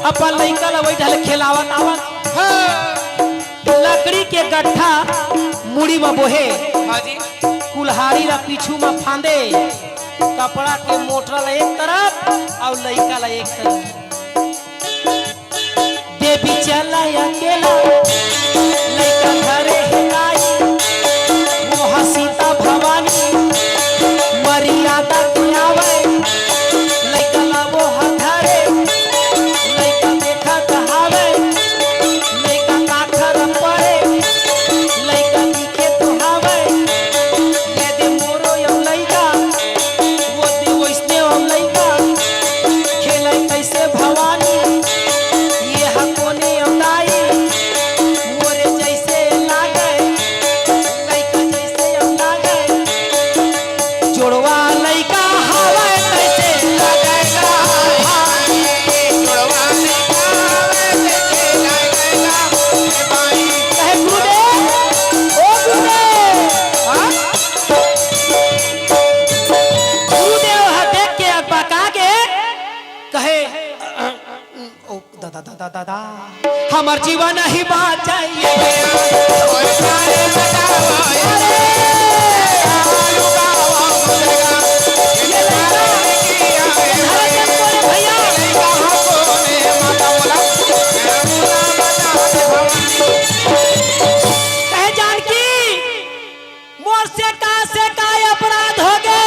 अपन लइका ला वही ढाले खेलावत आवत। हाँ। लकड़ी के गट्ठा मुड़ी म बोहे, हाँ जी। कुल्हाड़ी ला पीछू म फांदे, कपड़ा के मोटरा ला एक तरफ अउ लइका ला एक तरफ। देवी चला अकेला, लइका घरे हे आई। वो हा सीता भवानी, मर्यादा के आवे। लइका ला वो हा धरे, लइका देखत हावे। लइका काखर पड़े, लइका दिखे तो हावे। ये दे मोरो अउ लइका, वो दे वइसने अउ लइका। खेले कैसे भवानी, ये हा कोने अउ दाई। हमर जीवन ही बाँच जाए। कहे जानकी, मोर से का, से का अपराध होगे?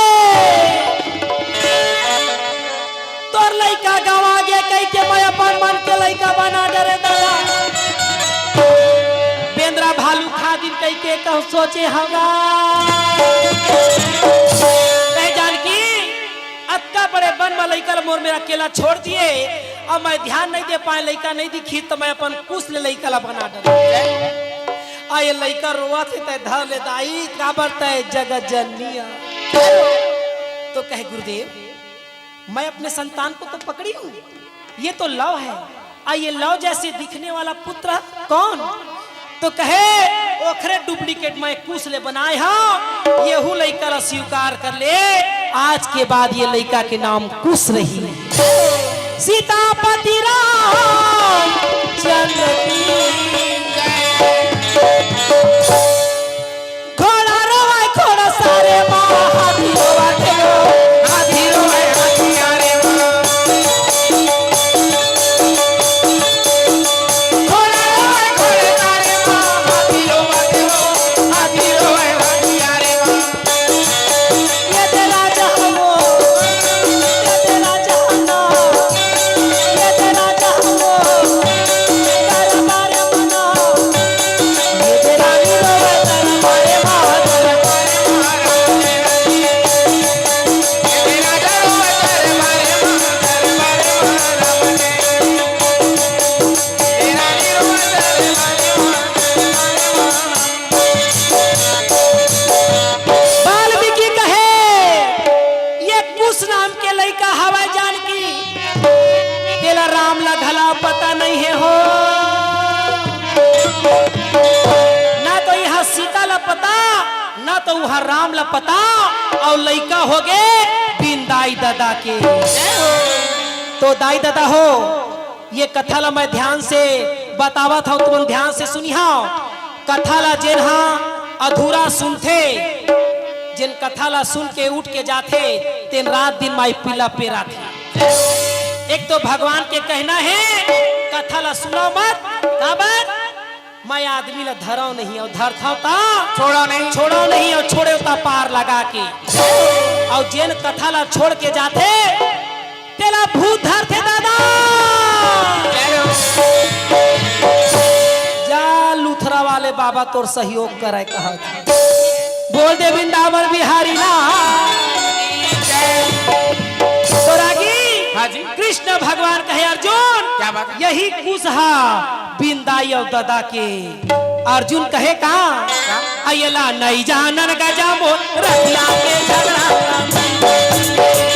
तोर लइका गँवा गे कहिके मैं अपन मन के लइका बना डरें दादा। बेंदरा भालू खा दिन कहिके कहूँ सोचे हवँव। कहे जानकी, अतका बड़े बन म लइका ल मोर मेर अकेला छोड़ दिहे, अब मैं ध्यान नइ दे पाएँव, लइका नइ दिखिस त मैं अपन कुस ले लइका ल बना डरें। अउ ए लइका रोवत हे तैं धर ले दाई, काबर तैं जगत जननी अस। तो कहे गुरुदेव, मैं अपने संतान को तो पकड़ी हूँ, ये तो लव है, अउ ये लव जैसे दिखने वाला पुत्र कौन? तो कहे, ओखरे duplicate मैं कुस ले बनाए हँव, एहू लइका ला स्वीकार कर ले, आज के बाद ये लइका के नाम कुस रही। सीतापति रामचंद्र की घोड़ा रोवे, घोड़ा सारे माँ, हाथी रोवे, हाथी रोवे, हाथी आरे माँ। घोड़ा रोवे, घोड़ा सारे माँ, हाथी रोवे, हाथी रोवे, हाथी आरे माँ। ये दे राजा हो, ये दे राजा हो ना, ये दे राजा हो, दरबार मना। वाल्मीकि कहे, ये कुश नाम के लइका हवय जानकी, तेला राम ला घला पता नइ हे हो। ना तो इहाँ सीता ला पता, ना तो उहाँ राम ला पता, अउ लइका होगे बिन दाई ददा के। तो दाई ददा हो, ये कथा ला मैं ध्यान से बतावत हँव, तुमन ध्यान से सुनिहा। कथा ला जेन हा अधूरा सुनथे, जेन कथा ला सुन के उठ के जाथे, तेन रात दिन माई पीला पेराथे। एक तो भगवान के कहना हे, कथा ला सुनव मत, काबर? मैं आदमी ला धरव नहीं, अउ धरथव त छोड़व नहीं। छोड़व नहीं, अउ छोड़ेव त पार लगा के। अउ जेन कथा ला छोड़ के जाथे, तेला भूत धरथे दादा। जा लुथरा वाले बाबा तोर सहयोग करय कहत। बोल दे वृंदावन बिहारी ला। तो रागी, हाँ जी। कृष्ण भगवान कहे, अर्जुन, क्या बात है? यही कुश हा बिन दाई अउ ददा के। अर्जुन कहे का? का? अयला नइ जानन गजा मोर रतिया के झगड़ा।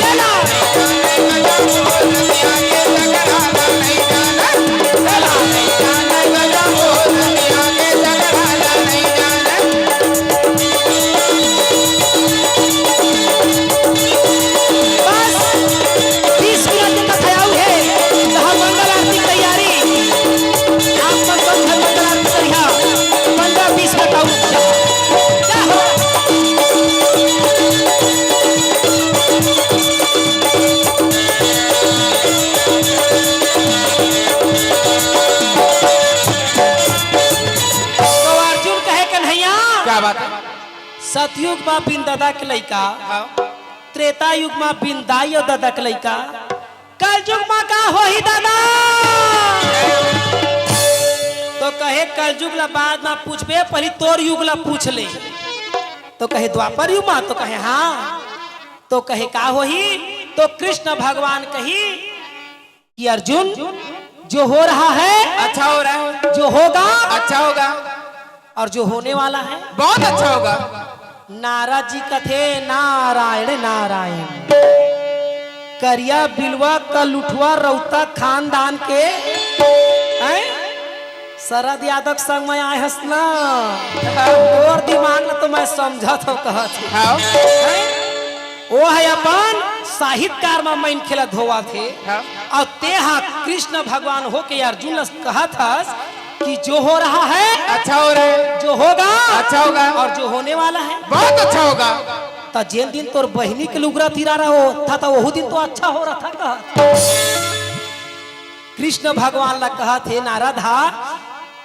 अयला। बस, बीस मिनट के कथा आऊ हे, त हम मंगल आरती के तैयारी। आप मन सब घर मंगल आरती करिहा, पंद्रह बीस मिनट आऊ। जय हो। तो अर्जुन कहे, कन्हैया, क्या बात है? सतयुग म बिन ददा के लइका, हाँ। त्रेता युग म बिन दाई अउ ददा के लइका, कलयुग म का होही दादा? तो कहे, कलयुग ला बाद म पूछबे, पहिली तोर युग ला पूछ ले। तो कहे, द्वापर युग म? तो कहे, हाँ। तो कहे, का होही? तो कृष्ण भगवान कही, कि अर्जुन, जो हो रहा है, अच्छा हो रहा है। जो होगा, अच्छा होगा। और जो होने वाला है, बहुत अच्छा होगा। नारद जी कथे, नारायण नारायण। करिया बिलवा का लुठवा रौता खानदान के, हैं? शरद यादव के संग म आए हस ना, तोर दिमाग ल तो मैं समझत हँव कहत हँव। हाँ। हैं? ओ हे अपन साहित्यकार म मनखे ल धोवाथे। हाँ। अउ तेहा कृष्ण भगवान होके अर्जुन ल कहत हस कि जो हो रहा है अच्छा हो रहा है, जो होगा अच्छा होगा। और जो होने वाला है। बहुत अच्छा होगा। त जेन दिन तोर बहिनी के लुगरा तिरार होथा त ओहू दिन तो अच्छा हो रहा था कहत। कृष्ण भगवान ल कहत हे नारद हा,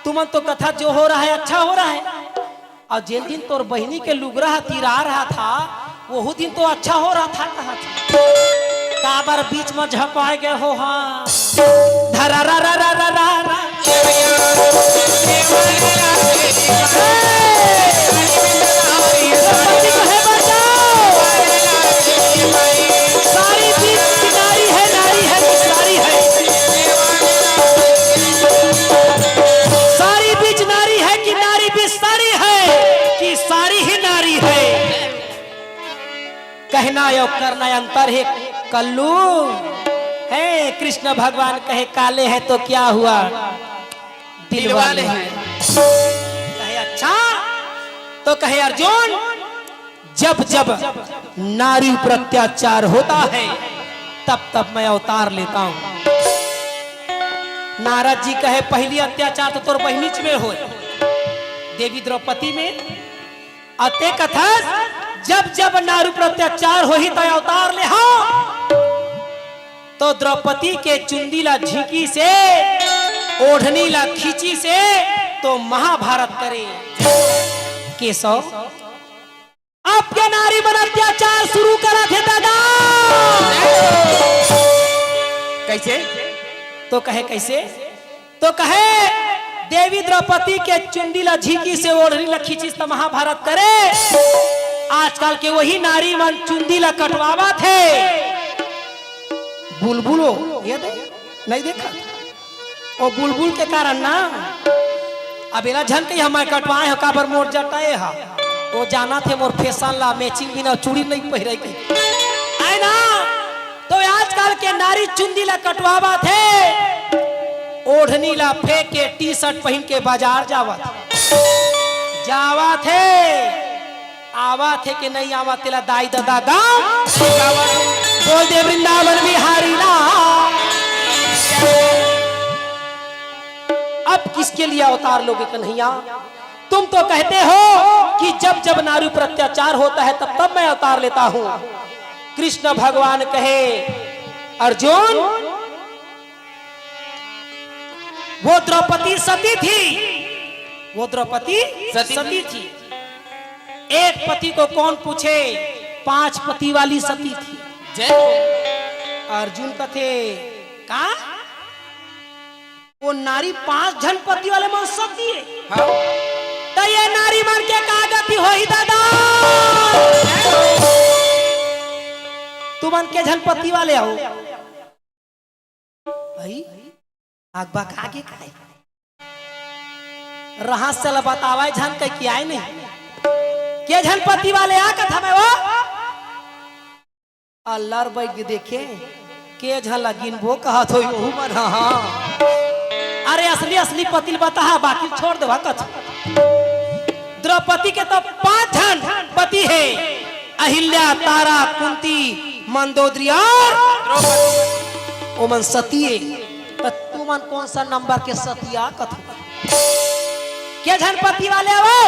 तुमन तो कथा जो हो रहा है अच्छा हो रहा है, अउ जेन दिन तोर बहिनी के लुगरा ह तिरा रहा था, ओहू दिन तो अच्छा हो रहा था कहत हे। काबर बीच म झपाए गए हो? हाँ, धरा रा रा रा रा रा रा। सारी बीच नारी है, नारी है, नारी है। सारी बीच नारी है कि नारी बीच सारी है कि सारी ही नारी है। कहना अउ करना अंतर हे कल्लू। हे कृष्ण भगवान कहे काले हैं तो क्या हुआ, दिलवाले हैं। कहे अच्छा, तो कहे अर्जुन, जब जब नारी पर अत्याचार होता है तब तब मैं अवतार लेता हूँ। नारद जी कहे पहली अत्याचार तो तोर बहिनीच में होय, देवी द्रौपदी में। अते कथस जब जब नारी पर अत्याचार होही त अवतार ले हो। तो द्रौपदी के चुंदी ला झींकी से, ओढ़नी ला खींची से, तो महाभारत करे। केशव, अब के नारी मन अत्याचार शुरू करत हे दादा। कैसे? तो कहे कैसे? तो कहे देवी द्रौपदी के चुंदी ला झींकी से ओढ़नी ला खींचिस त महाभारत करे। आजकल के वही नारी मन चुंदी ला कटवावत हे। बुलबुल हो, ये दे, नहीं देखा? ओ बुलबुल के कारण ना। अब एला झन कही हम कटवाए हो, काबर मोर जटाए हा। ओ जाना थे मोर फैशन ला मैचिंग बिना चूड़ी नहीं पहिरे के। आए ना, तो आजकल के नारी चुंदी ला कटवावत हे, ओढ़नी ला फेंक के टी शर्ट पहिन के बाजार जावत हे। जावत हे, आवत हे कि नहीं आवत, तेला दाई ददा गाँव। बोल दे वृंदावन बिहारी ला। अब किसके लिए अवतार लोगे कन्हैया? तुम तो कहते हो कि जब जब नारी पर अत्याचार होता है तब तब मैं अवतार लेता हूँ। कृष्ण भगवान कहे, अर्जुन, वो द्रौपदी सती थी, वो द्रौपदी सती सती थी। एक पति को कौन पूछे, पांच पति वाली सती थी। जय हो। अर्जुन कथे, का वो नारी पांच झन पति वाले मन सती हे। हाँ। त ये नारी मन के का गति होही दादा? तुमन के झन पति वाले हो भाई, आग बा का के काय? रहस्य ल बतावय झन कहि के आय नहीं। के झन पति वाले आ कथा में वो? अल्लर बैठ के देखे, के झन ला गिनबो कहत होई ओहू मन ह, हाँ। अरे असली असली पति ल बताहा, बाकी छोड़ देवा कथा। द्रौपदी के तो पांच झन पति हे, अहिल्या, तारा, कुंती, मंदोदरी और द्रौपदी। ओमन सती हे, त तुमन कौन सा नंबर के सतिया कथा? के झन पति वाले हो?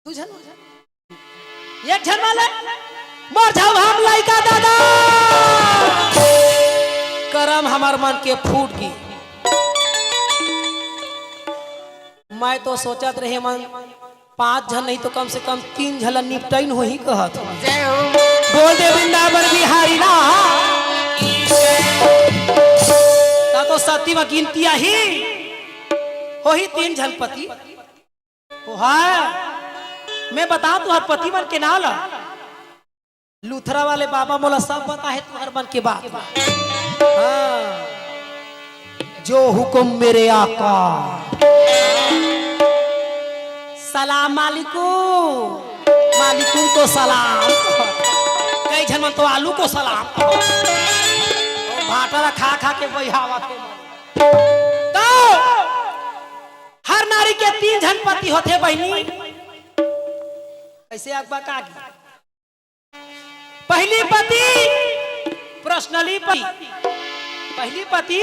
दू झन? एक झन वाले? मोर झन हम लइका दादा। करम हमर मन के फूट गे। मैं तो सोचत रहे मन पांच झन नहीं तो कम से कम तीन झन ला निपटाइन होही कहत। जय हो। बोल दे वृंदावन बिहारी ला। ता तो सती म गिनती आही। होही तीन झन पति। ओ हाय, मैं बता तुहर पति मन के नाम ला। लुथरा वाले बाबा मोला सब बताहे तुहर मन के बात। हाँ। जो हुकुम मेरे आका। सलाम मालिकुम। मालिकुम को सलाम। कई झन मन तो आलू को सलाम। भाटा ला खा खा के बहियावत हे। तो हर नारी के तीन झन पति होथे बहिनी। कैसे अगबा का गी? पहली पति प्र पर्सनली पति, पहली पति।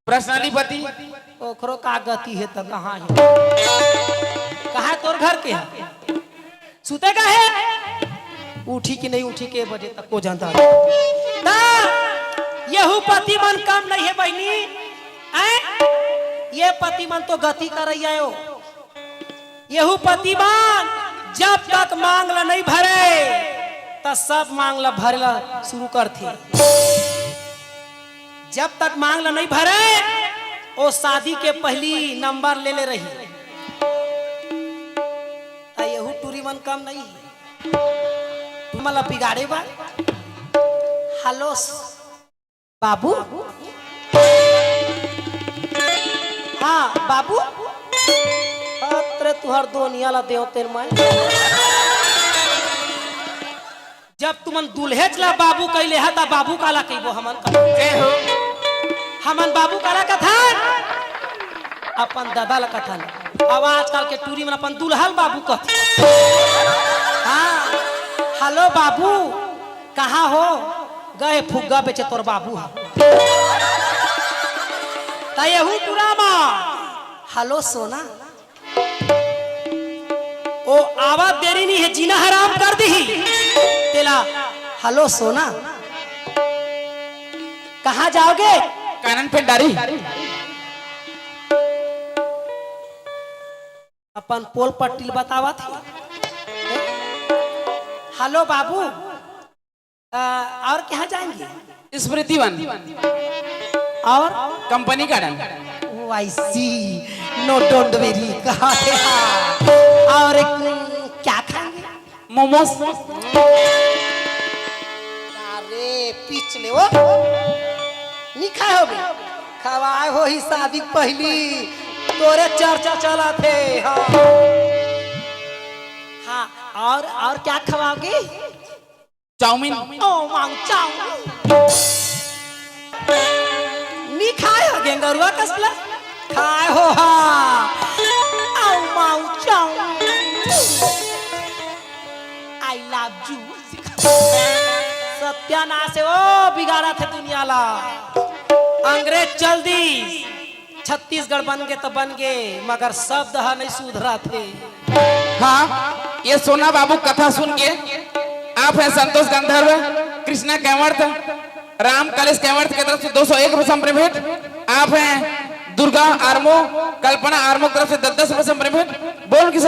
पर्सनली पति। ओखरो का गति हे त कहाँ हे? कहाँ हे तोर घर के? सुते का हे? उठी कि नहीं उठी के बजे तक को जानता है। ता, यहू पति मन कम नहीं हे बहिनी। ऐं? ये पति मन तो गति करैया हो। यहू पति मन जब तक मांग ल नहीं भरे, त सब मांग ल भरे ल शुरू करथे। जब तक मांग ल नहीं भरे, ओ शादी के पहली नंबर ले ले रही। त यहू टूरी मन कम नहीं हे। तुमन ल बिगाड़े बर। हेलो बाबू। हाँ बाबू। अतरे तुहर दोनिया ला देव तेल मैं। जब तुमन दुल्हेच ला बाबू कइले हा, त बाबू काला कहिबो हमन का? जय हो। हमन बाबू काला कथन? अपन ददा ला कथन। अब आजकल के टूरी मन अपन दुल्हा ल बाबू कथे। हाँ, हेलो बाबू, कहाँ हो? गए फुग्गा बेचे तोर बाबू हा। त यहू टूरा मा, हेलो सोना। ओ आवत देरी नहीं हे, जीना हराम कर दिही। तेला, हेलो सोना, कहाँ जाओगे? कानन पेंडारी। अपन पोल पट्टी ल बतावत हे। हेलो बाबू, अ, और कहाँ जाएंगे? स्मृति वन। और? Company garden. Oh, I see. No, don't worry. कहा थे हाँ। और एक, क्या खाएंगे? मोमोज। अरे, पीछ ले वो। नहीं खाए होबे? खवाए होही शादी के पहली। तोरे चर्चा चलत हे। हाँ। हाँ, और, और क्या खवाओगे? चाउमीन। ओ माऊ चाउमीन। नी खाए हो गेंगरुआ कसला? खाए हो हा। ओ माऊ चाउमीन। I love you। सत्यानाश हे ओ, बिगाड़त हे दुनिया ला। अंग्रेज चल दी। छत्तीसगढ़ बन गे त बन गे, मगर शब्द ह नहीं सुधरत हे। हाँ, ये सोना बाबू कथा सुन के आप हैं संतोष गंधर्व, कृष्णा कैवर्त, राम कलेश कैवर्त के तरफ से दो सौ एक रुपये संप्रेम भेंट। आप हैं दुर्गा आर्मो, कल्पना आर्मो की तरफ से दस दस रुपये संप्रेम भेंट। बोल उनकी